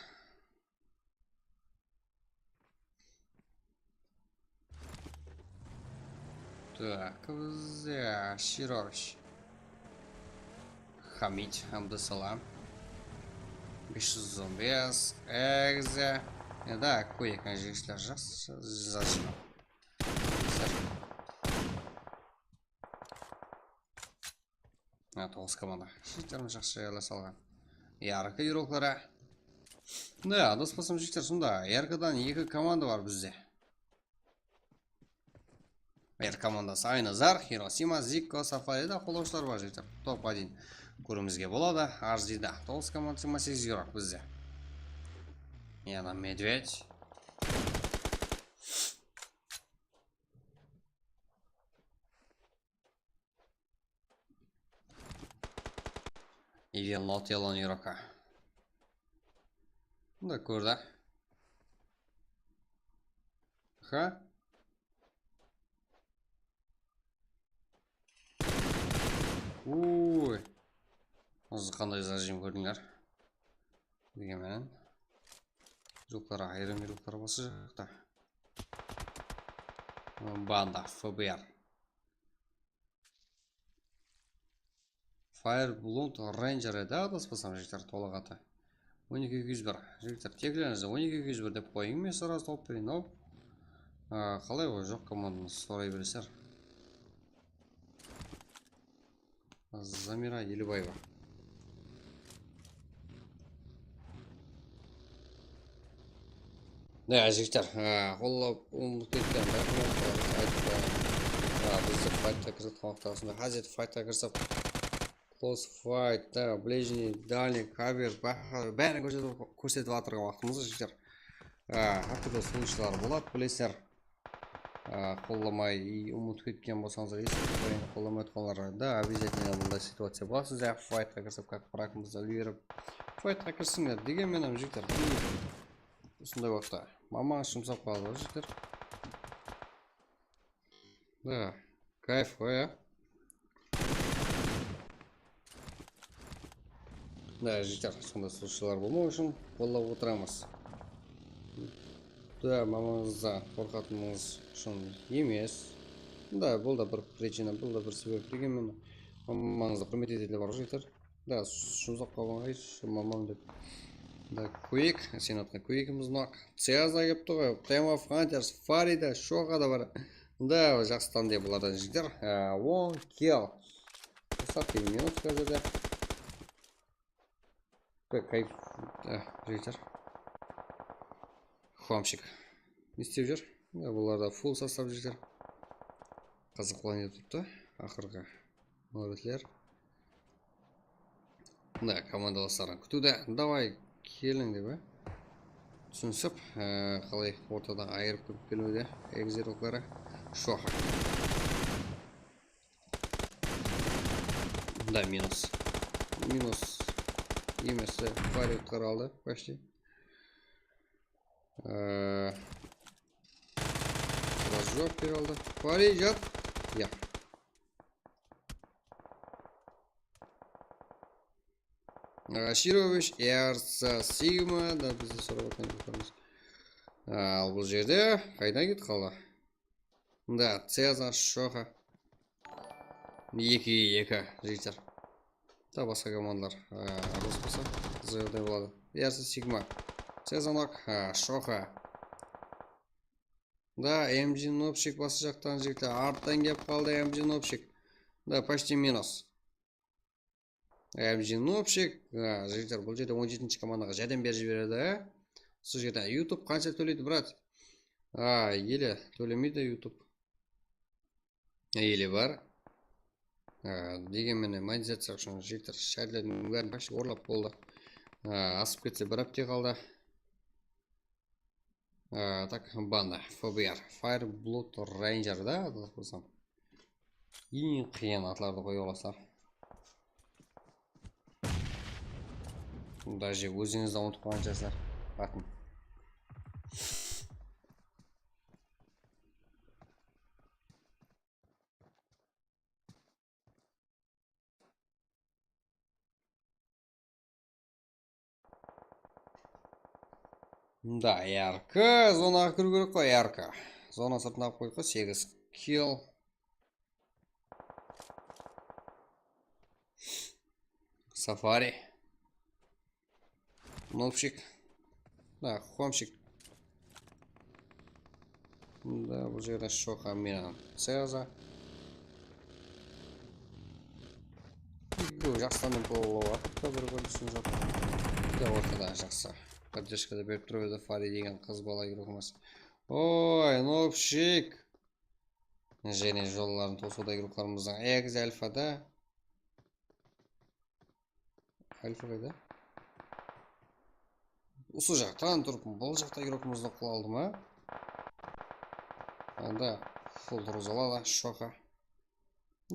Так, bizde Shirovish. Hamid, Abdusalam. Bes júz on bes, Egze. Ya da Quick, jigitler, jaqsı, jaqsı. Ha, toǵız komanda. Jigitlerim jaqsı jayla salǵan. Yarkı yurokları. Mına, adıspasam, jigitler, sonda yarkıdan eki komanda bar bizde. Er komandası Aynazar, Hirosima, Zikko, Safari da qolawshılar bar, jigitler. Top один kóriwimizge boladı. H D da toǵız komanda, jigirma segiz yurok bizde. Yana Medved. Evil Nautilon yuraka. Bunda kórdi. Ha? Uy. Házir qanday zajim kórdińler? Degen menen. Joklar, ayırım joklar bası jaqta. Banda, F B R. Fire Blood Ranger edi, adıspasam, jigitler, tolıq atı. On eki eki júz bir. Jigitler, teklerińizdi on eki eki júz bir dep qoyıń, men srazı tawıp bereyin, aw. A, qalay, o, joq komandanı soray beresizler. Zamira Elibaeva. Ne, jigitler, ha, qollap, umıtıp ketken, raxmet, aytıp qoyaman. Ha, bizdi faytqa kirsip, tamaqta usınday házir faytqa kirsip, close fight, da, ближний, дальний, cover, bá-, bárin kórsetip, kórsetip atırǵan waqtımız, jigitler. Ha, hár túrli uslınshılar boladı, bilesizler. Á, qollamay, umıtıp ketken bolsańızlar, esingizde qollamay atqanlar da, обязательно bunday situaciya boladı. Sizler faytqa kirsip, как врагımızdı úlgerip, faytqa kirsińler degen menen, jigitler. Usınday waqıtta mamańız jumsap qaladı, jigitler. Da, kayf ǵoy, á. Da, jigitler, sonday sırtshılar bolmaw ushın qollap otıramız. Da, mamańızdan qorqatınıńız ushın emes. Da, bul da bir причина, bul da bir sebep degen menen mamańızdı húrmet etetuǵınlar bar, jigitler. Da, jumsap qalǵan ǵoy, mamam dep. Da, Quick, sen atqan Quickimiz nok. Ceza kelipti ǵoy, Time of Hunters, Farida, Shoxa da bar. Da, jaqsı tanıdı bulardan, jigitler. Á, on kill. Qısqa minut házirde. Kayf, eh, jigitler. Xvamshik. Ne istep júr? Ya, bularda full sostav, jigitler. Qazıqlanıp turıptı. Aqırǵı máwritler. Mına, komandalasların kútiwde. Davay, keliń dep, á. Túsinsip, e, qalay ortadan ayırıp kirip keliwde, egzerokları. Shoxa. Da, minus. Minus. Emes, e, Fari qutqarıp aldı, почти. E, Biraz juwap berip aldı. Fari, jat. Ya. Rashirovich, Ersa, Sigma, da bizde sorap atqan joqpız. Al, bul jerde qaydan ketip qaldı? Da, Cezar, Shoxa. Eki eki, jigitler. Da basqa komandalar, e, rus bolsa, qızılday boladı. Yarısı Sigma. Sezonok, e, Shoxa. Da, M G Nopchik bası jaqtan jigitler. Arttan kelip qaldı M G Nopchik. Da, почти minus. M G Nopchik, e, jigitler, bul jerde on jetinshi komandaǵa járdem berip jiberedi, e. Usı jerde YouTube qansha tóleydi, brat? A, ele tólemeydi YouTube. Ele bar. A, degen menen monetizatiya ushın jigitler shárlerdiń bárin почти orlap boldı. A, asıp ketse bir hápte qaldı. A, tak, banda, F B R, Fire Blood Ranger da, adal qılsam. Eń qıyın atlardı qoya alasızlar. Даже ózińiz de umıtıp qalǵan shıǵarsızlar atın. Mında A R K, zonaǵa kiriw kerek ǵoy, A R K. Zona sırtına alıp qoydıq ǵoy, segiz kill. Safari. Nopchik. Da, Homchik. Da, bul jerde Shoxa menen Ceza. Ekkewi jaqsıdan bolap atır da, bir-birin túsinip atır. Da, ortada jaqsı. Поддержка da berip turıp edi, Fari degen qız bala igrokımız. Oy, Nopchik. Jáne jolların tosıwda igroklarımızdıń. Egiz Alfa da. Alfa qayda? Usı jaqtan turıp, bul jaqta igrokımızdı qula aldı ma? Anda full turǵıza aladı, Shoxa.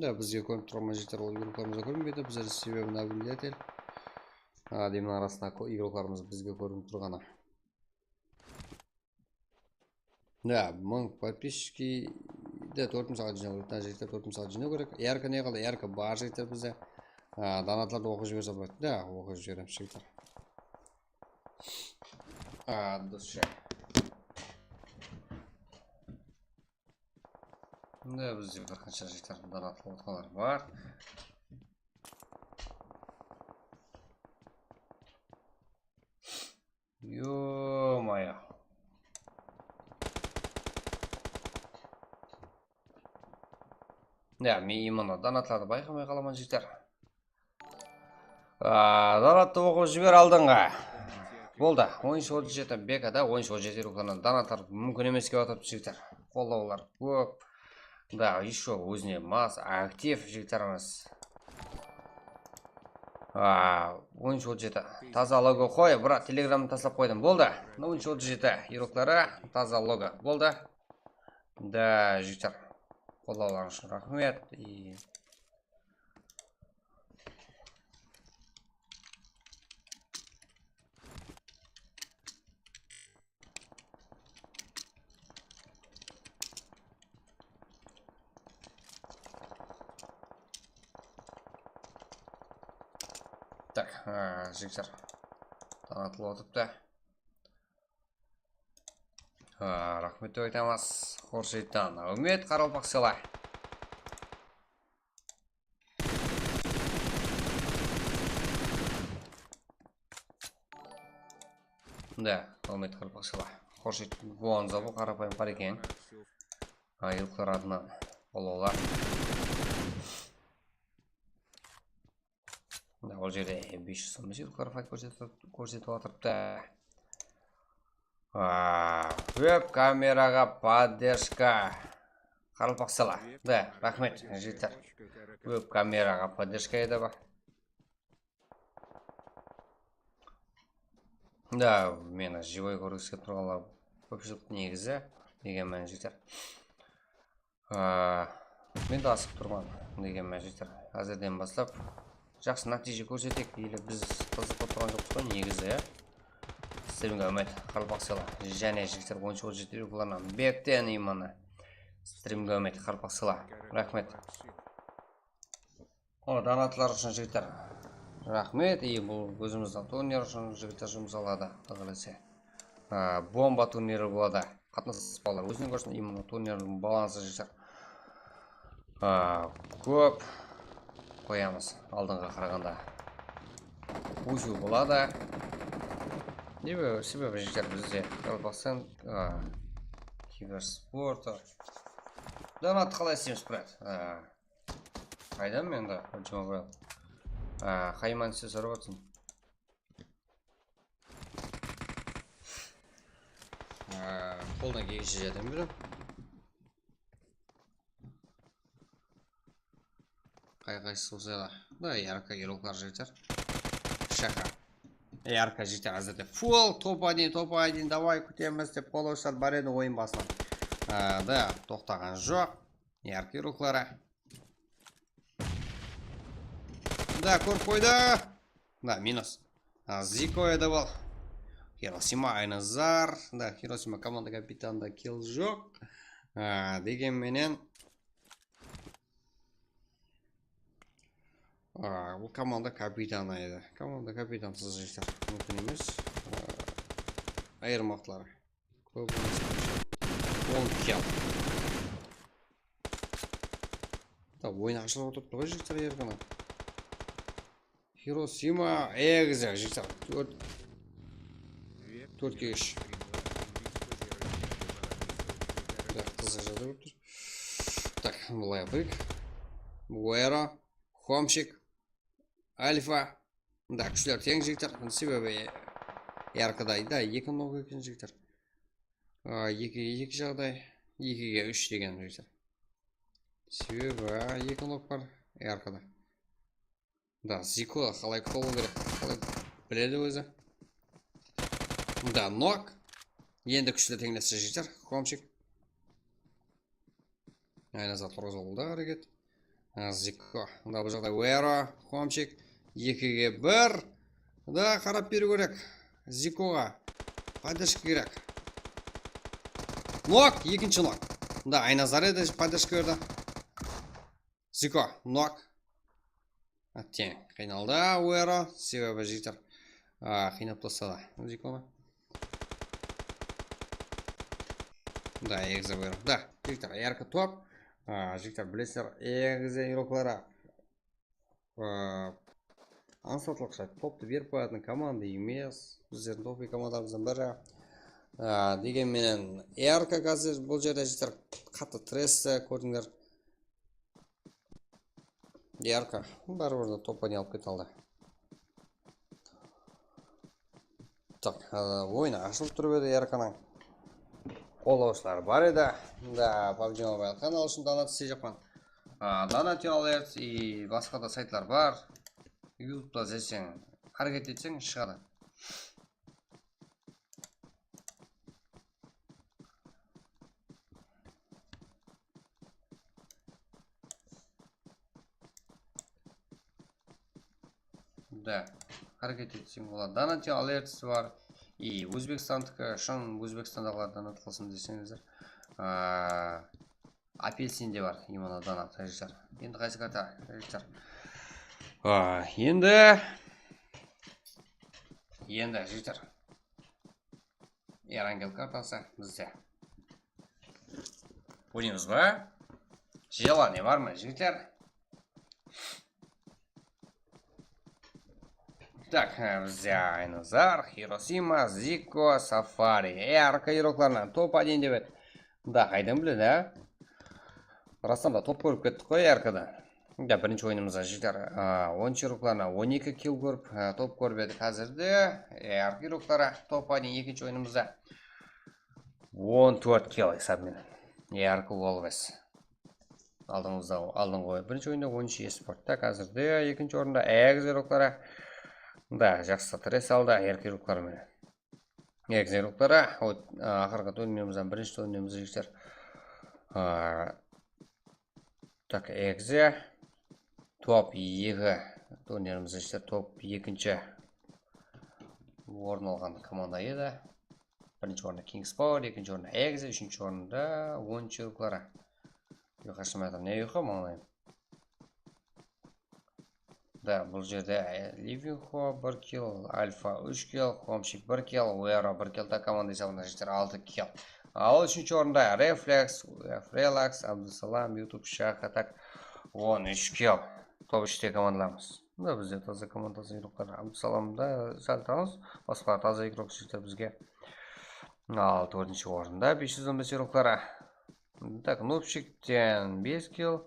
Da bizge kórinip turǵan jigitler ol igroklarımızǵa kórinbeydi. Bizler sebebi nablюдатель. Adamlar arasında ko-, igroklarımız bizge kórinip turǵanı. Ya, mıń подписчикti tórt mıń saat jıynaw kerek. Mına jigitler tórt mıń saat jıynaw kerek. Yarka ne qaldı? Yarka bar jigitler bizde. A, donatlardı oqıp jiberse boladı. Ya, oqıp jiberemiz jigitler. От души. Mında bizde bir qansha jigitler donat qılıp otqanlar bar. Ё-моё. Ya, men именно donatlardı bayqamay qalaman, jigitler. A, donattı oqıp jiber aldınǵa. Boldı. On úsh otız jeti B K da, on úsh otız jeti ruxlanan donatlar múmkin emes kep atırıptı, jigitler. Qollawlar kóp. Da, ещё ózine mas, aktiv jigitlerimiz. A, on úsh otız jeti. Taza logo qoy, brat, telegramdı taslap qoydım. Boldı. Mına on úsh otız jeti igrokları, taza logo. Boldı. Da, jigitler. Qollawlarıńız ushın raxmet. I Tak, ha, jigitler. Donatılıp otırıptı. Ha, raxmet dep aytamız. Xorshedtan Áwmet, qaraqalpaq sıyla. Da, Áwmet qaraqalpaq sıyla. Xorshid Gonza, bul qarapayım qara eken. Ayıqlar adınan qollawlar. Mına, ol jerde bes júz sumnı jigitler fayt kórsetip, kórsetip atırıptı. Aa, web kameraǵa podderjka. Qaraqalpaq sıyla. Da, raxmet, jigitler. Web kameraǵa podderjka edi ba? Da, meni живой kórgisi kelip turǵanlar kópshilik negizi, degen menen jigitler. Aa, men de asıp turman, degen menen jigitler. Házirden baslap jaqsı nátiyje kórsetek, ele biz qızıqıp turǵan joqpız ǵoy negizi, ya. Strimge úmmet, qaraqalpaq sıyla. Jáne jigitler, on úsh otız jeti ruxlanan bekten imını. Strimge úmmet, qaraqalpaq sıyla. Raxmet. O, donatlar ushın, jigitler, raxmet. I bul ózimizdiń turnirimizge jigitler jumsaladı, Quday qálese. A, bomba turniri boladı. Qatnasıp balalar ózine kórsin, именно turnirdiń balansı, jigitler. A, kóp. qoyamız aldınǵıǵa qaraǵanda. Óziw boladı. Nebe, sebebi jigitler bizde Qaraqalpaqstan, a, kibersportı. Donat qalay isteymiz, brat? A, qaydan men de? Última qoyalım. A, qayman size sorap atırman. A, qoldan kelgenshe járdem beremen. Qay qaysısı bolsa da. Da, yarka, giroklar jeter. Shaka. Yarka jeter házirde. Full, top один, top один, davay, kútemiz dep qolawshılar bar edi oyın basınan. A, da, toqtaǵan joq. Yarka, girokları. Da, kórip qoydı. Da, minus. A, Ziko edi ol. Hirosima, Aynazar. Da, Hirosima komanda kapitanında kill joq. A, degen menen, a, bul komanda kapitanı edi. Komanda kapitansız jigitler múmkin emes. A, ayırmaqları. Kóp emes. On kill. Da, oyın ashılıp otırıptı ǵoy, jigitler, erkini. Hirosima, egizek, jigitler. Tórt, tórtke úsh. Da, qızıq jaǵday bolıp tur. Tak, bılay yapayıq. Guero, Homchik, Alfa. Da, kúshler teń, jigitler. Sebebi yarkada da eki nok eken, jigitler. A, ekige eki jaǵday, ekige úsh degen, jigitler. Sebebi, a, eki nok bar yarkada. Da, Ziko qalay kol kerek, qalay biledi ózi. Da, nok. Endi kúshler teńlessin, jigitler. Homchik. Aynazar turǵızıp aldı háreket. A, Ziko. Da, bul jaǵday Guero, Homchik. Ekige bir. Da, qarap beriw kerek. Zikoǵa. Podderjka kerek. Nok, ekinshi nok. Da, Aynazar edi, podderjka berdi. Ziko, nok. Atteń, qıynaldı Guero, sebebi jigitler, a, qıynap tasladı Zikonı. Da, egize Guero. Da, jigitler, yarkı top. A, jigitler, bilesizler, egize girokları, a, ańsatlıq jay, toptı berip qoyatın komanda emes. Bizlerdiń topiy komandamızdıń biri. A, degen menen, yarkı házir bul jerde, jigitler, qattı tiresti, kórdińler. Yarka, báribir de top oynalıp kete aldı. Tak, e, oyın ashılıp turıp edi, Yarkanıń qolawshıları bar edi. Da, PUBG Mobile kanal ushın donat isteyjaqpan. A, Donation Alert i basqa da saytlar bar. YouTubeta izleseń, háreket etseń, shıǵadı. Da, háreket etseń boladı. Donation Alerts bar. I Ózbekstandiki, shın Ózbekstandaǵılar donat qılsın deseńizler. A, Apelsin de bar, именно donat, jigitler. Endi qaysı karta, jigitler? A, endi, endi, jigitler. Erangel kartası bizde. Oynaymız ba? Jelaniya barma, jigitler? Tak, e, bizde Aynazar, Hirosima, Ziko, Safari. Yarka giroklarınan top один dep edi. Da, qaydan biledi, a? Rastan da top kórip kettik ǵoy yarkada. Da, birinshi oyınımızda, jigitler, a, onınshı giroklarınan on eki kill kórip, a, top kórip edik. Házirde, e, yarka girokları top один ekinshi oyınımızda. On tórt kill esap menen. Yarka Wolves. Aldımızda, aldınǵı oy-, birinshi oyında on úsh esport. Tak, házirde ekinshi orında Aegis girokları. Da, jaqsı tres aldı, yarka girokları menen. Aegis girokları, o, a, aqırǵı turnirimizden birinshi turnirimizde, jigitler. A, tak, Aegis. Top eki turnirimizde, jigitler, top ekinshi orın alǵan komanda edi. Birinshi orında Kings Power, ekinshi orında Aegis, úshinshi orında onınshı girokları. Uyqı shımayatır, ne uyqı, mańlayım? Da, bul jerde, e, Livinho bir kill, Alfa úsh kill, Homchik bir kill, Uero bir kill, da, komanda esabında, jigitler, altı kill. Al, úshinshi orında Reflex, Relax, Abdusalam, YouTube, Shaka, tak, on úsh kill. Top úshte komandalarımız. Mına bizde taza komandası yurıqları. Abdusalamda sál tanıs, basqalar taza yurıq jigitler bizge. Al, tórtinshi orında bes júz on bes yurıqları. Tak, Nupchikten bes kill.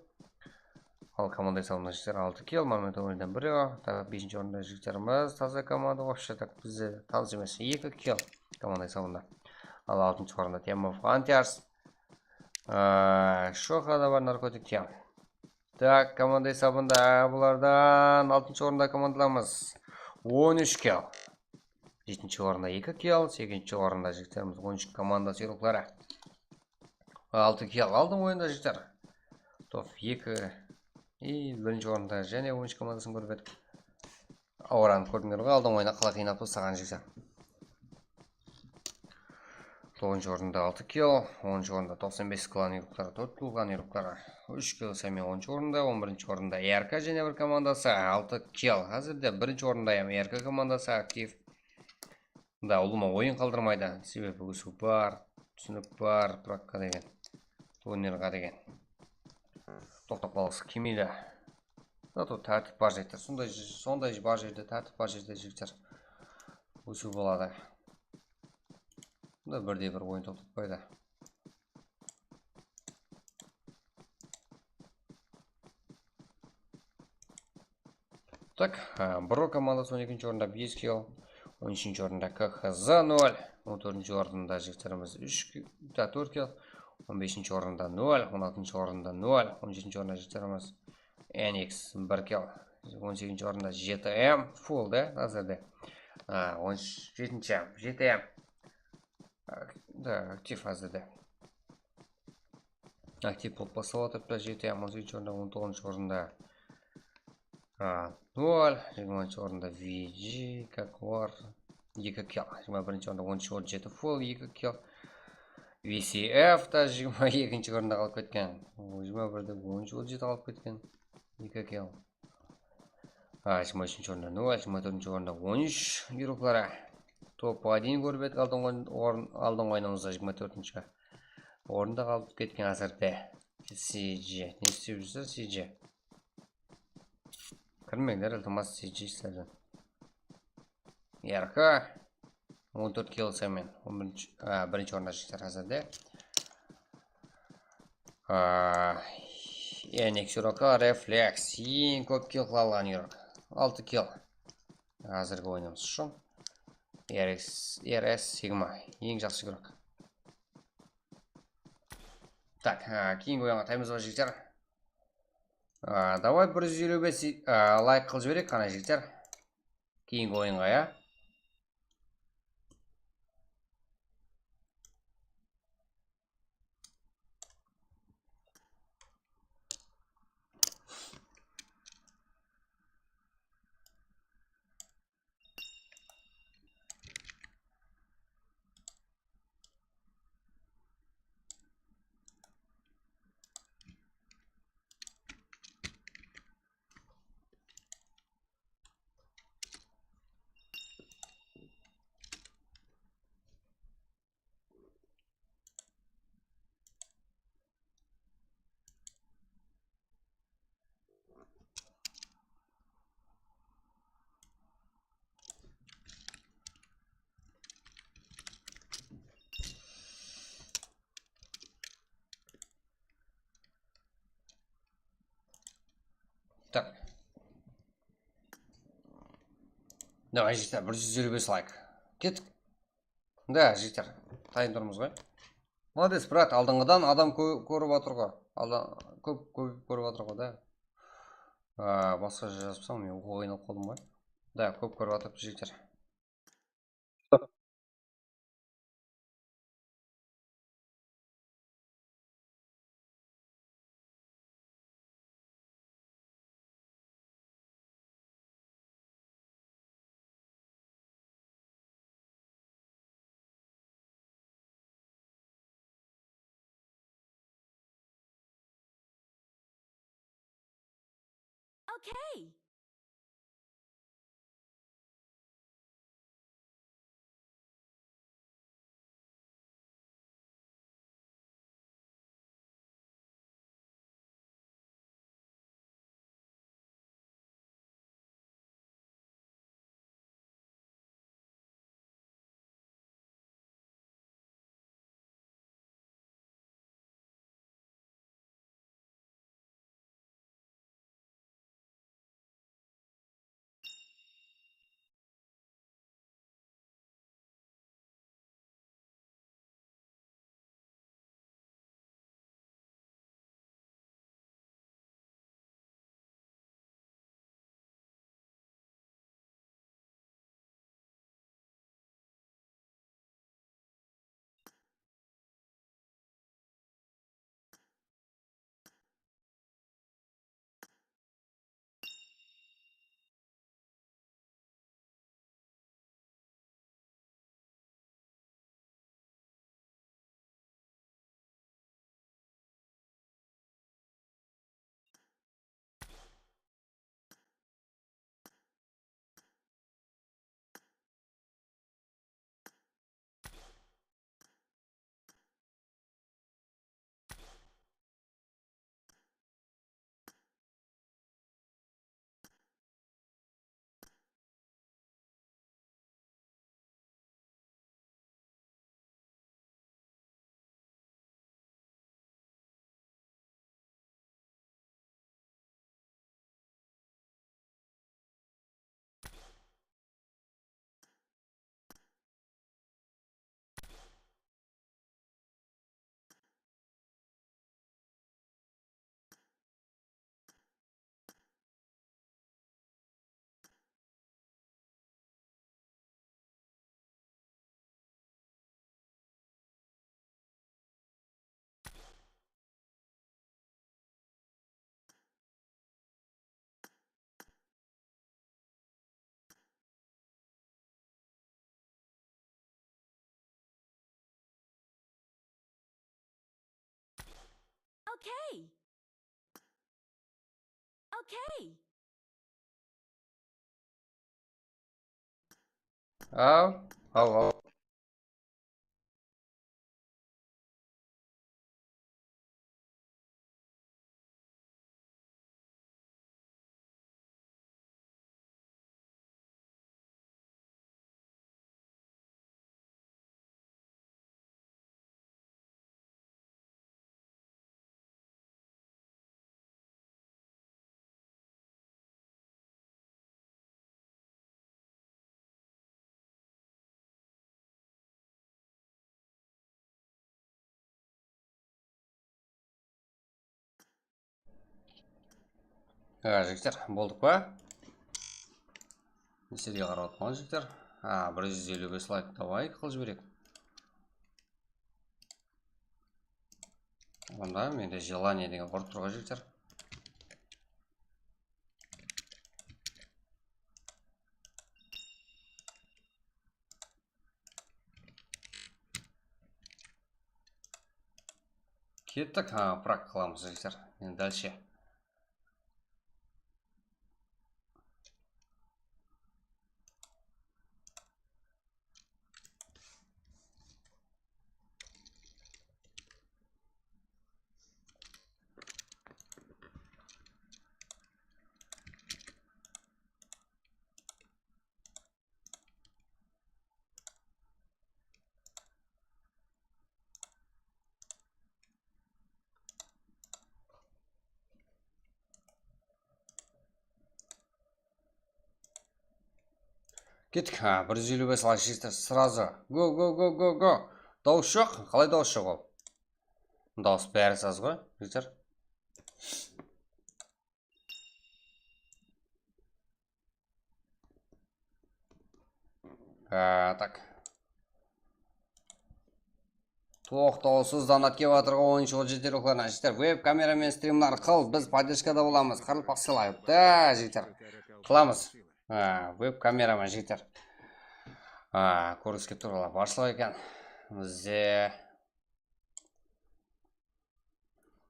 Al, komanda esabında jigitler altı kill, Momento Mobilden bir. Tak, besinshi orında jigitlerimiz taza komanda. Вообще, tak, bizde tanıs emes, eki kill komanda esabında. Al, altınshı orında Team of Hunters. Aa, Shoqa da bar, Narkotik Team. Tak, komanda esabında bulardan altınshı orında komandalarımız on úsh kill. Jetinshi orında eki kill, segizinshi orında jigitlerimiz on úsh komanda sıyırıqları. Altı kill aldın oyında jigitler. Top eki. I birinshi orında jáne on úsh komandasın kórip edik. Auranı kórdińler ǵoy, aldın oyında qalay qıynap taslaǵanın jigitler. Toǵızınshı orında altı kill, onınshı orında toqsan bes klanı yurıqları, tórt klanı yurıqları, úsh kill samen onınshı orında, on birinshi orında R K jáne bir komandası, altı kill. Házirde birinshi orında hám R K komandası aktiv. Da, ulıwma oyın qaldırmaydı. Sebebi ósiw bar, túsinik bar, turakka degen, turnirga degen. Toqtap qalǵısı kelmeydi. Zato tártip bar jerde. Sonday, sonday bar jerde, tártip bar jerde jigitler ósiw boladı. Bunda birde-bir oyın toqtatpaydı. Tak, ha, Bro komandası on ekinshi orında bes kill, on úshinshi orında K H Z nol, on tórtinshi orında jigitlerimiz úsh ki-, ta, tórt kill, on besinshi orında nol, on altınshı orında nol, on jetinshi orında jigitlerimiz N X bir kill, on segizinshi orında jeti M full da házirde. Ha, on jetinshi M, jeti M. Da, aktiv házirde. Aktiv bolıp baslap atırıptı, jeti M, on segizinshi orında, on toǵızınshı orında. A, nol, jigirmanshı orında V G, Kakvar, eki kill, jigirma birinshi orında on úsh, on jeti full, eki kill. V C F ta jigirma ekinshi orında qalıp ketken. Jigirma birde on úsh, on jeti qalıp ketken. Eki kill. A, jigirma úshinshi orında nol, jigirma tórtinshi orında on úsh yurıqları. Top один kórip edik aldınǵı orın, aldınǵı oyınımızda jigirma tórtinshi orında qalıp ketken házirde. C G. Ne istep júrsizler, C G? Kirmeńler, iltimas, C G sizlerden. R K. On tórt kill samen. On birinshi, a, birinshi orında jigitler házirde. A, N X yurıqqa Refleks. Eń kóp kill qıla alǵan yurıq. Altı kill. Házirgi oyınımız ushın. R X, R S jigirma. Eń jaqsı yurıq. Tak, a, keyingi oyınǵa taymız ba, jigitler? A, davay, bir júz eliw bes, a, layk qılıp jibereyik qana, jigitler. Keyingi oyınǵa, ya. Tak. Davay, jigitler, bir júz eliw bes layk. Kettik. Da, jigitler, tayın turmız ǵoy. Molodec, brat, aldınǵıdan adam kó-, kórip atır ǵo. Alda-, kóp, kóp kórip atır ǵo da. A, basqa jazıpsań, men oqıwǵa qıynalıp qaldım ǵoy. Da, kóp kórip atırıptı, jigitler. Okay. Okay. Okay. Aw, aw, aw. Ha, jigitler, boldıq pa? Sizlerge qarap atırman, jigitler. Ha, bir júz eliw bes layk, davay, qılıp jibereyik. Onda mende желание degen urıp turǵan, jigitler. Kettik, ha, prak qılamız, jigitler. Endi дальше. Kettik. Ha, bir júz eliw bes layk, jigitler, сразу. Go, go, go, go, go. Dawıs joq. Qalay dawıs joq ol? Dawıs bári saz ǵoy, jigitler. Ha, tak. Toqtawsız donat kep atır ǵoy, onınshı jılıq jeterliklerine. Jigitler, web kamera menen strimler qıl, biz podderjkada bolamız. Qırq paksel ayıp. Da, jigitler. Qılamız. Ha, web kameraman, jigitler. Ha, kórgisi kep tur, barshılıq eken. Bizde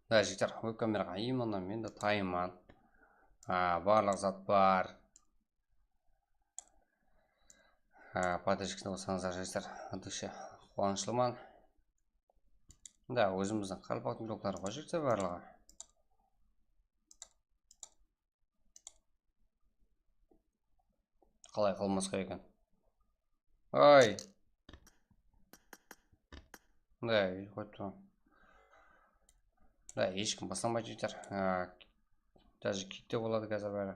Da, jigitler, web kameraǵa именно men de tayınman. Ha, barlıq zat bar. Ha, podderjkada bolsańızlar, jigitler, dıqshe quwanıshlıman. Da, ózimizdiń qaraqalpaqtıń blogları ǵoy, jigitler, barlıǵı. Qalay qılmasqa eken? Ay. Mınday qoyıp turman. Mınday hesh kim baslamaydı, jigitler. Ha, даже kiyikte boladı házir bári.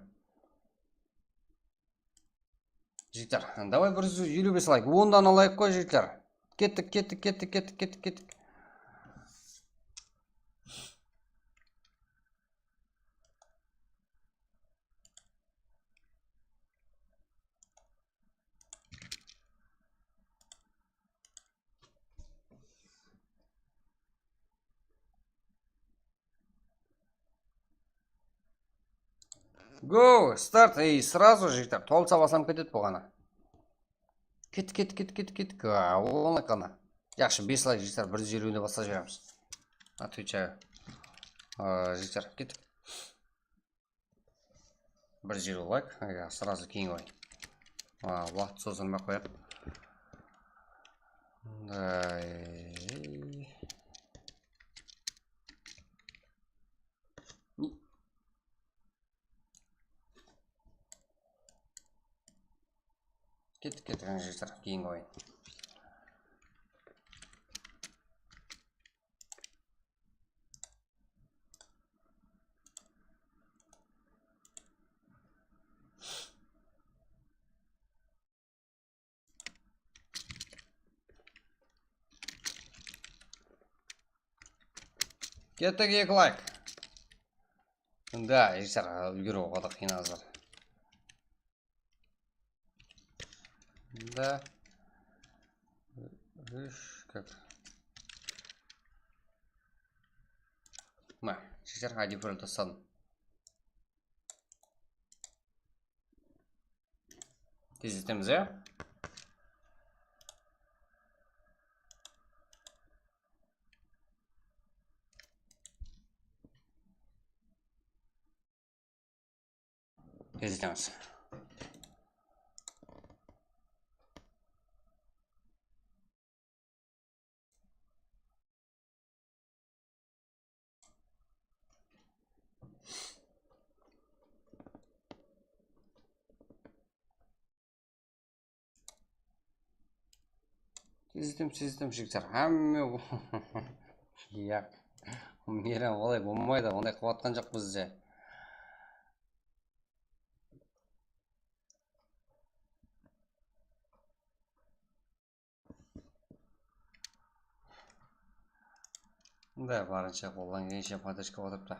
Jigitler, давай bir júz eliw bes layk. Ondan alayıq ǵoy, jigitler. Kettik, kettik, kettik, kettik, kettik, kettik. Go, start, ey, сразу, jigitler, tolsa baslam ketedi bolǵanı. Kettik, kettik, kettik, kettik, kettik. Aa, on layk ǵana. Jaqsı, bes layk, jigitler, bir júz eliwine baslap jiberemiz. Отвечаю. Aa, jigitler, kettik. Bir júz eliw layk. Ya, сразу keyin qoyayın. A, waqıt sozdırmay qoyayıq. Ay. Kettik, kettik, jigitler, keyin qoyayın. Kettik, eki layk. Da, jigitler, úlgeriw o qadar qıyın házir. Da. Úsh, kak. Mına, jigitler, I D parol tasladım. Tezletemiz, ya. Tez etemiz. Tez etemiz, tez etemiz, jigitler. Hámme, yaq. Miyran, olay bolmaydı, onday qılıp atqan joqpız bizde. Da, barınsha qoldan kelgenshe podderjka otırıptı.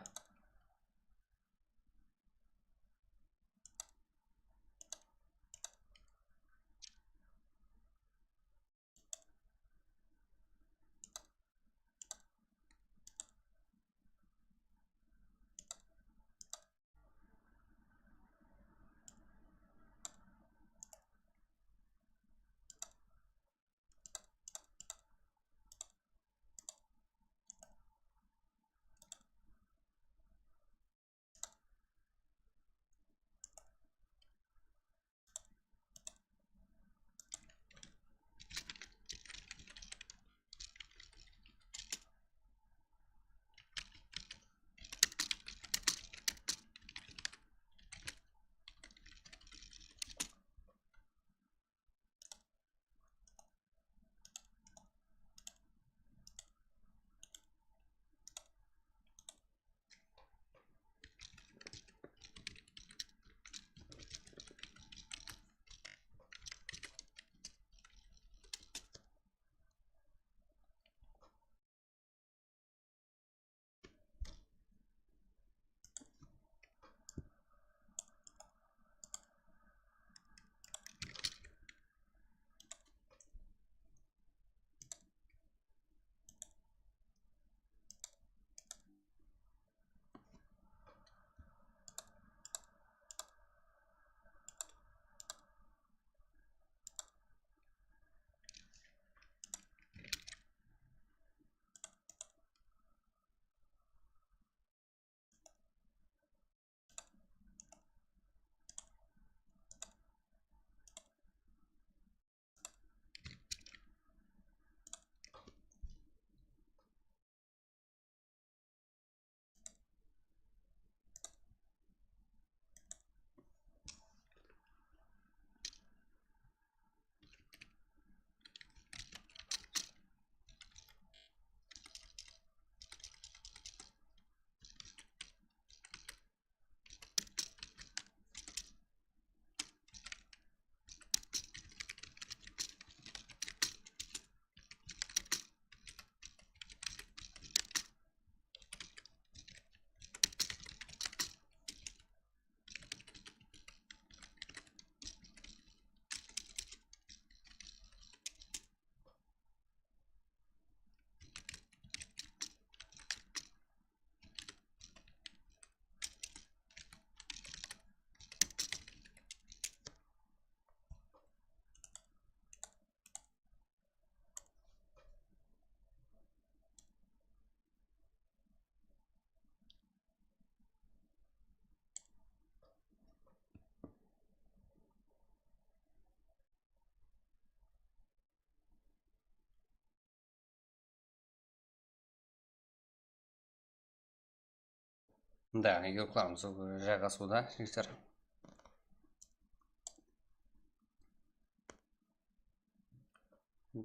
Da, yurtlarımız jayǵasıwda, jigitler.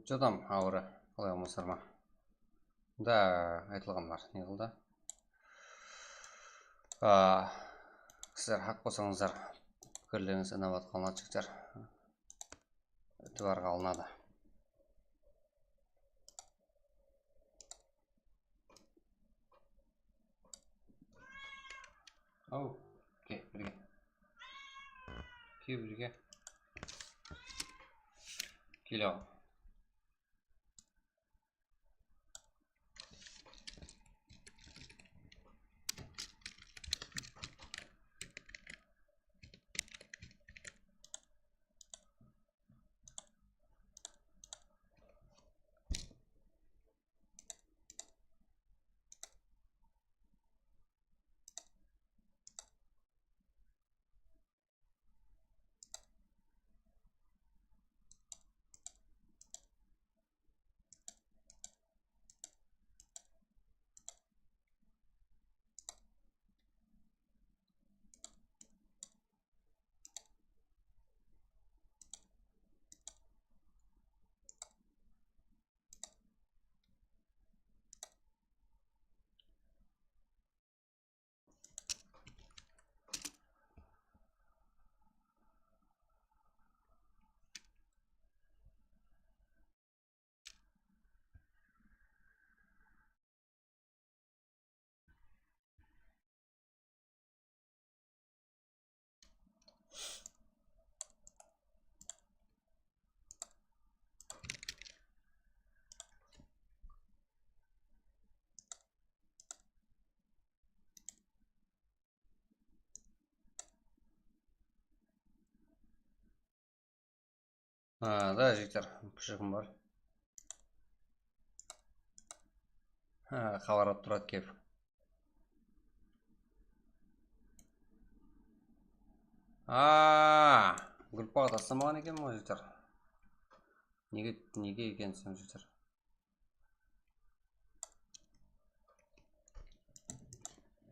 Judam awır, qalay bolmasın ma? Da, aytılǵan bar, ne qıldı? A, sizler haq bolsańızlar, pikirlerińiz inobatqa alınadı, jigitler. Itibarǵa alınadı. Aw, ke, birge. Ke, birge. Kel, aw. Ha, da, jigitler, pıshıǵım bar. Ha, xabarlap turadı kelip. Aa, gruppaǵa taslamaǵan ekenmen ǵoy, jigitler. Nege, nege eken desem, jigitler.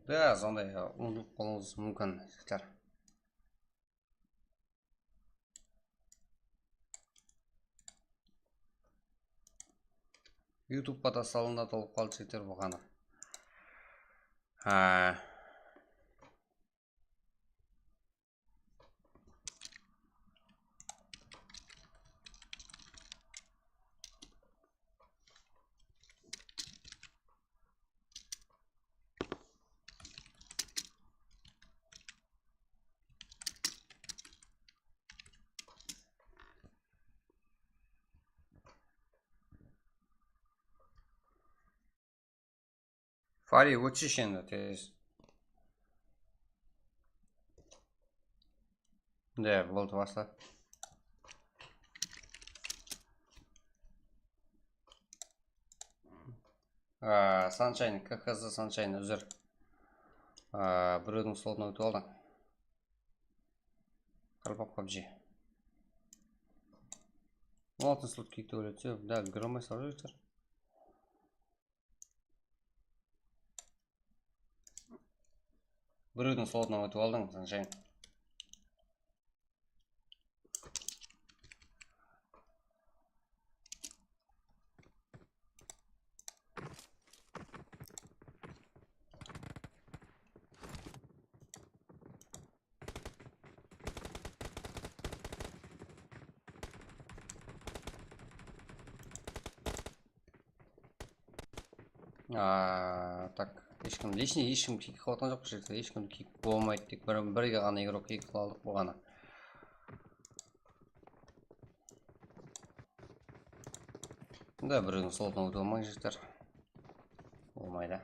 Da, sonday, umıtıp qalıwıńız múmkin, jigitler. YouTubeqa da salınat bolıp qaldı, jigitler, bolǵanı. Ha. Fari, ótshi endi tez. De, boldı, basla. Aa, Sunshine, K K Z Sunshine, úzir. Aa, birewdiń slotına ótip aldıń. Qaraqalpaq PUBG. Altın slot kiyikti óyletse, dál kirolmay sal júriptir. Birewdiń slotına ótip aldıń, Sunshine. Aa, tak, hesh kim, личный hesh kim kiyik qılıp atqan joq, hesh kim kiyik bolmaydı, tek bir, birge ǵana igrok kiyik qılıp aldıq bolǵanı. Da, birewdiń slotına ótip almań, jigitler. Bolmaydı.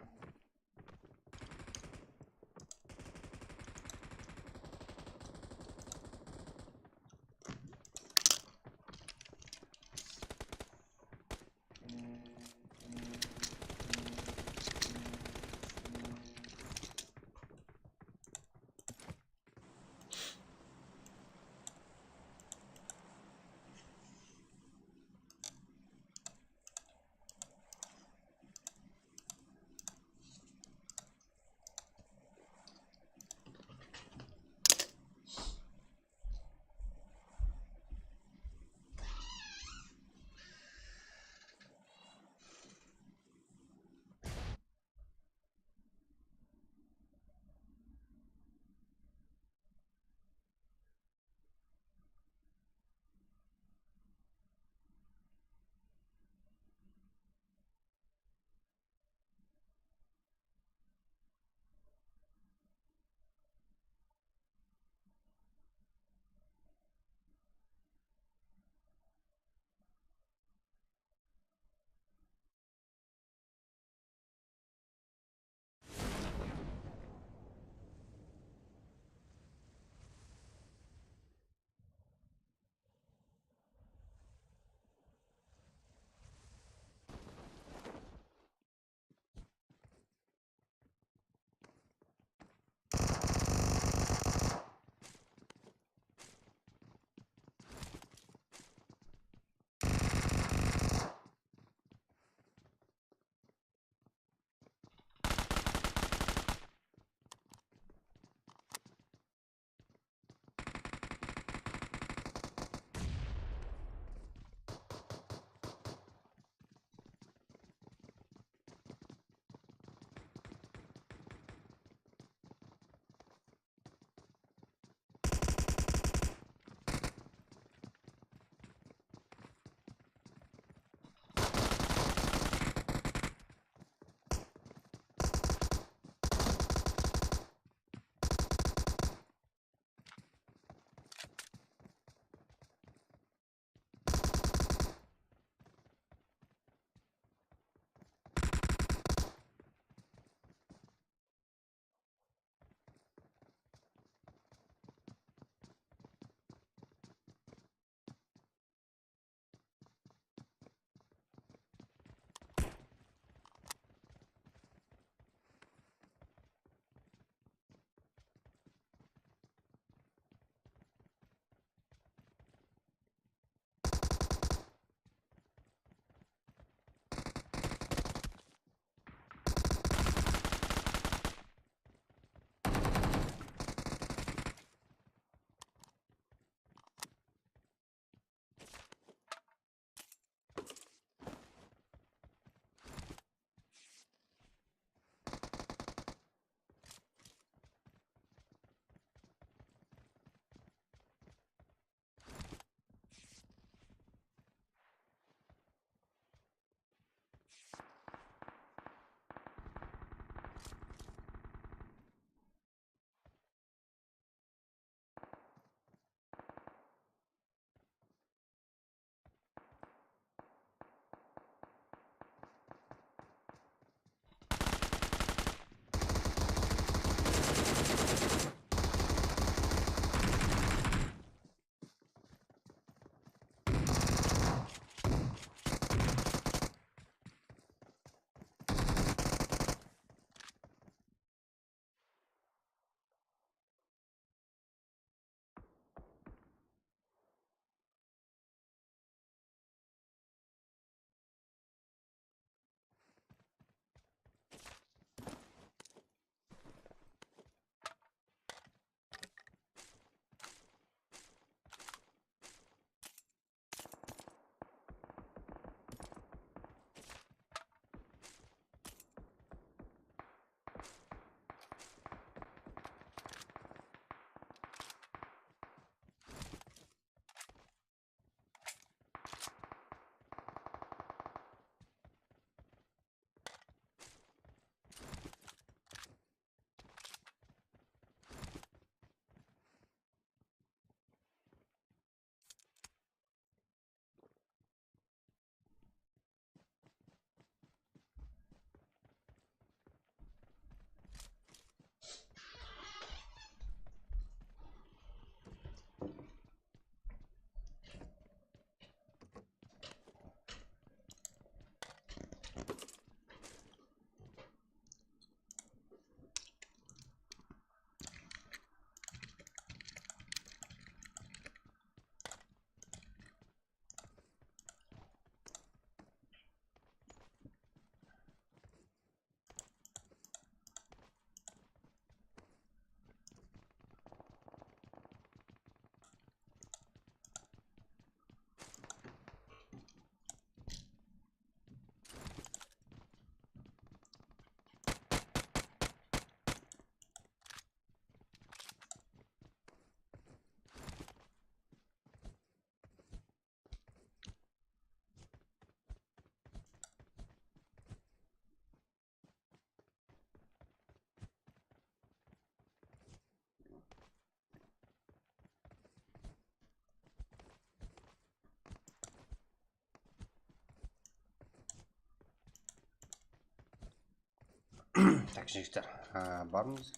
Tak, jigitler, a, barmız.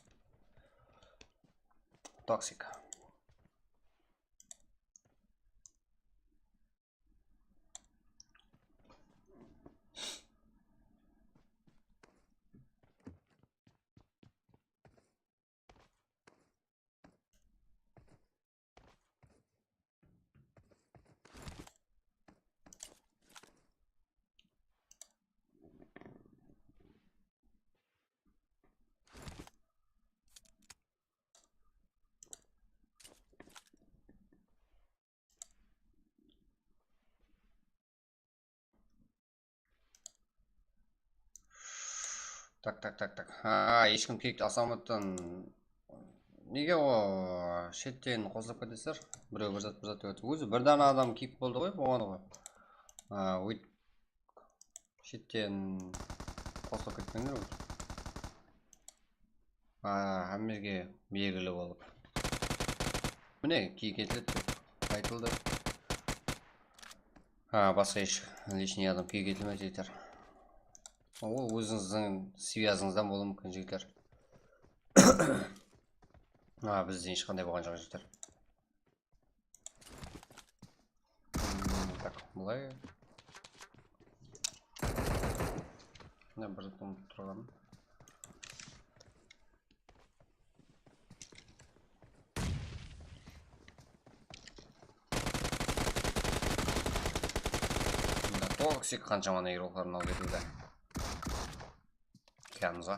Toksik. Tak, tak, tak, tak. Ha, hesh kim kiyikti asamattan. Nege o shetten qosılıp ketesizler? Birew bir zat, bir zat dep atır. Ózi bir dana adam kiyik boldı ǵoy, bolǵanı ǵoy. Ha, óyt-, shetten qosılıp ketpeńler óyt. Ha, hámmege belgili bolıp. Mine, kiyik etiledi dep aytıldı. Ha, basqa hesh, лишний adam kiyik etilmedi, jigitler. Ol ózińizdiń svyazıńızdan bolıwı múmkin, jigitler. Ha, bizde hesh qanday bolǵan joq, jigitler. Hmm, tak, bılay. Mına bir zat umıtıp turǵanım. Mında toksik qanshama igroklardan alıp ketildi. Kenzo.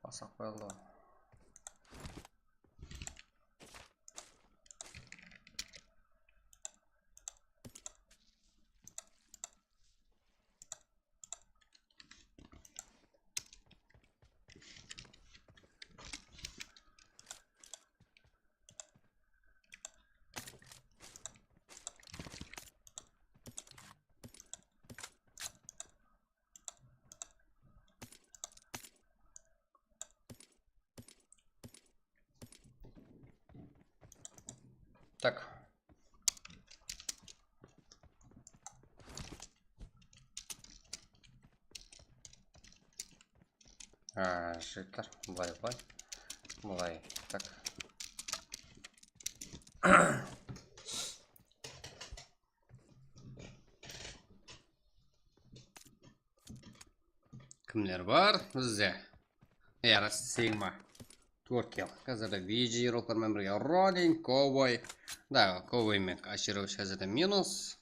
Basaq qoyıldı. Tak. Ha, jigitler, bılay, bılay. Bılay, tak. Kimler bar bizde? Yarası, Sigma. Tórt kill. Házirde V G igroklar menen birge Ronin, Kovboy. Da, Kovboy men Ashirov házirde minus.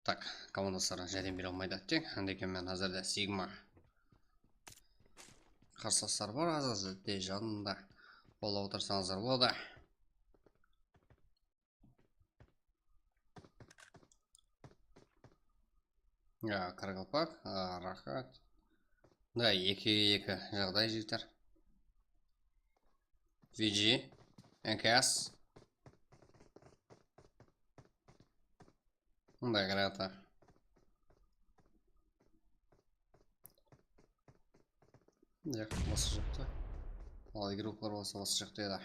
Tak, komandaslar járdem bere almaydı, átteń. Ándeken men házirde Sigma. Qarsılaslar bar, házirde janında. Qollap otırsańızlar boladı. Ya, qaraqalpaq, a, raxat. Da, eki eki jaǵday, jigitler. V G, N K S. Mınday granata. Yaq, basqa jaqta. Al, igroklar bolsa basqa jaqta edi.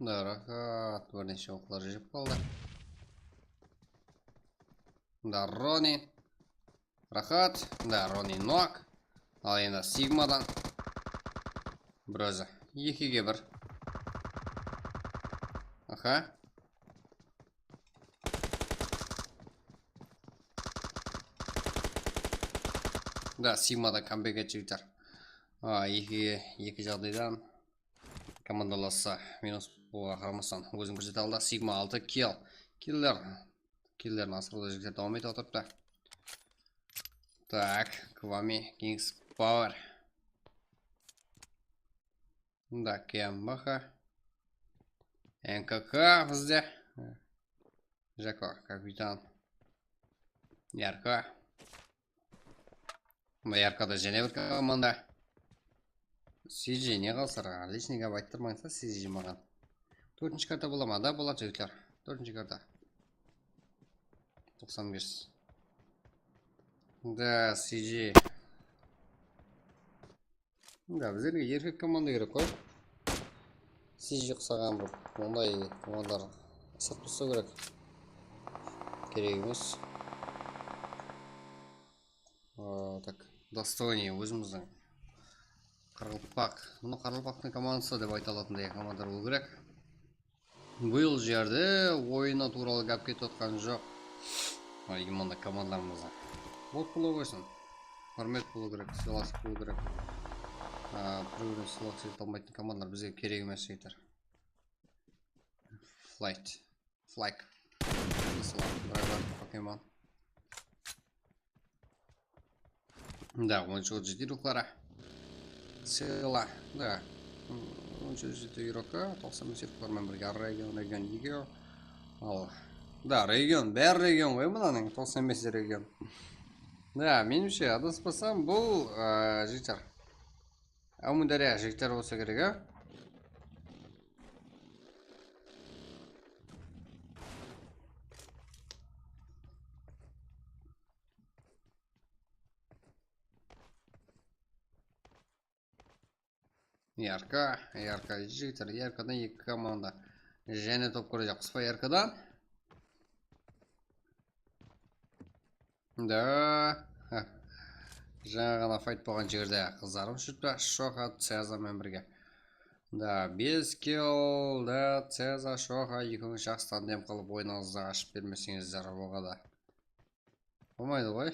Da, raxat, bir neshe oqlar jep qaldı. Da, Ronin. Raxat. Da, Ronin nok. Al, endi Sigmadan. Bir ózi. Ekige bir. Aha. Da, Sigma da kambek etip jigitler. A, eki, eki jaǵdaydan komandalası minus bolıwǵa qaramastan ózin kórsete aldı. Sigma altı kill. Killer. Killerin asırıwda jigitler dawam etip atırıptı. Tak, Kwami, Kings Power. Mında Kembaxa. N K K bizde. Jako, kapitan. Yarko. Mına Yarkoda jáne bir komanda. C G ne qalsar? Личный gáp ayttırmańız da C G maǵan. Tórtinshi karta bola ma? Da, boladı, jigitler. Tórtinshi karta. Toqsan bes. Da, C G. Da, bizlerge erkek komanda kerek ǵoy. C G uqsaǵan bir onday komandalar sırtqa uslaw kerek. Kerek emes. Aa, tak, Достойный, ózimizdiń qaraqalpaq. Mına qaraqalpaqtıń komandası dep ayta alatınday komandalar bolıw kerek. Bıyıl jerde oyını tuwralı gáp ketip atqan joq. Ay, mında komandalarımızda. Bot bola qoysın. Húrmet bolıw kerek, sıylaslıq bolıw kerek. Aa, bir-birine sıylaslıq ete almaytın komandalar bizge kerek emes, jigitler. Flight. Flag. Sıyla, driver, Pokemon. Da, on jeti yurokları. Sıyla, da. On jeti yurokı, toqsan bes yuroklar menen birge region, region ego. Al. Da, region, bári region ǵoy mınanıń, toqsan bes region. Da, menimshe, adaspasam, bul, aa, jigitler. Ámiwdárya jigitler bolsa kerek, á? Yarko, Yarko, jigitler, Yarkodan eki komanda. Jáne top kórejaqpız ba Yarkodan? Da. Jańa ǵana fayt bolǵan jerde qızlarımız júripti. Shoxa, Ceza menen birge. Da, bes kill, da, Ceza, Shoxa, ekewińiz jaqsı tandem qılıp oynańızdı ashıp bermeseńizler, oǵada. Bolmaydı ǵoy.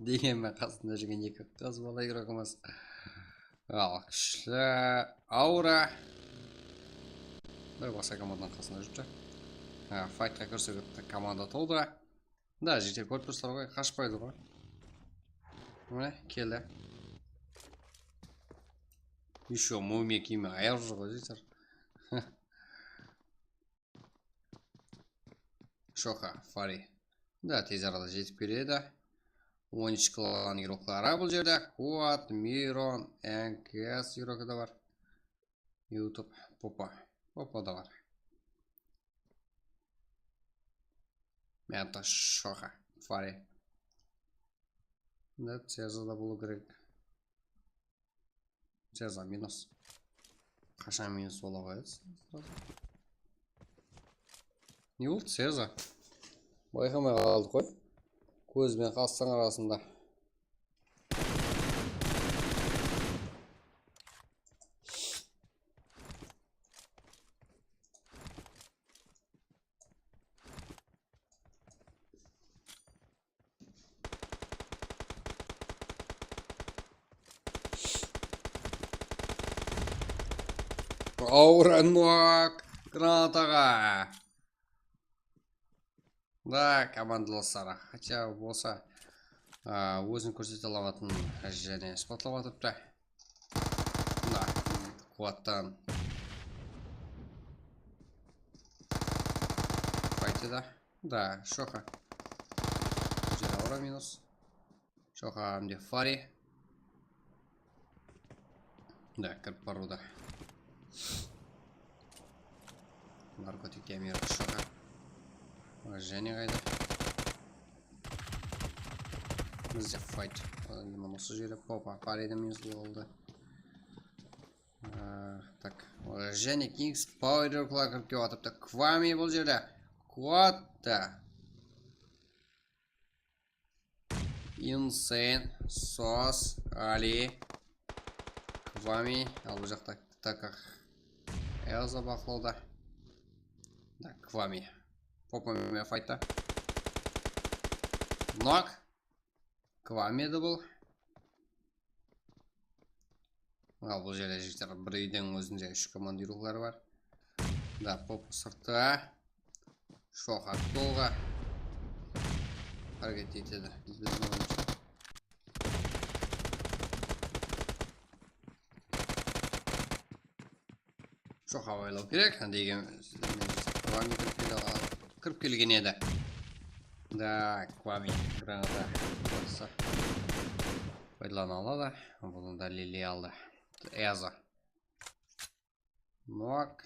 Degenmen qasında júrgen eki qız bala yuragımız. Al, kúshli Aura. Bir basqa komandanıń qasında júripti. Ha, faytqa kirse komanda toldı. Da, jigitler kórip tursızlar ǵoy, qashpaydı ǵoy. Mine, keldi. Ещё mumya kiyimi ayırıp júr ǵoy, jigitler. Shoxa, Fari. Da, tez arada jetip keledi. On úsh klavan yurokları bul jerde. Kuat, Miron, N K S yurogı da bar. YouTube, Popa. Popa da bar. Menta, Shoxa, Fari. Da, Ceza da bolıw kerek. Ceza minus. Qashan minus bola qoyadı? Ne boldı, Ceza? Bayqamay qaldıq qoy. Kóz benen qastıń arasında. Aura nok granataǵa. Da, komandalasları. Хотя bolsa, a, ózin kórsete alatın jáne isbatlap atırıptı. Mına, Kuattan. Qaytı da. Da, Shoxa. Jera ura minus. Shoxa hám de Fari. Da, kirip barıwda. Narkotik yamir Shoxa. Jáne qayda? Bizde fight. Endi usı jeri Popa, Fari de minus boldı. Aa, tak. Jáne Kings Power Clock kirip kep atırıptı. Kwami bul jerde. Kuatta. Insane, Sos, Ali, Kwami. Al, bul jaqta Taka. Elza baqlawda. Da, Kwami. Popa menen faytta. Nok. Kwami edi bul. Al, bul jerde, jigitler, bir úydiń ózinde úsh komanda yurıqları bar. Da, Popa sırtta. Shoxa golǵa háreket etedi. Bizdiń oyınsha. Joq, abaylaw kerek degen, kirip kelgen edi. Da, Kwami granata jaqsı paydalana aladı. Bunı da Lili aldı. Ezo. Nok.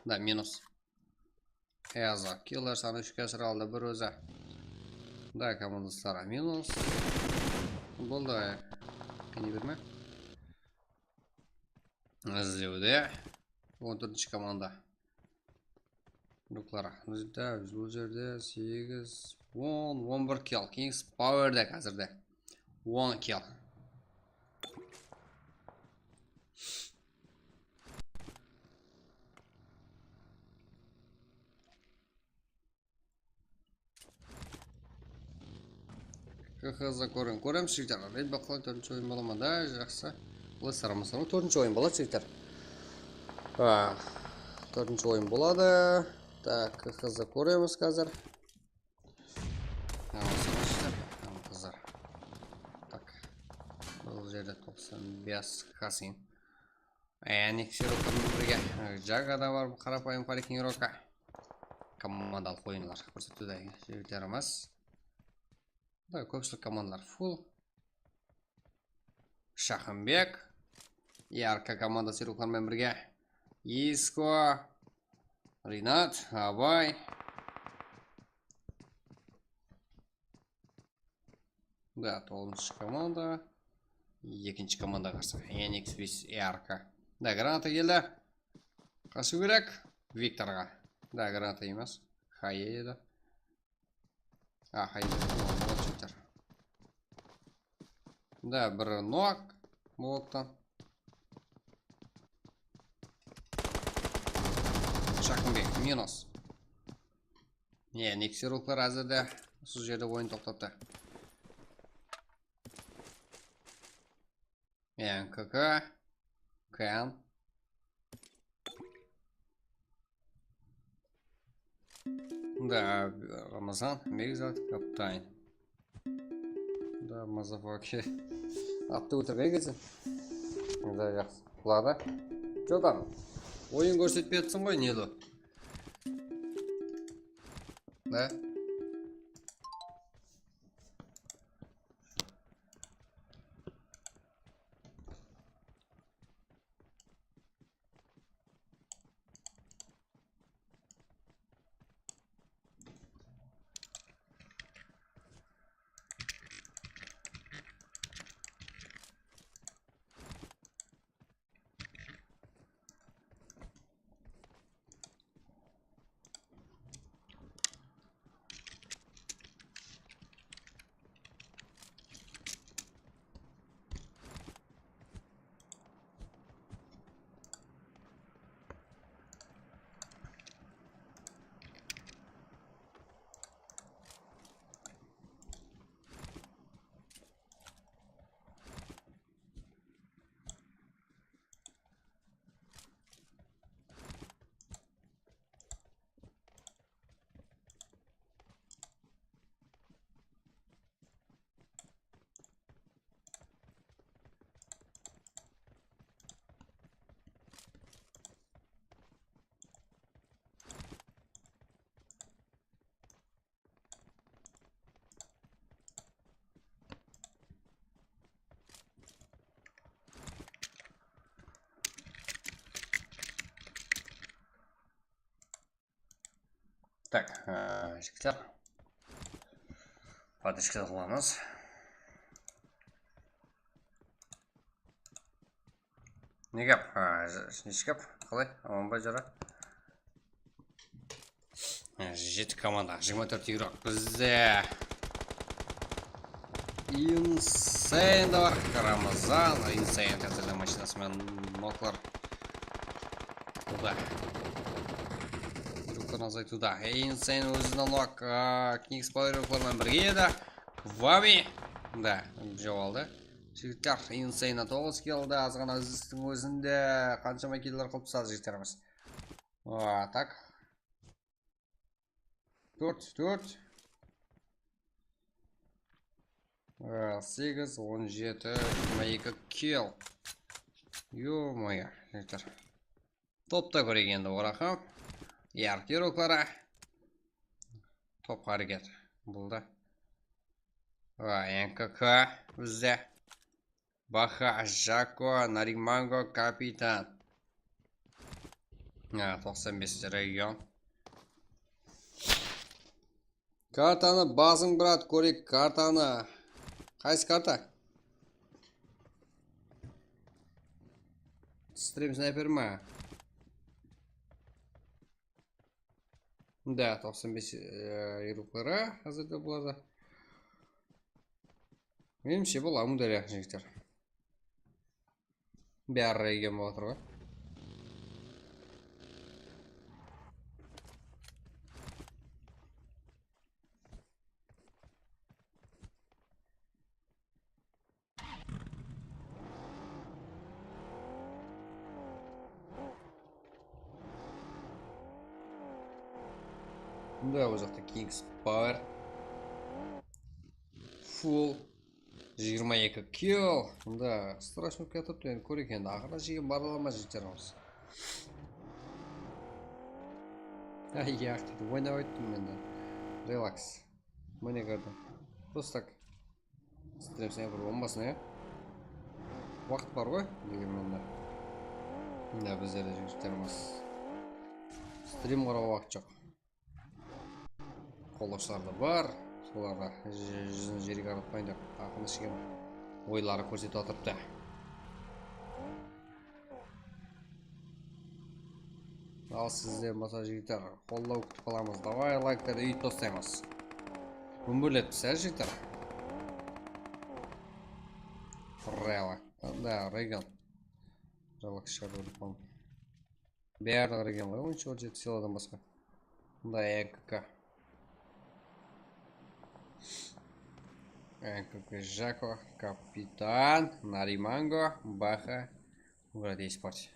Da, minus. Ezo. Killer sanı úshke asıra aldı bir ózi. Da, komandasları minus. Boldı. Qıynaberme. Izlewde. On tórtinshi komanda. Nuklar. Bizde, biz bul jerde segiz, on, on bir kill. Kings Powerda házirde. On kill. K H Z kóriń. Kóremiz, jigitler. Red Bull qalay, tórtinshi oyın bola ma? Da, jaqsı. Bılay saramasalar, tórtinshi oyın boladı, jigitler. A, tórtinshi oyın boladı. Tak, K H Z kóremiz házir. Tamam, jigitler. Tamam, qızlar. Tak. Bul jerde toqsan bes Hasin. Enik Sirokman birge. Jaga da bar, qarapayım parking roka. Komandalıq oyınlar kórsetedi jigitlerimiz. Da, kópshilik komandalar full. Shaqımbek. Yarka komanda Sirokman birge. Isko. Rinat, Abay. Da, toǵızınshı komanda. Ekinshi komanda qarsı. N X bes R K. Da, granata keldi. Qashıw kerek. Viktorǵa. Da, granata emes. Haye edi. A, haye edi. Tamam, boladı, jigitler. Da, bir nok. Molottan. Shaqımbek, minus. Ne, Nexiruklar házirde usı jerde oyın toqtaptı. N K K, Ken. Da, Ramazan, Megzat, Kaptan. Da, motherfucker. Attı óltirgen ekensiń. Da, jaqsı. Quladı. Jodan, oyın kórsetpey atırsıń ǵoy, Nelu. Da. Tak, e, jigitler. Podishka qılamız. Ne gáp? Ha, j-, ne gáp? Qalay? Aman ba, jara? Ha, jeti komanda, jigirma tórt igrok. Bizde Insane da bar. Ramazan, Insane házirde mashinası menen noklar. Tuda. Igroktan azaytıwda. Insane ózine nok. A, Kings Power igroklar menen birge edi. Vami. Da, jawap aldı. Jigitler, Insane toǵız killdi, azǵana izlistiń ózinde qanshama killer qılıp tasladı jigitlerimiz. A, tak. Tórt, tórt. Á, segiz, on jeti, jigirma eki kill. Yo-moyo, jeter. Topta kóreyik endi oraqı. Yarq yorukları. Top háreket. Bul da. Á, N K K bizde. Baxa, Jako, Narimango, Kapitan. Ha, toqsan bes region. Kartanı basıń, brat, kóreyik kartanı. Qaysı karta? Stream snayper ma? Da, toqsan bes, e, yorukları házirde bularda. Menimshe, bul Ámiwdárya, jigitler. Bári region bolıp atır ǵoy. Bunda ol jaqta Kings Power. Full. Jigirma eki kill. Bunda strashno kiyatırıptı, endi kóreyik endi. Aqırına jegen bara ala ma jetermiz. Ay, yaq, dedi. Oynap ayttım men de. Relaks. Mine kirdi. Просто так. Stream snayper bombasin, ya. Waqıt bar ǵoy, degenmen de. Mine bizlerde jigitlerimiz. Stream qarap waqıt joq. Qollawshılar da bar. Solarǵa júzin jerge qaratpayın dep, aqını ishken oyları kórsetip atırıptı. Al sizden bolsa, jigitler, qollaw kútip qalamız. Davay, layklardı úytip tastaymız. Gúmburletip, á, jigitler. Прямо. Da, region. Жалко, shıǵarıp qoydım. Bári region ǵoy, on jeti seladan basqa. Bunda N K K. N K K, Jako, Kapitan, Narimango, Baxa, Город Спорт.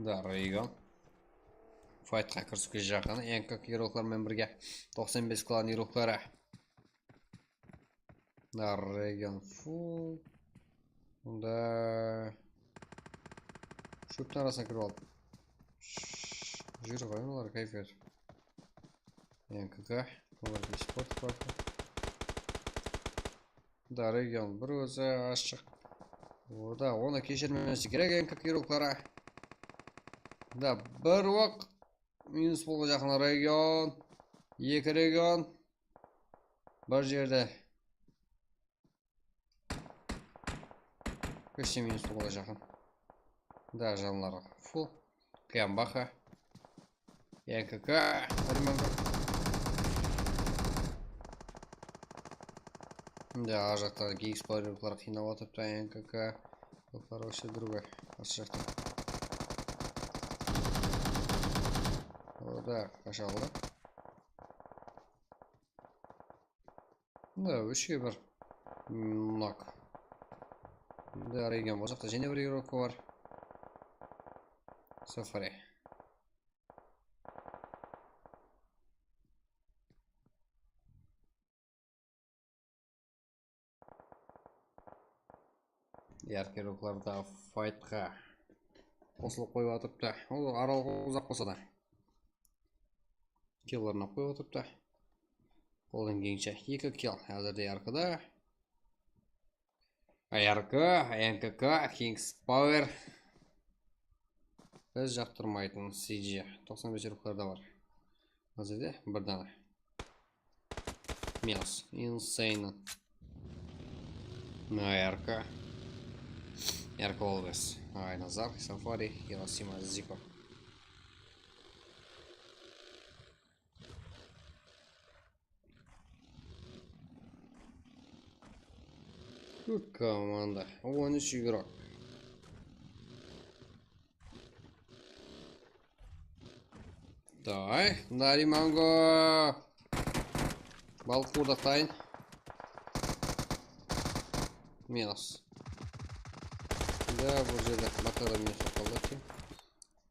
Da, region. Faytqa kirisipke jaqın. N K K yoruklar menen birge. Toqsan bes klan yorukları. Da, region full. Bunda shóptiń arasına kirip aldım. Júr ǵoy, olar kayfiyat. N K K, olar sport parkı. Da, region bir ózi ashıq. O da, onı keshirmesi kerek N K K yorukları. Da, bir oq minus bolǵan jaqın region. Eki region. Bir jerde. Почти minus bolǵan jaqın. Da, janları full. Qıyan Baxa. N K K, Narimango. Da, ar jaqta Kings Power qıynap atırıptı, N K K. Yoqları вообще другой. Arsı jaqta. O da, qasha aldı. Da, úshke bir. Nok. Da, region. Bul jaqta jáne bir yorka bar. Safari. Yarq yoruklar da faytqa qosılıp qoyıp atırıptı. Ol aralıq uzaq bolsa da. Killlarına qoyıp atırıptı. Qoldan kelgenshe eki kill házirde yarqıda. Yarqı, N K K, Kings Power. Biz jaqtırmaytın C G. Toqsan bes ruxlarda bar. Házirde bir dana. Minus. Insane. Yarqı. Yarqı Alves. Aynazar, Safari, Hirosima, Ziko. Kóp komanda. On úsh igrok. Davay, Narimango. Balıq qıwırdaq tayın. Minus. Da, bul jerde batada minus bolıp qaldı.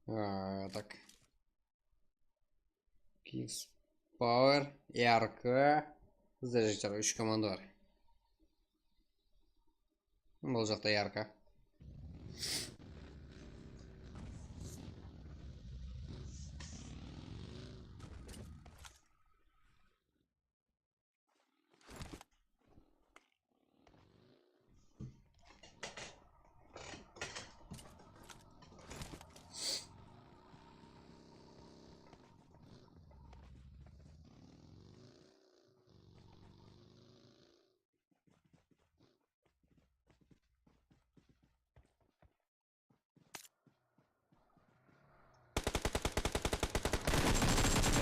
Aa, tak. Kings Power, R K. Bizde, jigitler, úsh komanda bar. Bul jaqta R K.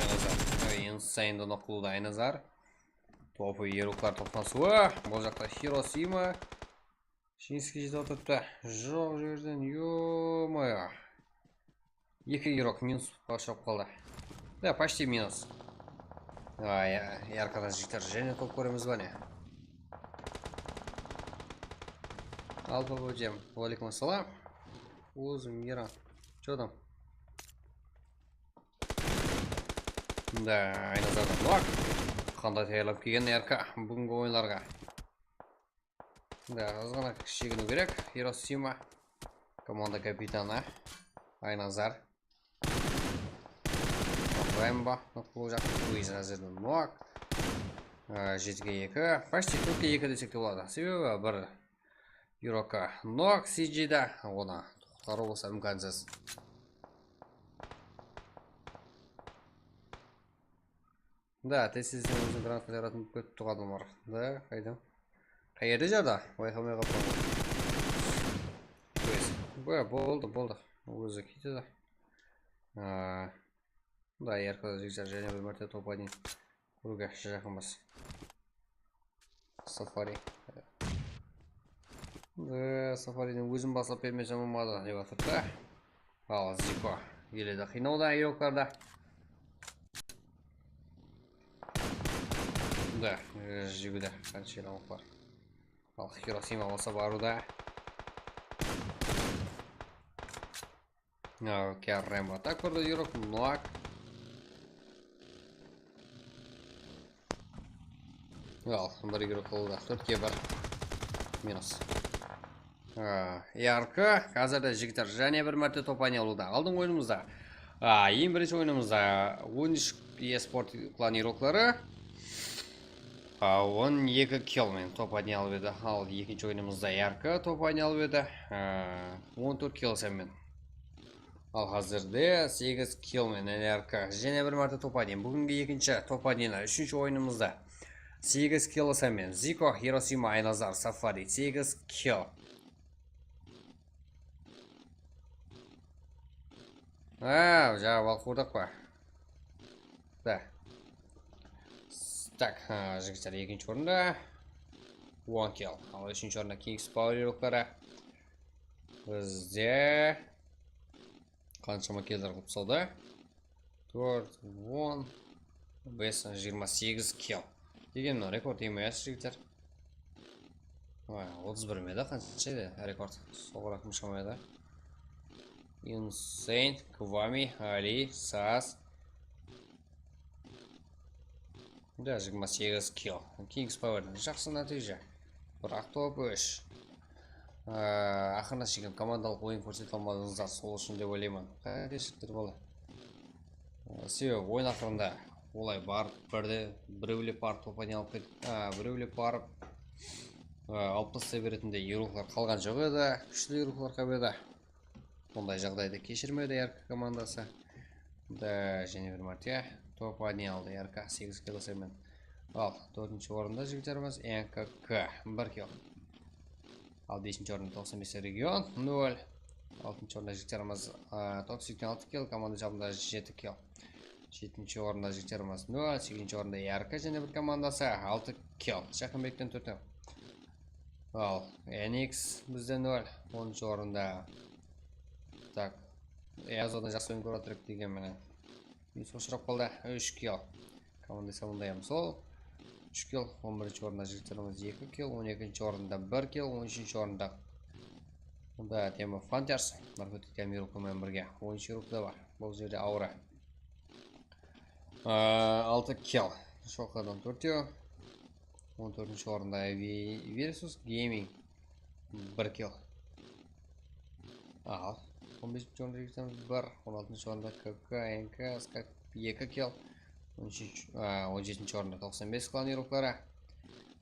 Aynazar. Ay, Insane-di uqlıwdı, Aynazar. Topı eruklar toqnasıwı. Bul jaqta Hirosima. Jeńiske jetip atırıptı. Joq jerden, ё-моё. Eki eruk minus boshap qaldı. Da, почти minus. Ay, yarqadan jigitler, jáne top kóremiz ba ne? Al, Baba Jem. Waleykum assalam. Ózim, Miran. Чё там? Da, Aynazar. Bak, qanday tayarlanıp kelgen R K búgingi oyınlarǵa. Da, azǵana sheginiw kerek. Hirosima. Komanda kapitanı. Aynazar. Rambo. Bul jaqta Luiz házirde nok. Á, jetige eki. Почти tórtke eki desek te boladı. Sebebi bir Hiroka nok C G-da. Onı qutqarıw bolsa imkansız. Da, tez-tezden óziniń granatkalar atın ketip turǵan adamlar. Da, qayda? Qayerde jardı? Bayqamay qalıppan. Óz. Bı, boldı, boldı. Ózi ketedi. Aa, da, R K jigitler jáne bir márte top oynayın. Kóriwge jaqınbız. Safari. Ee, Safariniń ózin baslap bermesem bolmadı dep atır da. Al, Ziko. Ele de qıynawda, eruklarda. Da, e, jigide qanshelli awıq bar. Al, Hirosima bolsa barıwda. Okey, Rembo atak urdı, eruk, nok. Al, bir eruk qıldı, tórtke bir. Minus. A, R K, házirde jigitler jáne bir márte top oynay alıwda. Aldınǵı oyınımızda, a, eń birinshi oyınımızda on úsh esport klan erukları, a, on eki kill menen top oynay alıp edi. Al, ekinshi oyınımızda R K top oynay alıp edi. A, on tórt kill sanmen. Al, házirde segiz kill menen R K. Jáne bir márte top oynayın. Búgingi ekinshi top oynayın. Úshinshi oyınımızda segiz kill sanmen. Ziko, Hirosima, Aynazar, Safari, segiz kill. A, jańa bal qurdıq pa? Da. Tak, ha, jigitler ekinshi orında. On kill. Al, úshinshi orında Kings Power erukları. Bizde qanshama killer qılıp saldı? Tórt, on, bes, jigirma segiz kill. Degen mına rekord emes, jigitler. Vay, otız bir me da, qansha edi rekord? Soǵıraq mı, shama edi? Insane, Kvami, Ali, Sas. Da, jigirma segiz kill. Kings Powerden jaqsı nátiyje. Biraq top úsh. Aa, aqırına shekem komandalıq oyın kórsete almadıńızlar, sol ushın dep oylayman. Qáyteshilikler boldı. Aa, sebebi oyın aqırında olay bar, birde birewlep barıp top oynay alıp ket-, aa, birewlep barıp, aa, alıp taslay beretindey eruklar qalǵan joq edi, kúshli eruklar qap edi. Bunday jaǵdaydı keshirmedi R K komandası. Da, jáne bir márte top oynay aldı R K segiz kill sanmen. Al, tórtinshi orında jigitlerimiz N K K bir kill. Al, besinshi orında toqsan bes region nol. Altınshı orında jigitlerimiz, a, toqsan seksen altı kill, komanda jabında jeti kill. Jetinshi orında jigitlerimiz nol, segizinshi orında R K jáne bir komandası altı kill. Jaqınbekten tórt. Al, N X bizde nol. Onınshı orında. Tak. Eyazodan jaqsı oyın kórip atırıq degen menen. Minusqa ushırap qaldı. Úsh kill. Komanda esabında sol. Úsh kill. On birinshi orında jigitlerimiz eki kill. On ekinshi orında bir kill. On úshinshi orında bunda Demo Fighters. Narkotik hám Yuroko menen birge. On úsh Yuroko da bar. Bul jerde aura. Aa, altı kill. Shoqlardan tórtew. On tórtinshi orında Vi-, Versus Gaming. Bir kill. Al. On besinshi orında jigitlerimiz bir. On altınshı orında K K N K Skype eki kill. On úshinshi, aa, on jetinshi orında toqsan bes klan Yurokları.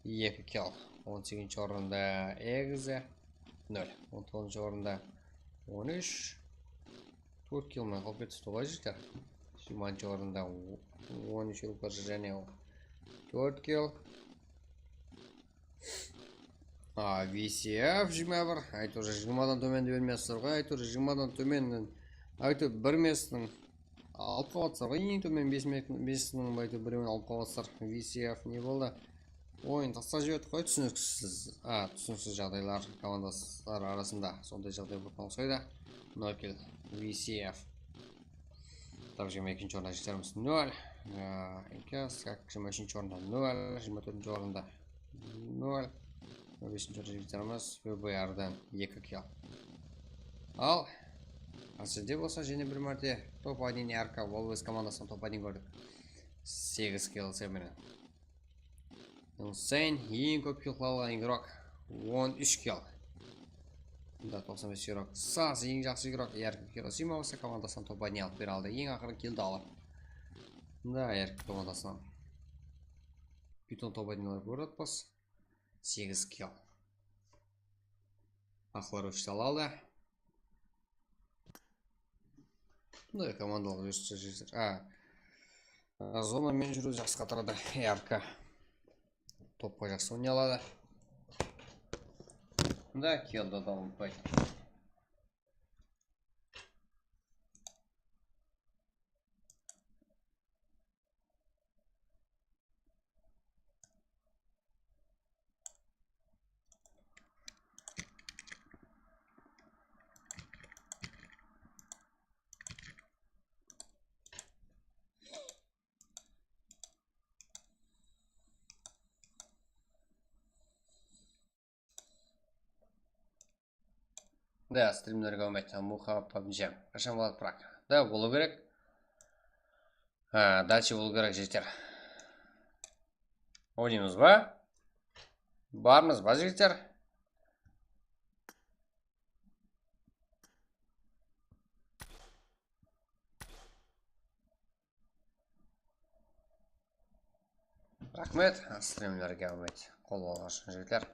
Eki kill. On segizinshi orında Exe. Nol. On toǵızınshı orında on úsh. Tórt kill menen qalıp ketti, tolay jigitler. Jigirmanshı orında on úsh Yurokları jáne tórt kill. A, V C F jigirma bir. Áytewir, jigirmadan tómendi bermeyapsızlar ǵoy. Áytewir, jigirmadan tómennen, áytewir, bir mestin alıp qalıp atırsızlar ǵoy. Eń tómen bes me-, mestin, áytewir, birewin alıp qalıp atırsızlar. V C F ne boldı? Oyın taslap jiberdi ǵoy, túsiniksiz. A, túsiniksiz jaǵdaylar komandalar arasında. Sonday jaǵday bolǵan uqsaydı. Nol kill, V C F. Tab jigirma ekinshi orında jigitlerimiz nol. Á, Inkas, jigirma úshinshi orında nol, jigirma tórtinshi orında nol. Jigirma besinshi orında jigitlerimiz V B R-dan eki kill. Al, házirde bolsa jáne bir márte top один R K Wolves komandasınan top один kórdik. Segiz kill menen. Insane, eń kóp kill alǵan igrok, on úsh kill. Bunda toqsan bes igrok. Saz, eń jaqsı igrok, Erkin Hirosima bolsa komandasınan top один alıp bere aldı. Eń aqırı killdi alıp. Bunda Erkin komandasınan. Pyuton top один alıp kórip atırmız. Segiz kill. Aqlar úsh sala aldı. Bunday komandalıq júriste júrip. A, zona menen júriw jaqsı qataradı. R K. Topqa jaqsı oynay aladı. Mında killdi da unutpaydı. Da, strimlerge úmit, Muxa pabjam. Qashan boladı prak? Da, bolıw kerek. Ha, dalshe bolıw kerek, jigitler. Oynaymız ba? Barmız ba, jigitler? Raxmet, strimlerge úmit, qol bolǵan ushın, jigitler.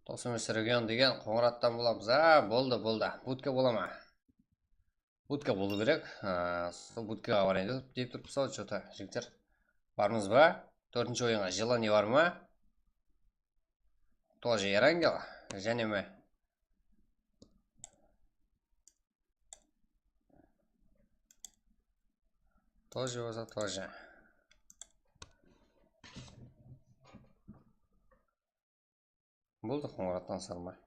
Toqsan bes region degen Qońırattan bolamız. A, boldı, boldı. Budka bola ma? Budka bolıw kerek. A, sol budkaǵa barayın dep, dep turıpsız-aw, что-то, jigitler. Barmız ba? Tórtinshi oyınǵa Jelaniya bar ma? Тоже Erangel. Jáne me? Тоже bolsa, тоже. Boldı, Qońırattan sarma.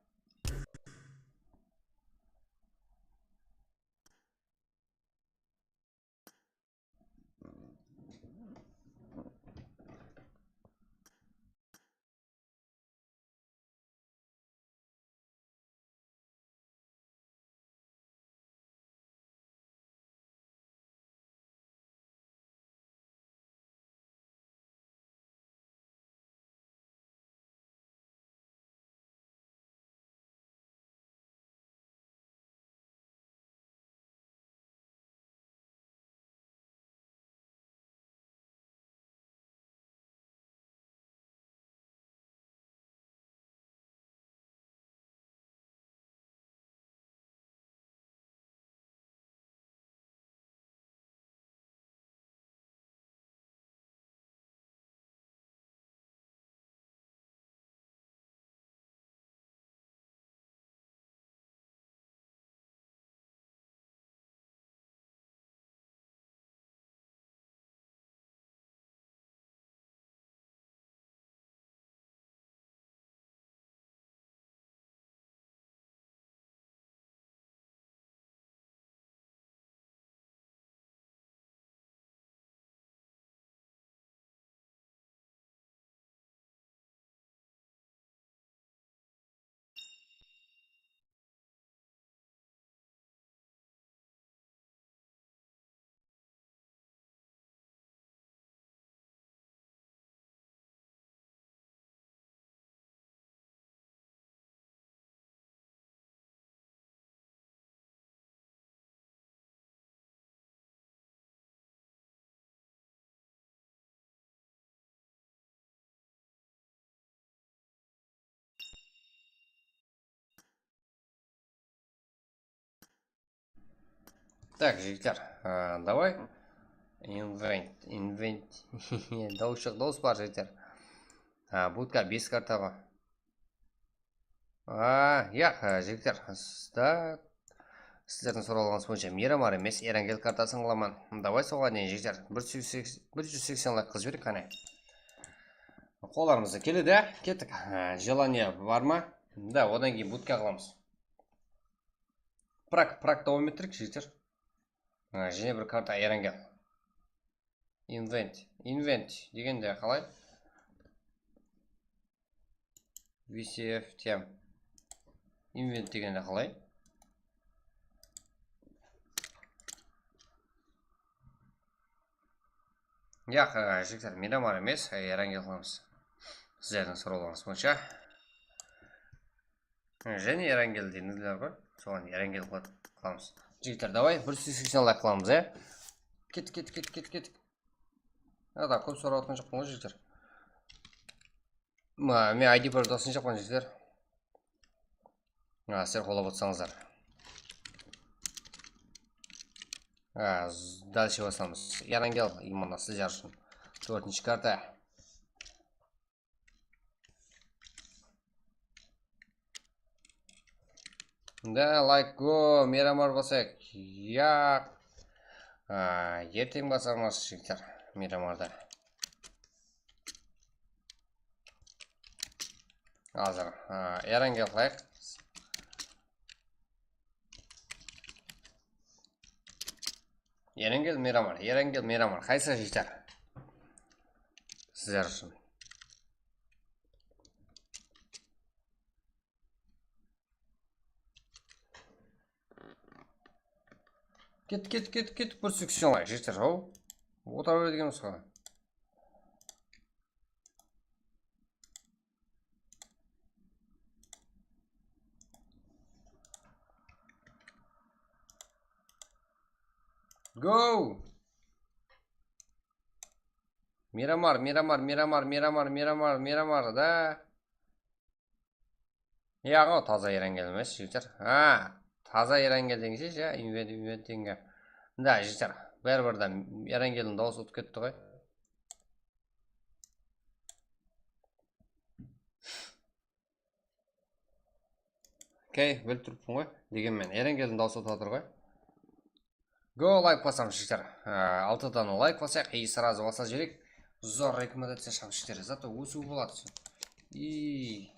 Так, jigitler, a, davay. Invent, invent. Dawıs joq, dawıs bar, jigitler. A, budka bes karta bar. A, yaq, a, jigitler, s-, da, sizlerdiń sorawlarıńız boyınsha Miramar emes, Erangel kartasın qılaman. Davay, soǵan deyin, jigitler. Bir júz seksen, bir júz seksen layk qılıp jibereyik, qáne. Qollarımızda keledi, kettik. A, желание bar ma? Da, odan keyin budka qılamız. Prak, prak dawam ettirik, jigitler. A, jáne bir karta Erangel. Invent. Invent degende qalay? V C F T M. Invent degende qalay? Yaq, e, jigitler, Miramar emes, e, Erangel qılamız. Sizlerdiń sorawlarıńız boyınsha. Jáne Erangel deymiz bar. Soǵan Erangel qıla-, qılamız. Jigitler, davay, bir júz seksen layk qılamız, ya. Kettik, kettik, kettik, kettik, kettik. Ada, kóp sorap atqan joqpan ǵoy, jigitler. Ma, men I D paroldı asqan joqpan, jigitler. A, sizler qolap atsańızlar. A, z-, dálshe basamız. Erangel, imanda sizler ushın. Tórtinshi karta. Da, layk, go, Miramar basayıq. Yaq. A, erteń basamız, jigitler, Miramardı. Házir, a, Erangel qılayıq. Erangel, Miramar, Erangel, Miramar. Qaysı, jigitler? Sizler ushın. Ket, ket, ket, ket, bir seksen layk, jigitler, haw. Otıra beredi ekenbiz ǵoy. Go! Miramar, Miramar, Miramar, Miramar, Miramar, Miramar da. Yaǵı, taza Erangel emes, jigitler. Ha, taza Erangel degensheshe, ya, invent, invent degenge. Da, jigitler, báribir de Erangeldiń dawısı utıp ketti ǵoy. Okey, bilip turıppın ǵoy. Degenmen, Erangeldiń dawısı utıp atır ǵoy. Go, layk basamız, jigitler. Á, altı dana layk basayıq, и сразу basa jibereyik. Zor rekomendaciya shap, jigitler. Zato ósiw boladı. И,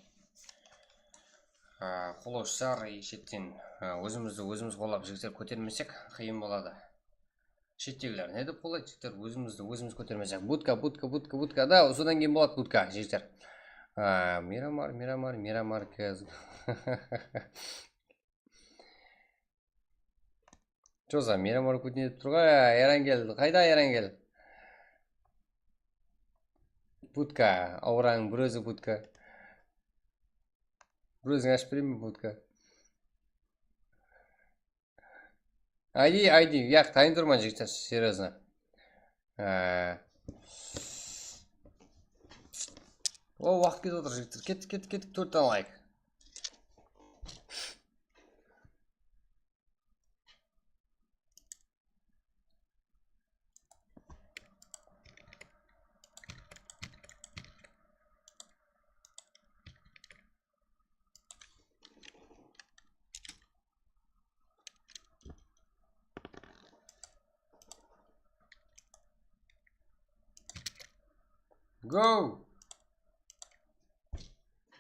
á, qollayıwshılar, и shetten, á, ózimizdi ózimiz qollap, jigitler, kótermesek, qıyın boladı. Shettegiler ne dep qollaydı, jigitler, ózimizdi ózimiz kótermesek? Budka, budka, budka, budka. Da, sodan keyin boladı budka, jigitler. Á, Miramar, Miramar, Miramar kez. Joza, Miramar kútine dep tur ǵoy, Erangel, qayda Erangel? Budka, awırań, bir ózi budka. Bir óziń ashıp bereyinbe budka? Aydi, aydi, yaq, tayın turman, jigitler, серьёзно. Á. O, waqıt ketip atır, jigitler. Kettik, kettik, kettik, tórt dana layk. Go!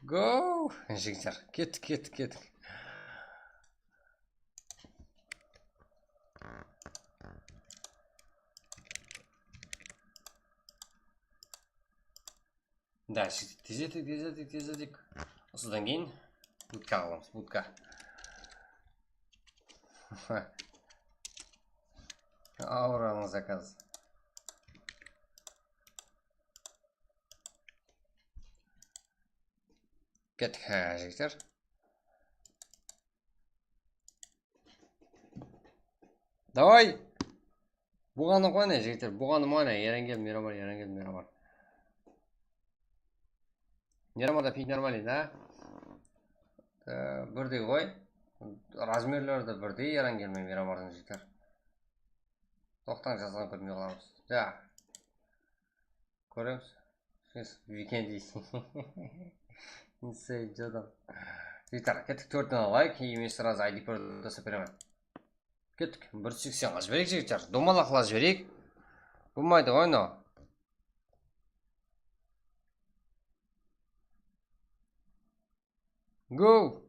Go! Jigitler, kettik, kettik, kettik. Да, tezetik, tezetik, tezetik. Usıdan keyin budka alamız, budka. Awırań zakaz. Kettik, ha, jigitler. Davay! Buǵanı qoy, ne, jigitler, buǵanı ma, ne, Erangel, Miramar, Erangel, Miramar. Miramarda pik нормальный, da? Ee, birdey qoy. Razmerleri de birdey, Erangel menen Miramardıń, jigitler. Toqtań, jazǵan kórmey qalamız. Ja. Kóremiz. Siz weekend deysiz. Insane adam. Jigitler, kettik, tórt dana layk, и men сразу I D paroldı tasap beremen. Kettik. Bir júz seksen qılajı bereyik, jigitler. Domalaq qılajı bereyik. Bolmaydı ǵoy, no. Go!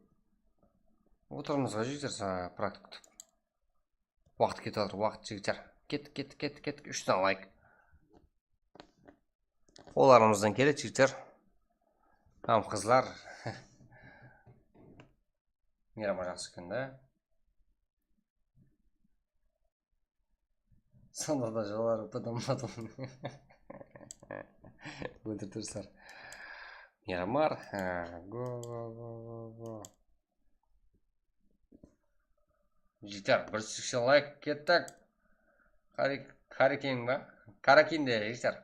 Otırmız ǵoy, jigitler, sa-, praktik kútip. Waqıt ketip atır, waqıt, jigitler. Kettik, kettik, kettik, kettik. Úsh dana layk. Qollarımızdan keledi, jigitler. Hám qızlar. Miyraman jaqsı eken da. Sonda da joları pıdımladım. Óltirip tursızlar. Miramar. Ha, go, go, go, go, go. Jigitler, bir júz seksen layk, kettik. Kare-, Karekin ba? Karakin de, jigitler.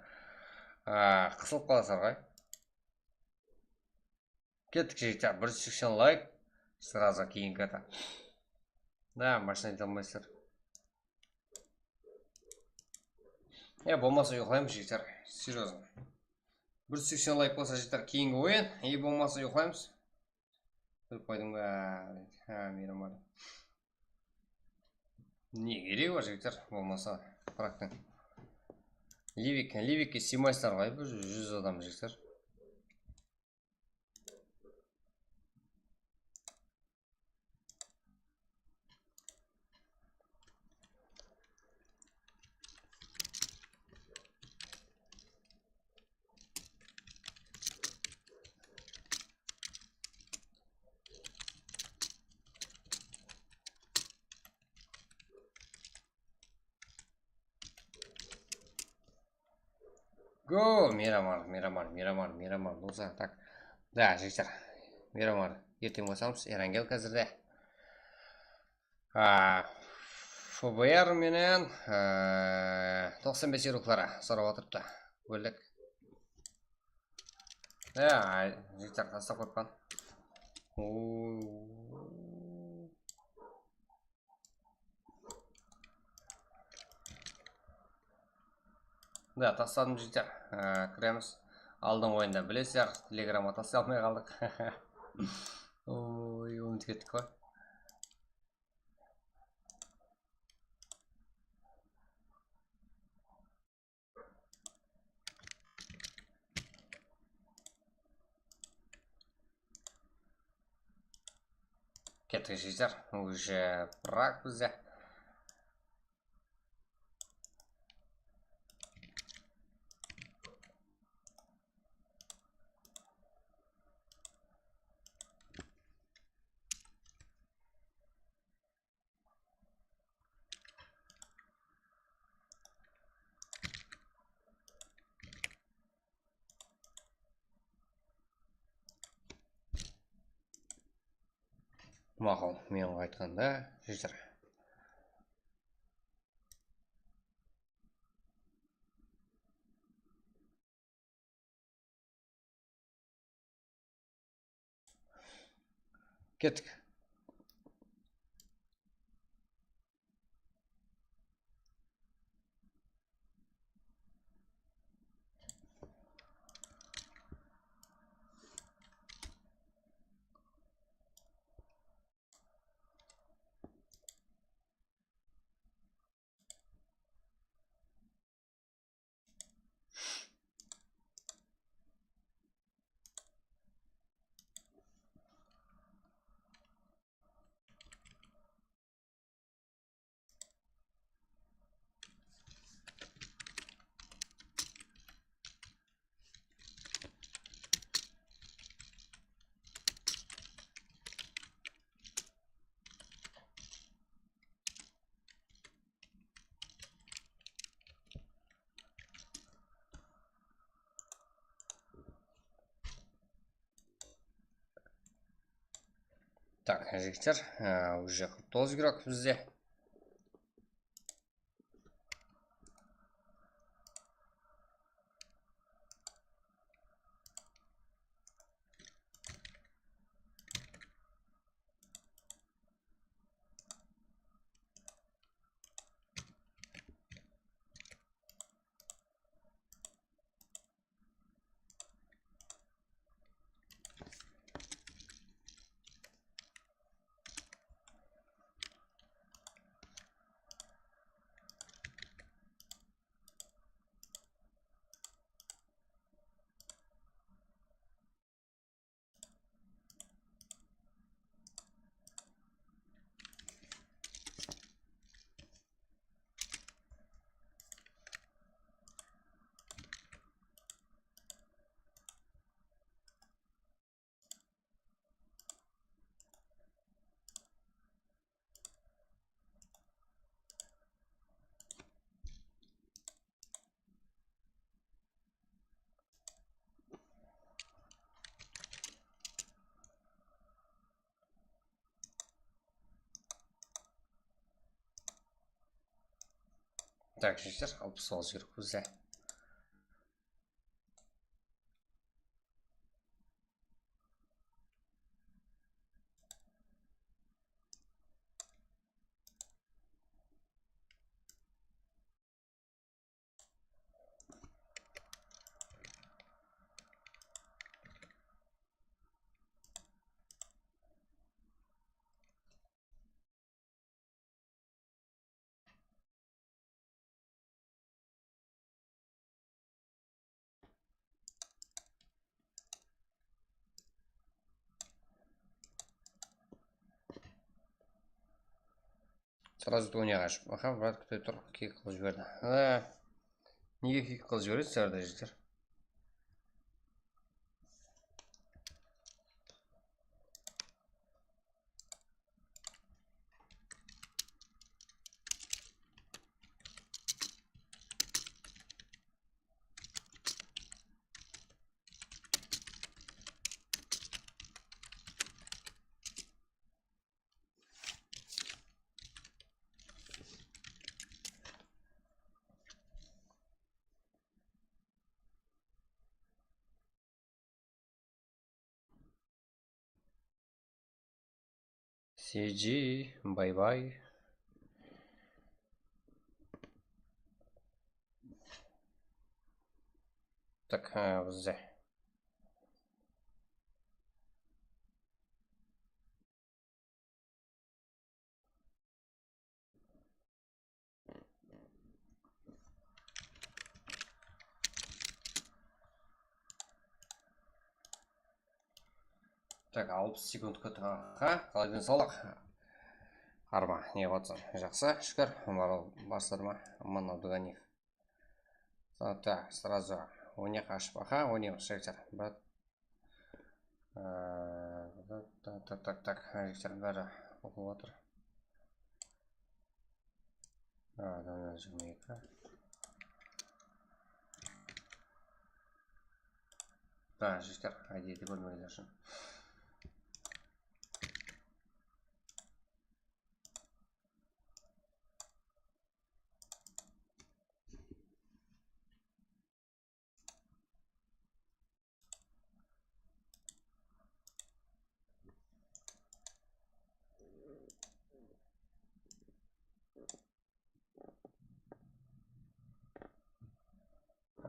A, qısılıp qalasızlar ǵoy. Kettik, jigitler, bir júz seksen layk. Сразу keyingi ata. Da, mashina ayta almaysızlar. Ya, bolmasa uyıqlaymız, jigitler. Серьёзно. Bir júz seksen layk bolsa, jigitler, keyingi oyın. E, bolmasa uyıqlaymız. Bilip qoydım ba? Ha, Miramar. Ne keregi bar, jigitler, bolmasa praktıń. Livik, Livikke sıymaysızlar ǵoy, bir júz adam, jigitler. Go, Miramar, Miramar, Miramar, Miramar bolsa, tak. Da, jigitler, Miramar, erteń basamız, Erangelka házirde. A, F B R menen, a, toqsan bes yuruklara sorap atırıptı. Bóldik. Ya, jigitler, tastap qoyıppan. Oo. Da, tasladım, jigitler. Á, kiremiz. Aldın oyında bilesizler, Telegramǵa taslay almay qaldıq. Oy, umıtıp kettik ǵoy. Kettik, jigitler. Уже bırak bizde. Maqul, men qaytqanda, jigitler. Kettik. Так, jigitler, e, уже qırq toǵız игрок bizde. Tak, jigitler, alpıs toǵız jigirma bizde. Сразу Tonya ashıp, aha, brat, kútip tur, kick qılıp jiberdi. Á, nege kick qılıp jiberedi sizlerdi, jigitler? Сиджи, bay-bay. Так, ha, bizde. Tak, alpıs sekund kútip. Ha, qalay, densawlıq? Arma, ne qıp atsań? Jaqsı, shúkir. Umar, basladıq ma? Aman Abduganiyev. Tak, srazu oynayıq, ashıp. Aha, oynaymız, jigitler. Brat. Tak, tak, tak, tak, jigitler, bári oqılıp atır. Adamlar jigirma eki. Da, jigitler, I D-di kórmegenler ushın.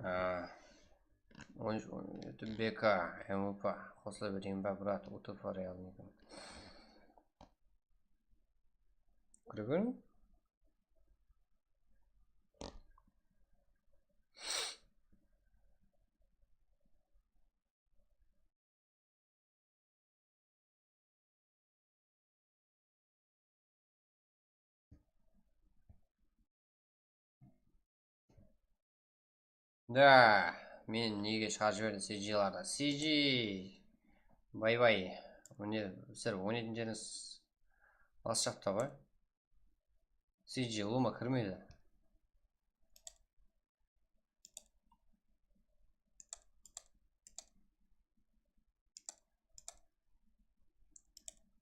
Á, on úsh, on jeti, B K, M V P, qosıla bereyin ba, brat, U T F Real neken? Kóre beriń. Da, men nege shıǵarıp jiberdim C G-lardı? C G, bay-bay. Mine, sizler oynaytın jerińiz bas jaqta ǵoy. C G ulıwma kirmeydi.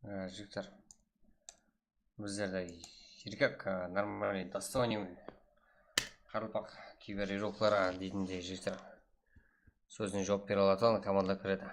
Á, jigitler. Bizlerde erkek, á, нормальный достойный qaraqalpaq kiber игрокları deytindey jigitler. Sózine juwap bere alatuǵın komandalar kiredi.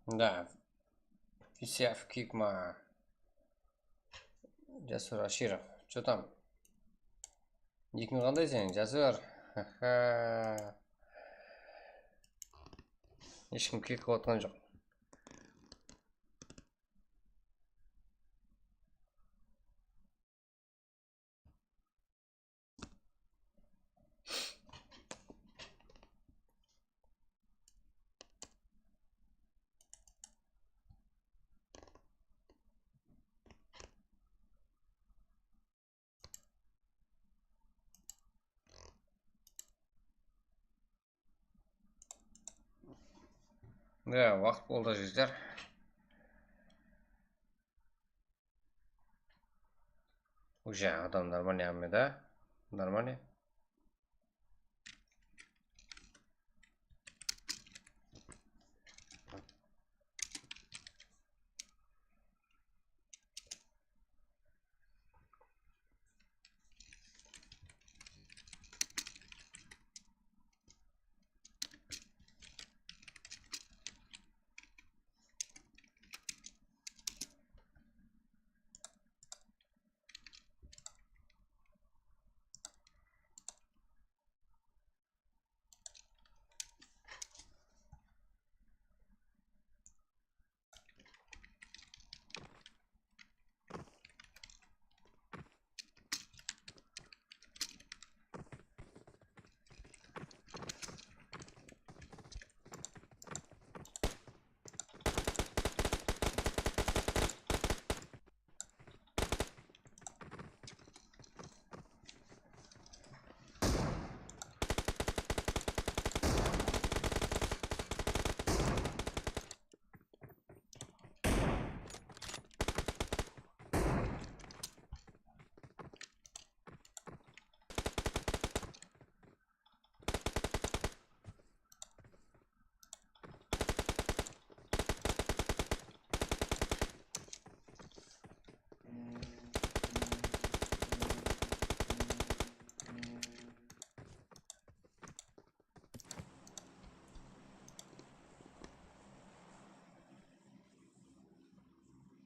Да. Sef Kikma. Jasur Ashirov. Что там? Nikiń qanday seniń, Jasur? Hesh kim kek qılıp atqan joq. Ya, waqıt boldı, jigitler. Уже adam нормальный almay da. Нормальный.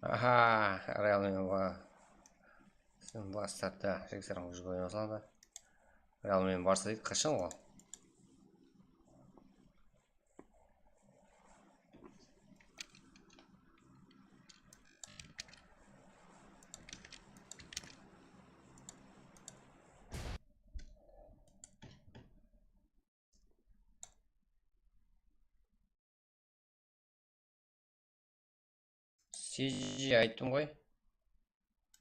Aha, Real menen ba-, sen bas tartta, jigitler, уже oynasalar da. Real menen Barsa deydi, qashan ol? C G ayttım ǵoy.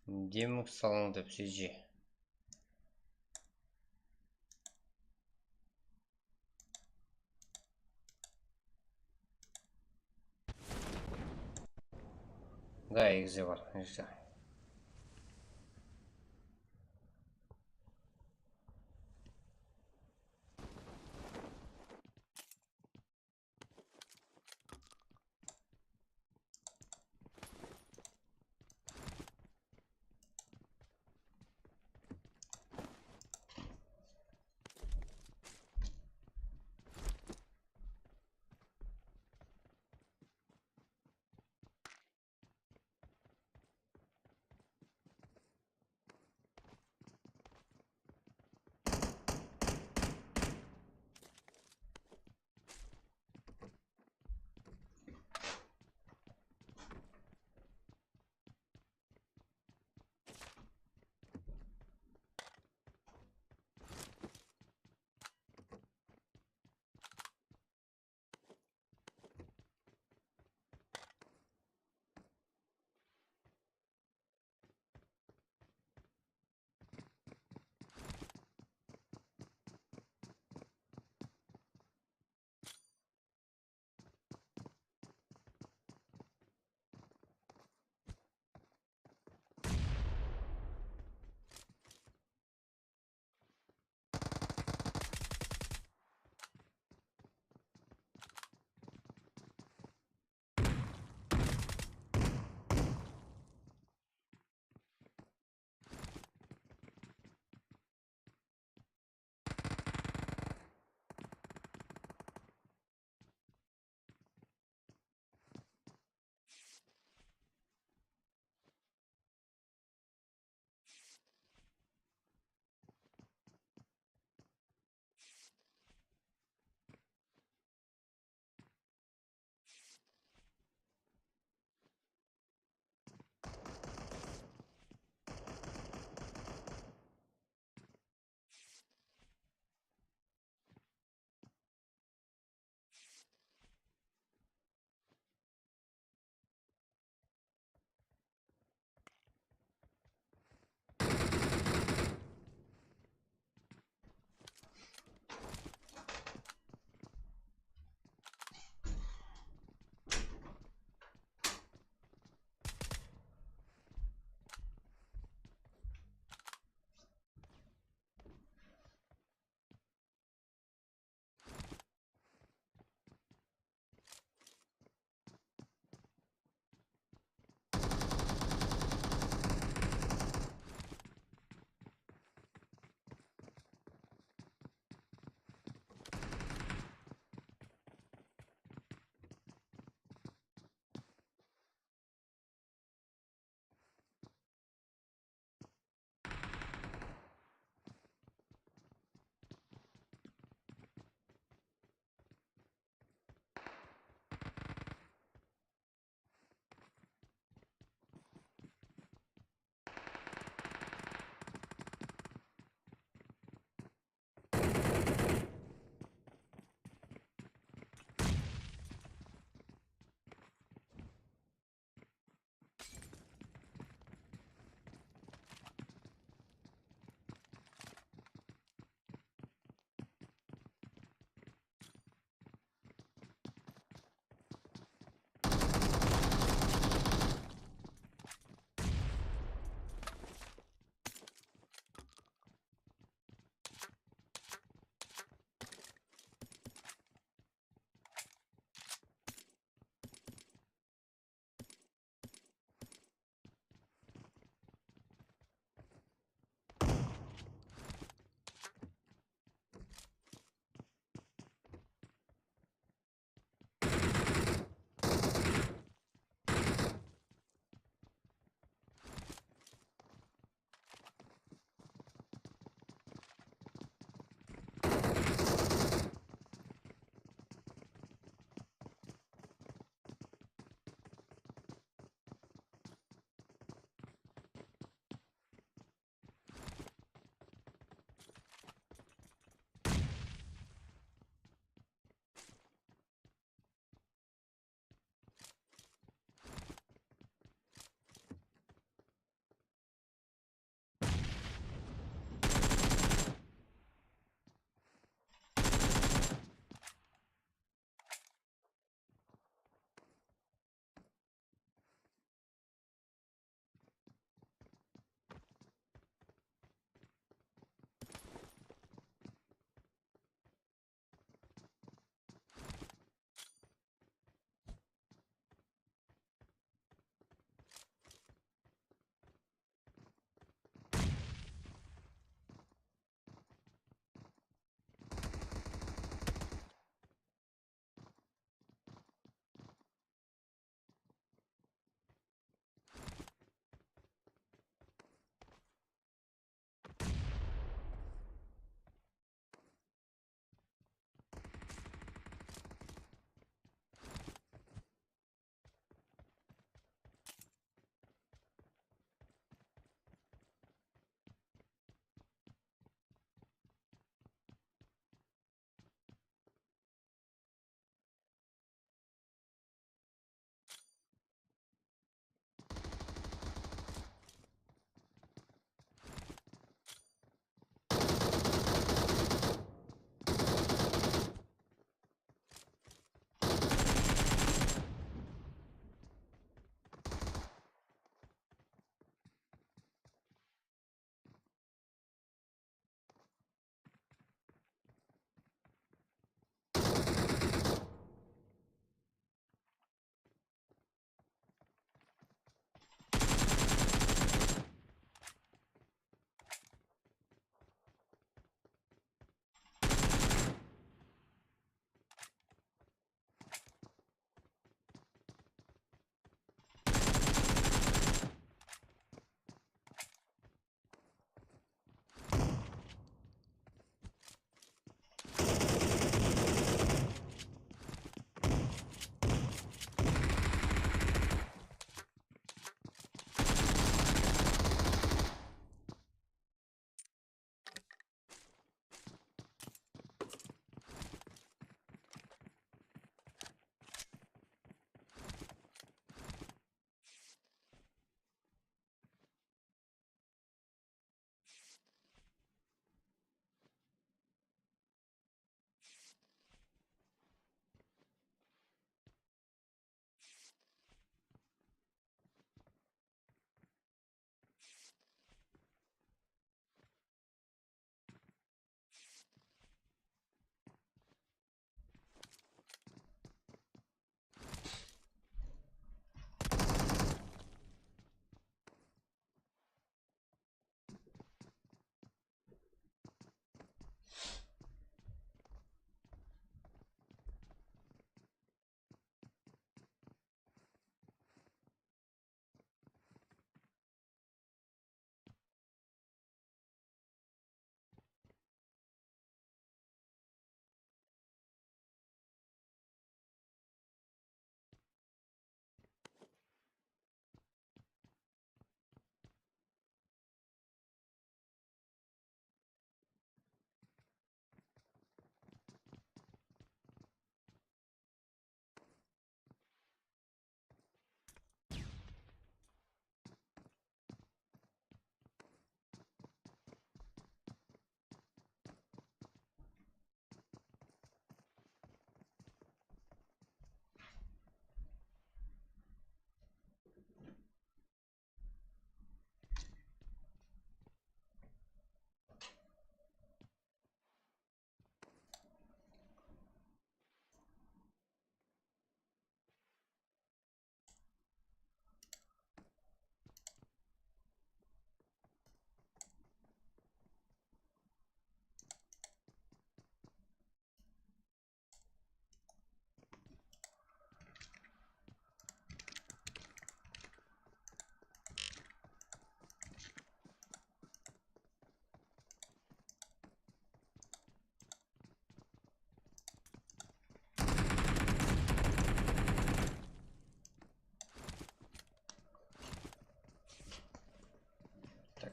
Demik salıń dep C G. Da, egize bar, işte.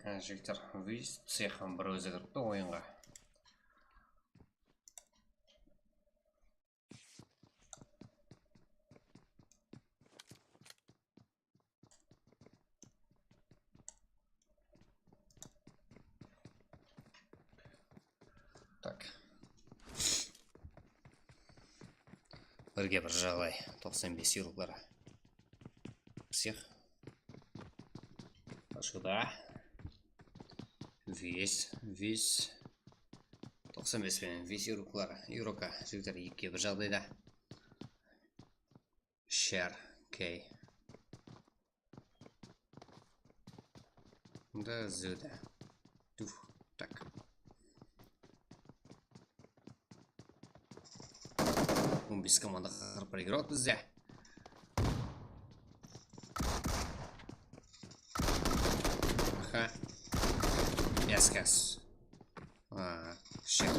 Há, jigitler, biz psixam bir ózi kiripti oyınǵa. Tak. Birge bir jaǵday, toqsan bes yuruklar. Psix. Ashıda. Vis, vis. Toqsan bes penen vis yuruklar. Yuruka, jigitler, ekige bir jaǵdayda. Share, okey. Da, zıdı. Tuf, tak. On bes komanda qırq bir igrók bizde. Aha. Yaskas. Aa, shit.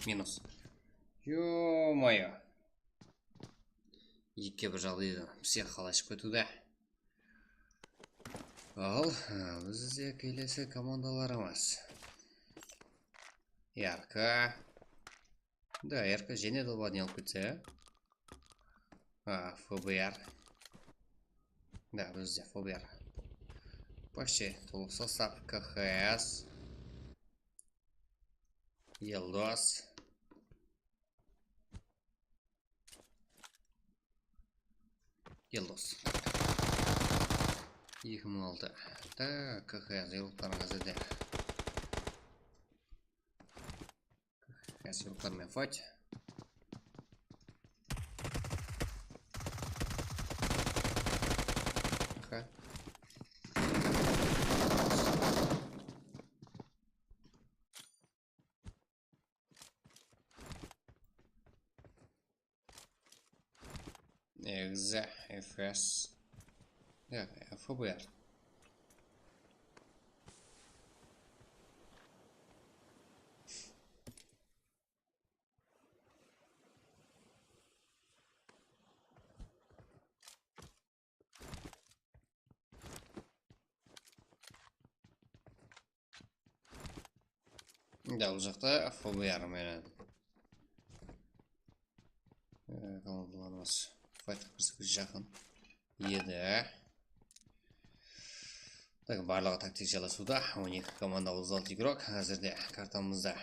Minus. Ё-моё. Ekige bir jaǵdaydı. Psix qalay shıǵıp ketiwde. Al, bizde kelesi komandalarımız. Yarka. Da, Yarka jáne de ne alıp ketse. A, F B R. Da, bizde F B R. Почти tolıq sostav. K H S. Yıldoz. Yıldoz. Eki mıń altı. Da, K H S yıllıqların házirde. K H S yıllıqlar men fight. K. Exe, F S. Yoq, F B R. Da, bul jaqta F B R menen, e, komandalarımız faytqa kirisiwge jaqın edi. Tak, barlıǵı taktik jalasıwda. On eki komanda, otız altı igrok. Házirde kartamızda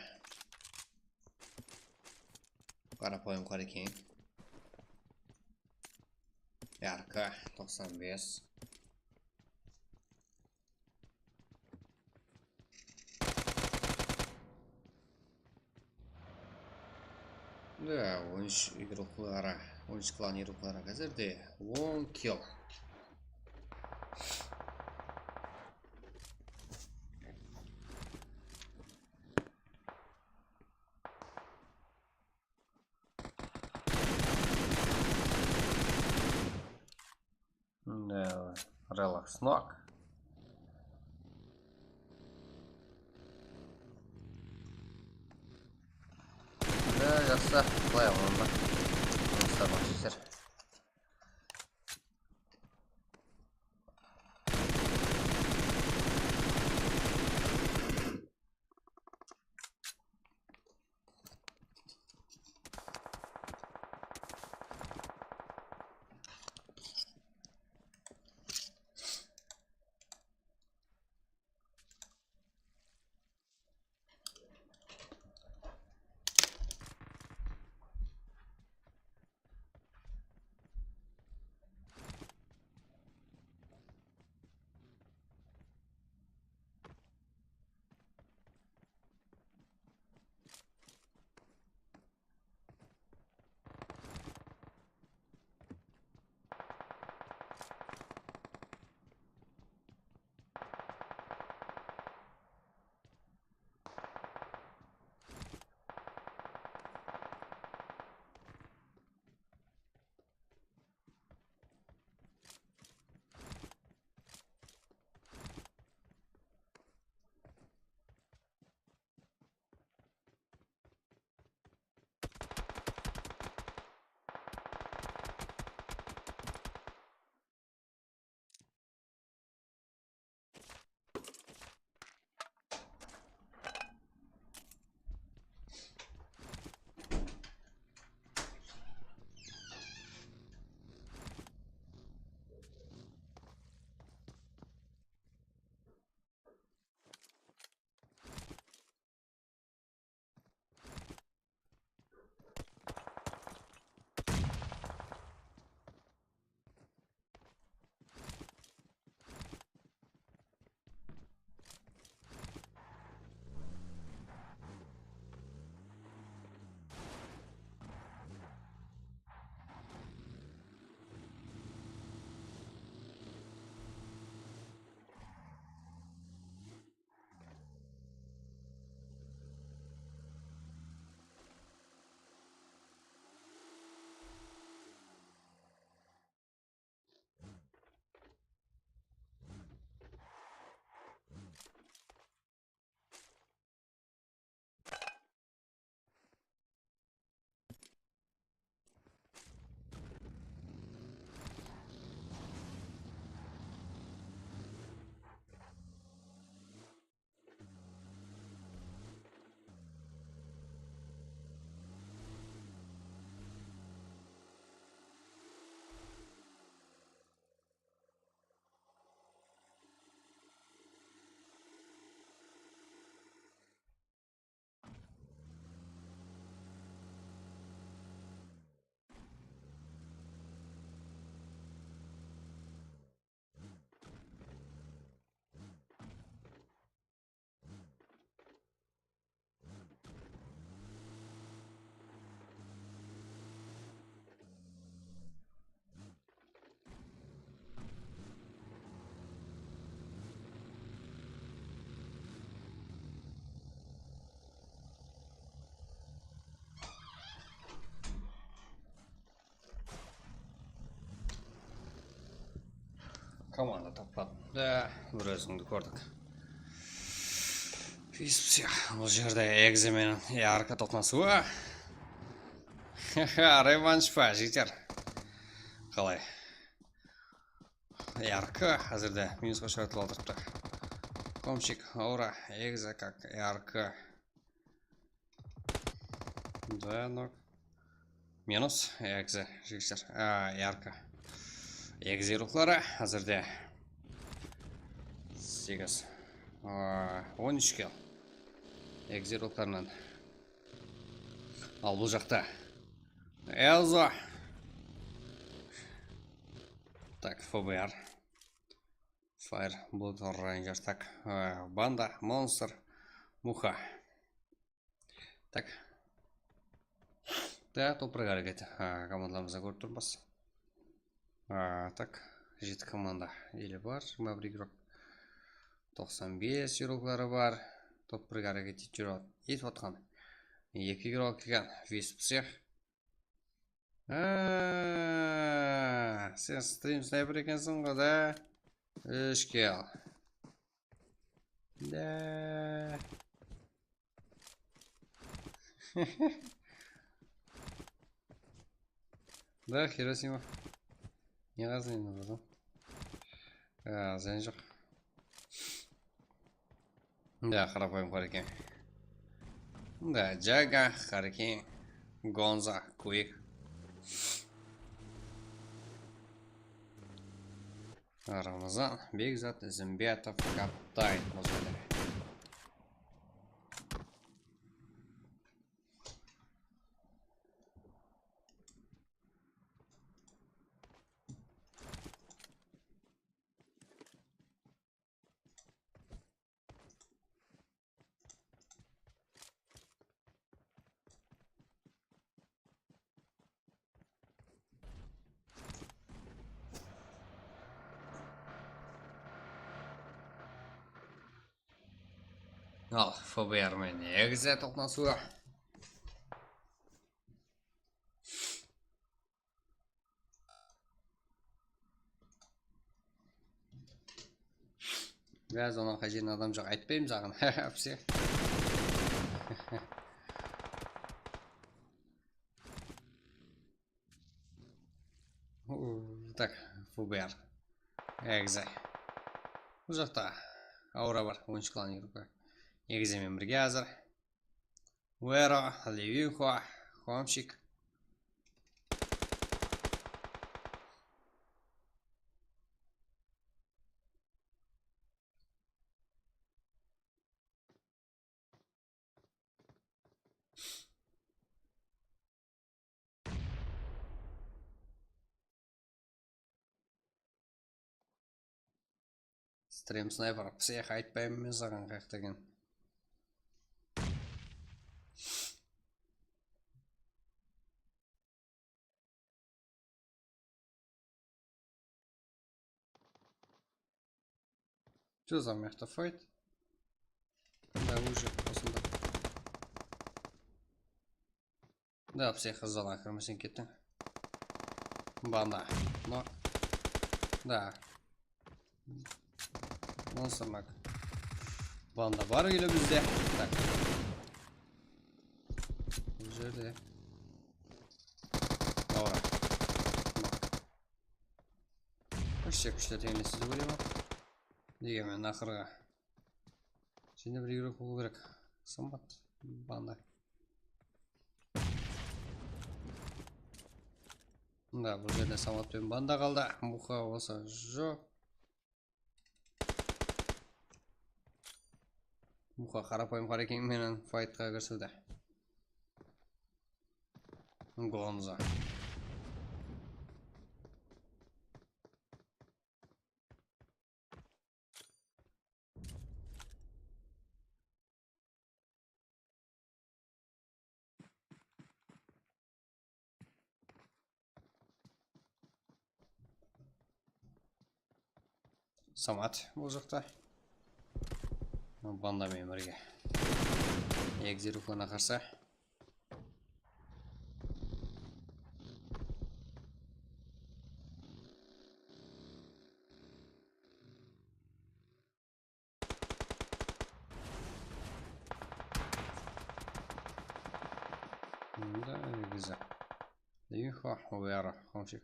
qarapayım Qarekeń. Yarka, toqsan bes. Da, on úsh igrokları, on úsh klan igrokları házirde on kill. Da, relax nok. Da, jaqsı, qılay onda. Jumıslar baqsızlar. Komanda tapladım. Da, bir ózińdi kórdik. Pis psix, bul jerde egzi menen yarka toqnasıwı. Revansh pa, jigitler? Qalay? Yarka házirde minusqa shıǵartıp aldırıptı. Komchik, aura, egzi kak, yarka. Da, nok. Minus, egzi, jigitler. A, yarka. Egzi ruxları házirde segiz. A, on úsh kill. Egzi ruxlarınan. Al, bul jaqta. Elzo. Tak, F B R. Fire, Blood Ranger, tak. A, banda, monster, muxa. Tak. Da, topırıq háreket. A, komandalarımızdı kórip turmız. A, tak, jeti komanda ele bar, jigirma bir igrok. Toqsan bes igrokları bar. Topırıq háreket etip júr-, etip atqan. Eki igrok eken, Wisp sıyaq. A, sen stream snayper ekenseń ǵo da. Úsh kill. Da. Da, Hiroshima. Ne qazanayın, adam? A, zıyan joq. Da, qarapayım Hariken. Da, Jaga, Hariken, Gonza, Quick. Ramazan, Bekzat, Izimbiatov, Kaptay, bul jerde. Al, F B R menen egzi toqnasıwı. Biraz onnan qay jerin adam joq, aytpayman saǵan. Psix. U, tak, F B R. Egzi. Bul jaqta aura bar, oyınshıqlardıń grupa. Egzi menen birge házir. Wero, Levinxo, Homchik. Stream snayper, psix, aytpayman men saǵan qayaqta eken. Что за мехта файт? Да, уже осында. Да, psix, qızdalar kirmesen kettiń. Banda. No. Da. Monster mak. Banda bar ele bizde. Tak. Bul jerde. Aura. Kúshte kúshte teńlesiz dep oylayman. Degen men aqırǵa. Sende bir igrok bolıw kerek. Sambat. Banda. Mında bul jerde Sambat penen banda qaldı. Muxa bolsa joq. Muxa qarapayım Harekeń menen faytqa kirisiwdi. Gonza. Samat bul jaqta. Banda menen birge. Egzi ruxlarına qarsı. Иха, бары, хамшик.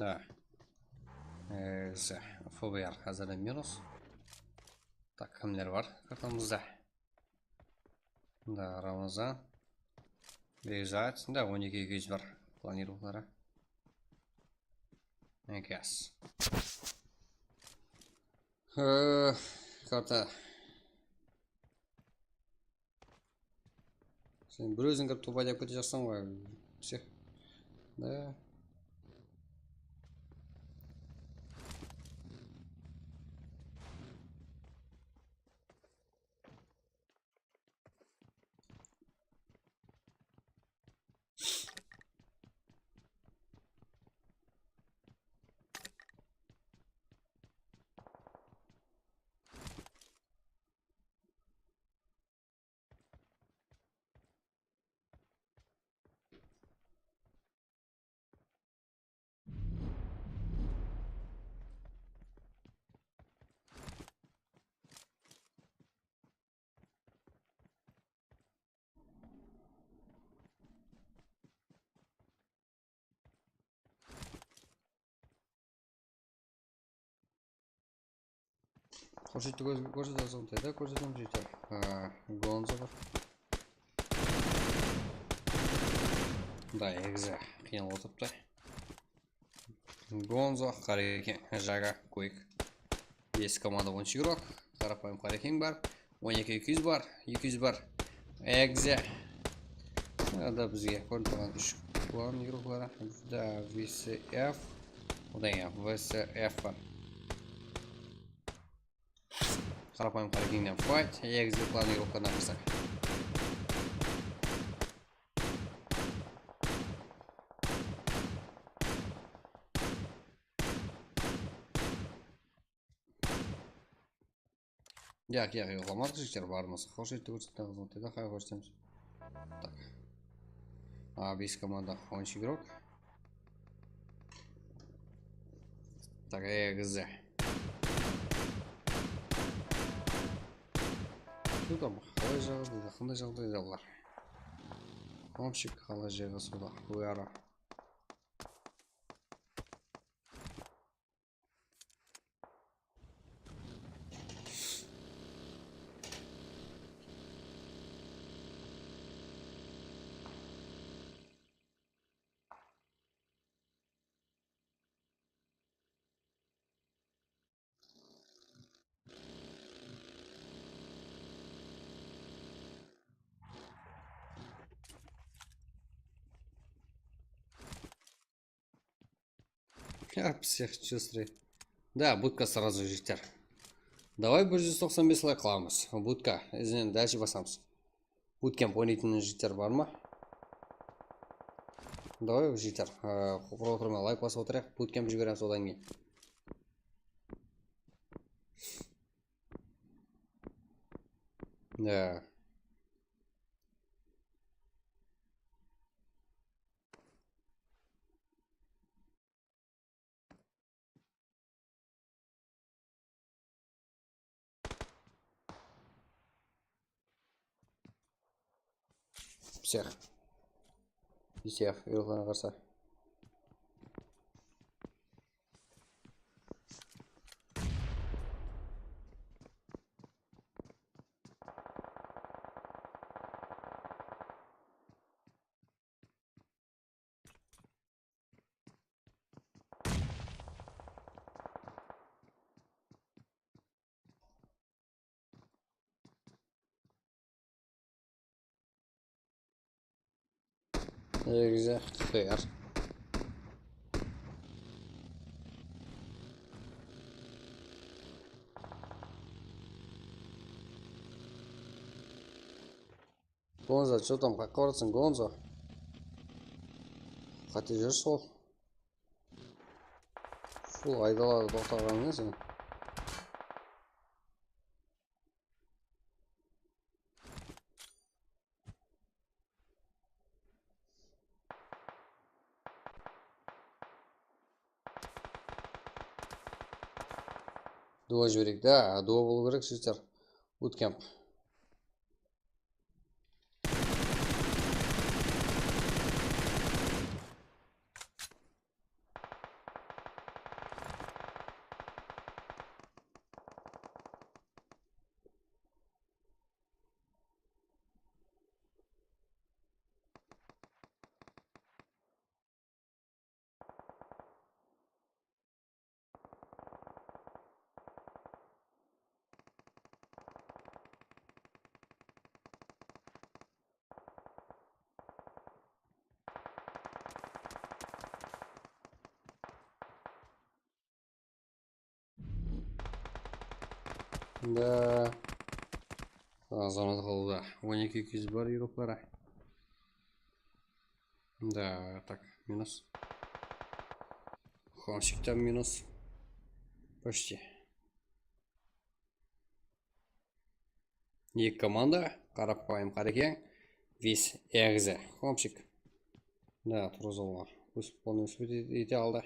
Da. F B R házirde minus. Tak, kimler bar kartamızda? Da, Ramazan. Beyzat. Da, on eki eki júz bar. Planировкалары. Ekas. Karta. Sen bir óziń kirip tupay dep kete jaqsań ǵoy. Psix. Da. Xoshaytı kórsetemiz, dedi, kórsetemiz, jigitler. Gonzo bar. Da, egizi qıyın otırıptı. Gonzo, Qareken, Jaga, Koyk. Bes komanda, on úsh igrok. Qarapayım Qarekeń bar. On eki eki júz bar, eki júz bar. Egizi. Da bizge kórinip turǵan úsh klan igrokları. Da, V C F. Odan keyin V C F bar. Qarapayım Qarekeńnen fight. Egizi klan igroklarına qarsı. Yaq, yaq, yoqlamadıq, jigitler, barımız. Xosh etti kórsetken xızmet edi, qay xosh etemiz. Tak. A, bes komanda, on úsh igrok. Tak, egizi. Что там, qalay jaǵdayda, qanday jaǵdayda bular? Komshik qalay jayǵasıwda, uyarı. Ya, psix, чё срать. Da, budka srazu, jigitler. Davay, bir júz toqsan bes layk qılamız. Budka, izinen dálshe basamız. Bootcamp oynaytın jigitler bar ma? Davay, jigitler, e, qurı otırmay layk basıp otırayıq. Bootcamp jiberemiz odan keyin. Ya. Всех. Всех. Yoqlarına qarsa. Egize, qıyar. Gonzo, что там, qayaqqa barasıń, Gonzo? Qáte júrsiz ol. Full aydaladı, toqtaǵanıń sen. Duo jibereyik da, duo bolıw kerek, jigitler. Bootcamp. Da. Azamız qaldı. On eki eki júz bar yurıqları. Da, так, minus. Xomchikten minus. Почти. Eki komanda, Qarapayım Qarekeń, Vis, Egze, Xomchik. Da, Turuzovlar. Uspon uspet ete aldı.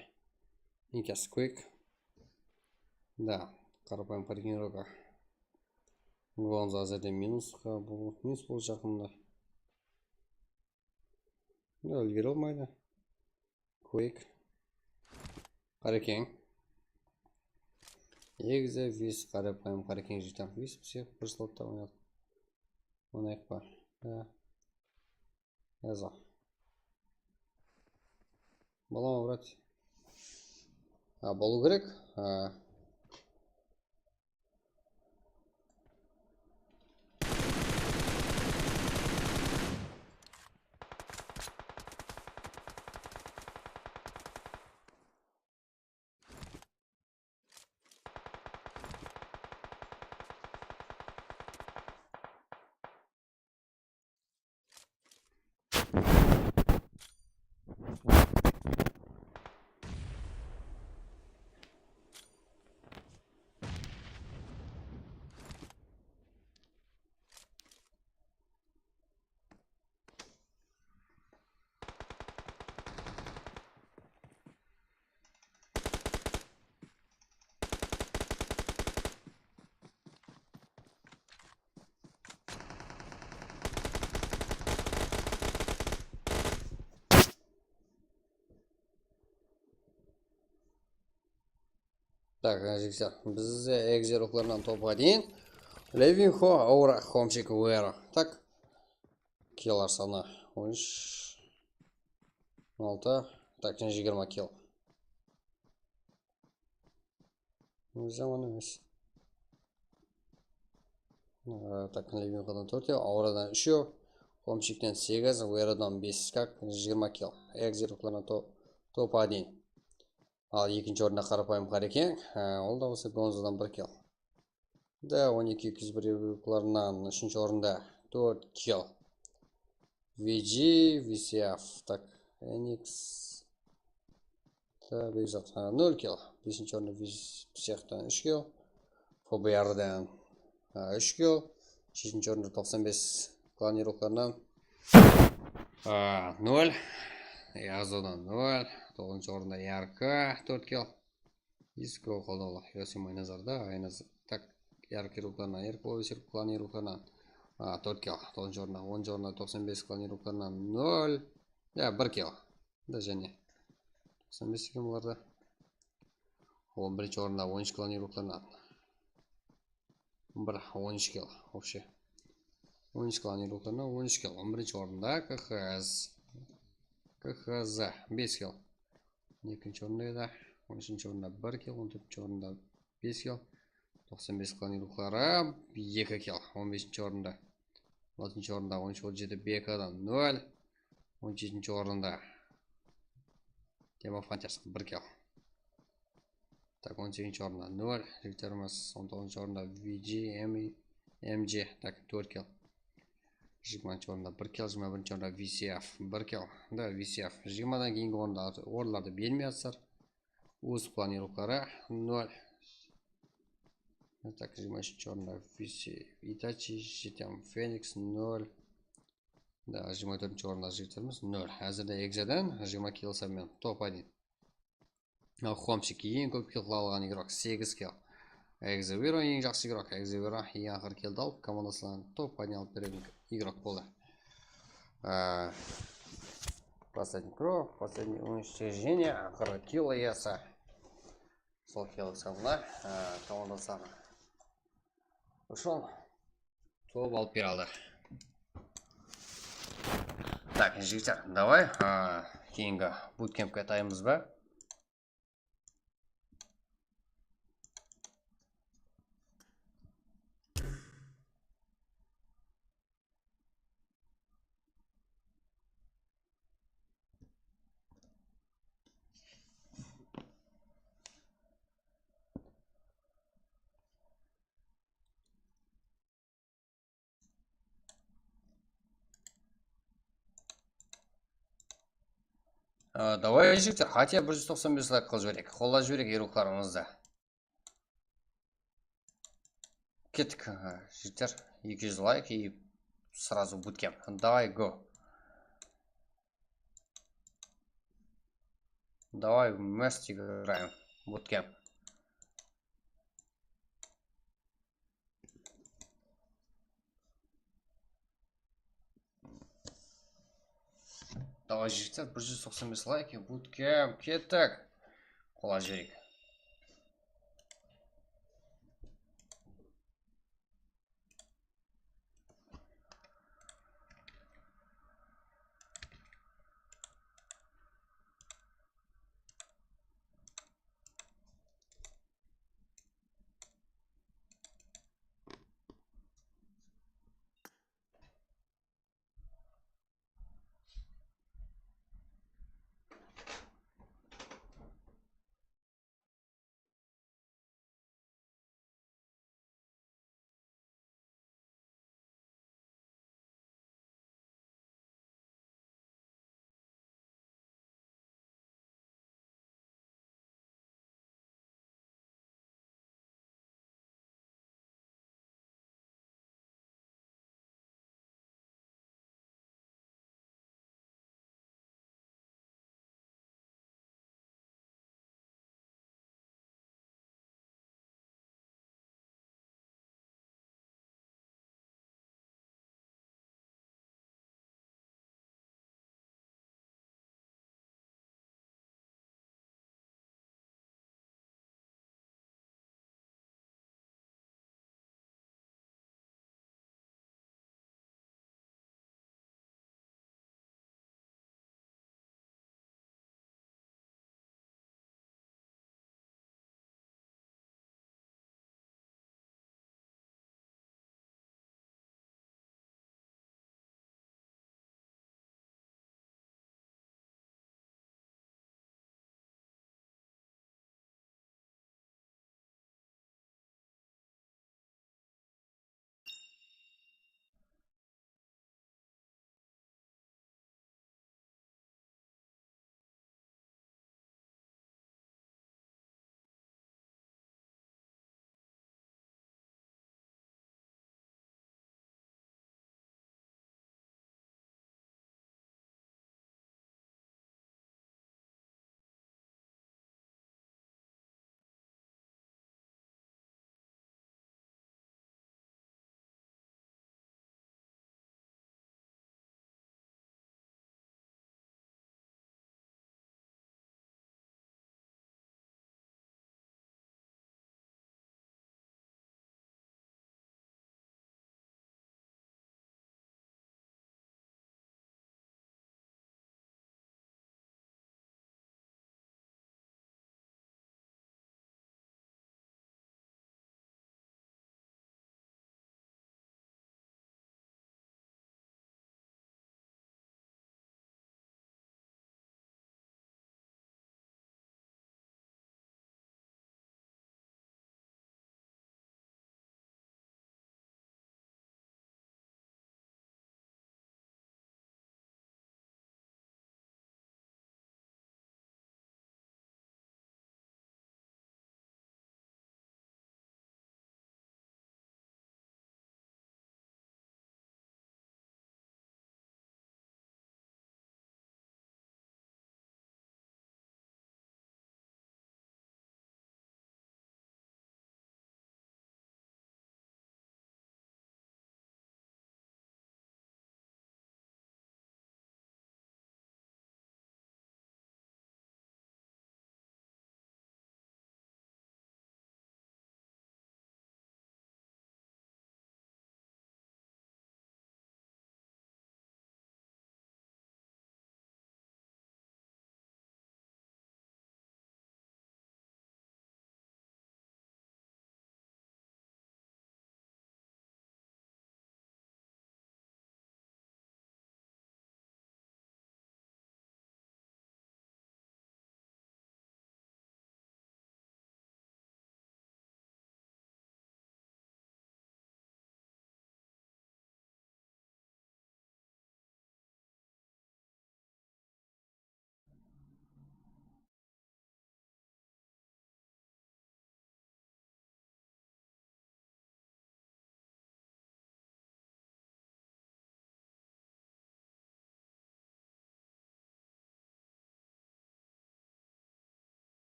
Nikas Quick. Da, Qarapayım Qarekeń Roka. Gonzo házirde minusqa, bul minus bolacaq mında. Mına úlgere almaydı. Quick. Qarekeń. Egze, Vis, Qarapayım Qarekeń, jigitler. Vis, psix, bir slotta oynadı. Oynayıq pa? Ha. Yaza. Balama, брат. Ha, bolıw kerek. Ha. Tak, jigitler, biz egzeroklardan topqa deyin. Levinxo, Aura, Xomchik, Vero. Tak. Killar sanı on úsh, on altı. Tak, jigirma kill. Jaman emes. Aa, tak, Levinxodan tórtew, Auradan úshew, Xomchikten segiz, Verodan bes, kak, jigirma kill. Egzeroklardan to-, topqa deyin. Al, ekinshi orında Qarapayım Qarekeń, há, ol da bolsa Gonzodan bir kill. Da, on eki eki júz bir yurıqlarınan úshinshi orında tórt kill. Viji, Visyav, tak, Enix. Da, Bekzat, há, nol kill. Besinshi orında Vis-, Psixtan úsh kill. F B R-dan, há, úsh kill. Jetinshi orında toqsan bes klan yurıqlarınan, há, nol. Yazodan nol. Toǵızınshı orında Yarka, tórt kill. Isko qoldalı. Yosimay Nazarda, Aynaz, tak, Yarka yurıqlarınan, Yarka Lovisir klan yurıqlarınan, há, tórt kill. Toǵızınshı orında, onınshı orında toqsan bes klan yurıqlarınan nol. Ya, bir kill. Da jáne toqsan bes eken bularda. On birinshi orında on úsh klan yurıqlarınan. Bir, on úsh kill, вообще. On úsh klan yurıqlarınan on úsh kill. On birinshi orında K H Z. K H Z, bes kill. Ekinshi orında edi. On úshinshi orında bir kill, on tórtinshi orında bes kill. Toqsan bes klan yurıqları, eki kill. On besinshi orında. On altınshı orında on úsh, on jeti, B K-dan nol. On jetinshi orında Demo Hunters, bir kill. Tak, on segizinshi orında nol, jigitlerimiz, on toǵızınshı orında V G M, M G, tak, tórt kill. Jigirmanshı orında bir kill, jigirma birinshi orında V C F, bir kill. Da, V C F jigirmadan keyingi orında, orınlardı bermey atsızlar. Uz plan yıqları nol. Tak, jigirma úshinshi orında V C F, Itachi, G T M Phoenix, nol. Da, jigirma tórtinshi orında jigitlerimiz, nol. Házirde Egzadan jigirma kill alsam men, top один. Homsik eń kóp kill alǵan igrok, segiz kill. Egzavero eń jaqsı igrok, Egzavero eń aqırı killdi alıp, komandasınan top один alıp bergen igrok boldı. Á, последний кровь, последнее уничтожение, aqırı kill iyası. Sol kill sanına, á, komandasınan ushın top alıp bere aldı. Tak, jigitler, davay, á, keyingi butkempke ataymız ba? Á, davay, jigitler, хотя bir júz toqsan bes layk qılıp jibereyik. Qollap jibereyik, ey ruxlarımızdı. Kettik, á, jigitler, eki júz layk и сразу буткемп. Давай, go. Давай вместе играем. Буткемп. Давай, жігіттер, bir júz toqsan bes layk, буткемп, кеттік. Қолай жіберейік.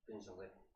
Kútpeń, jaǵday.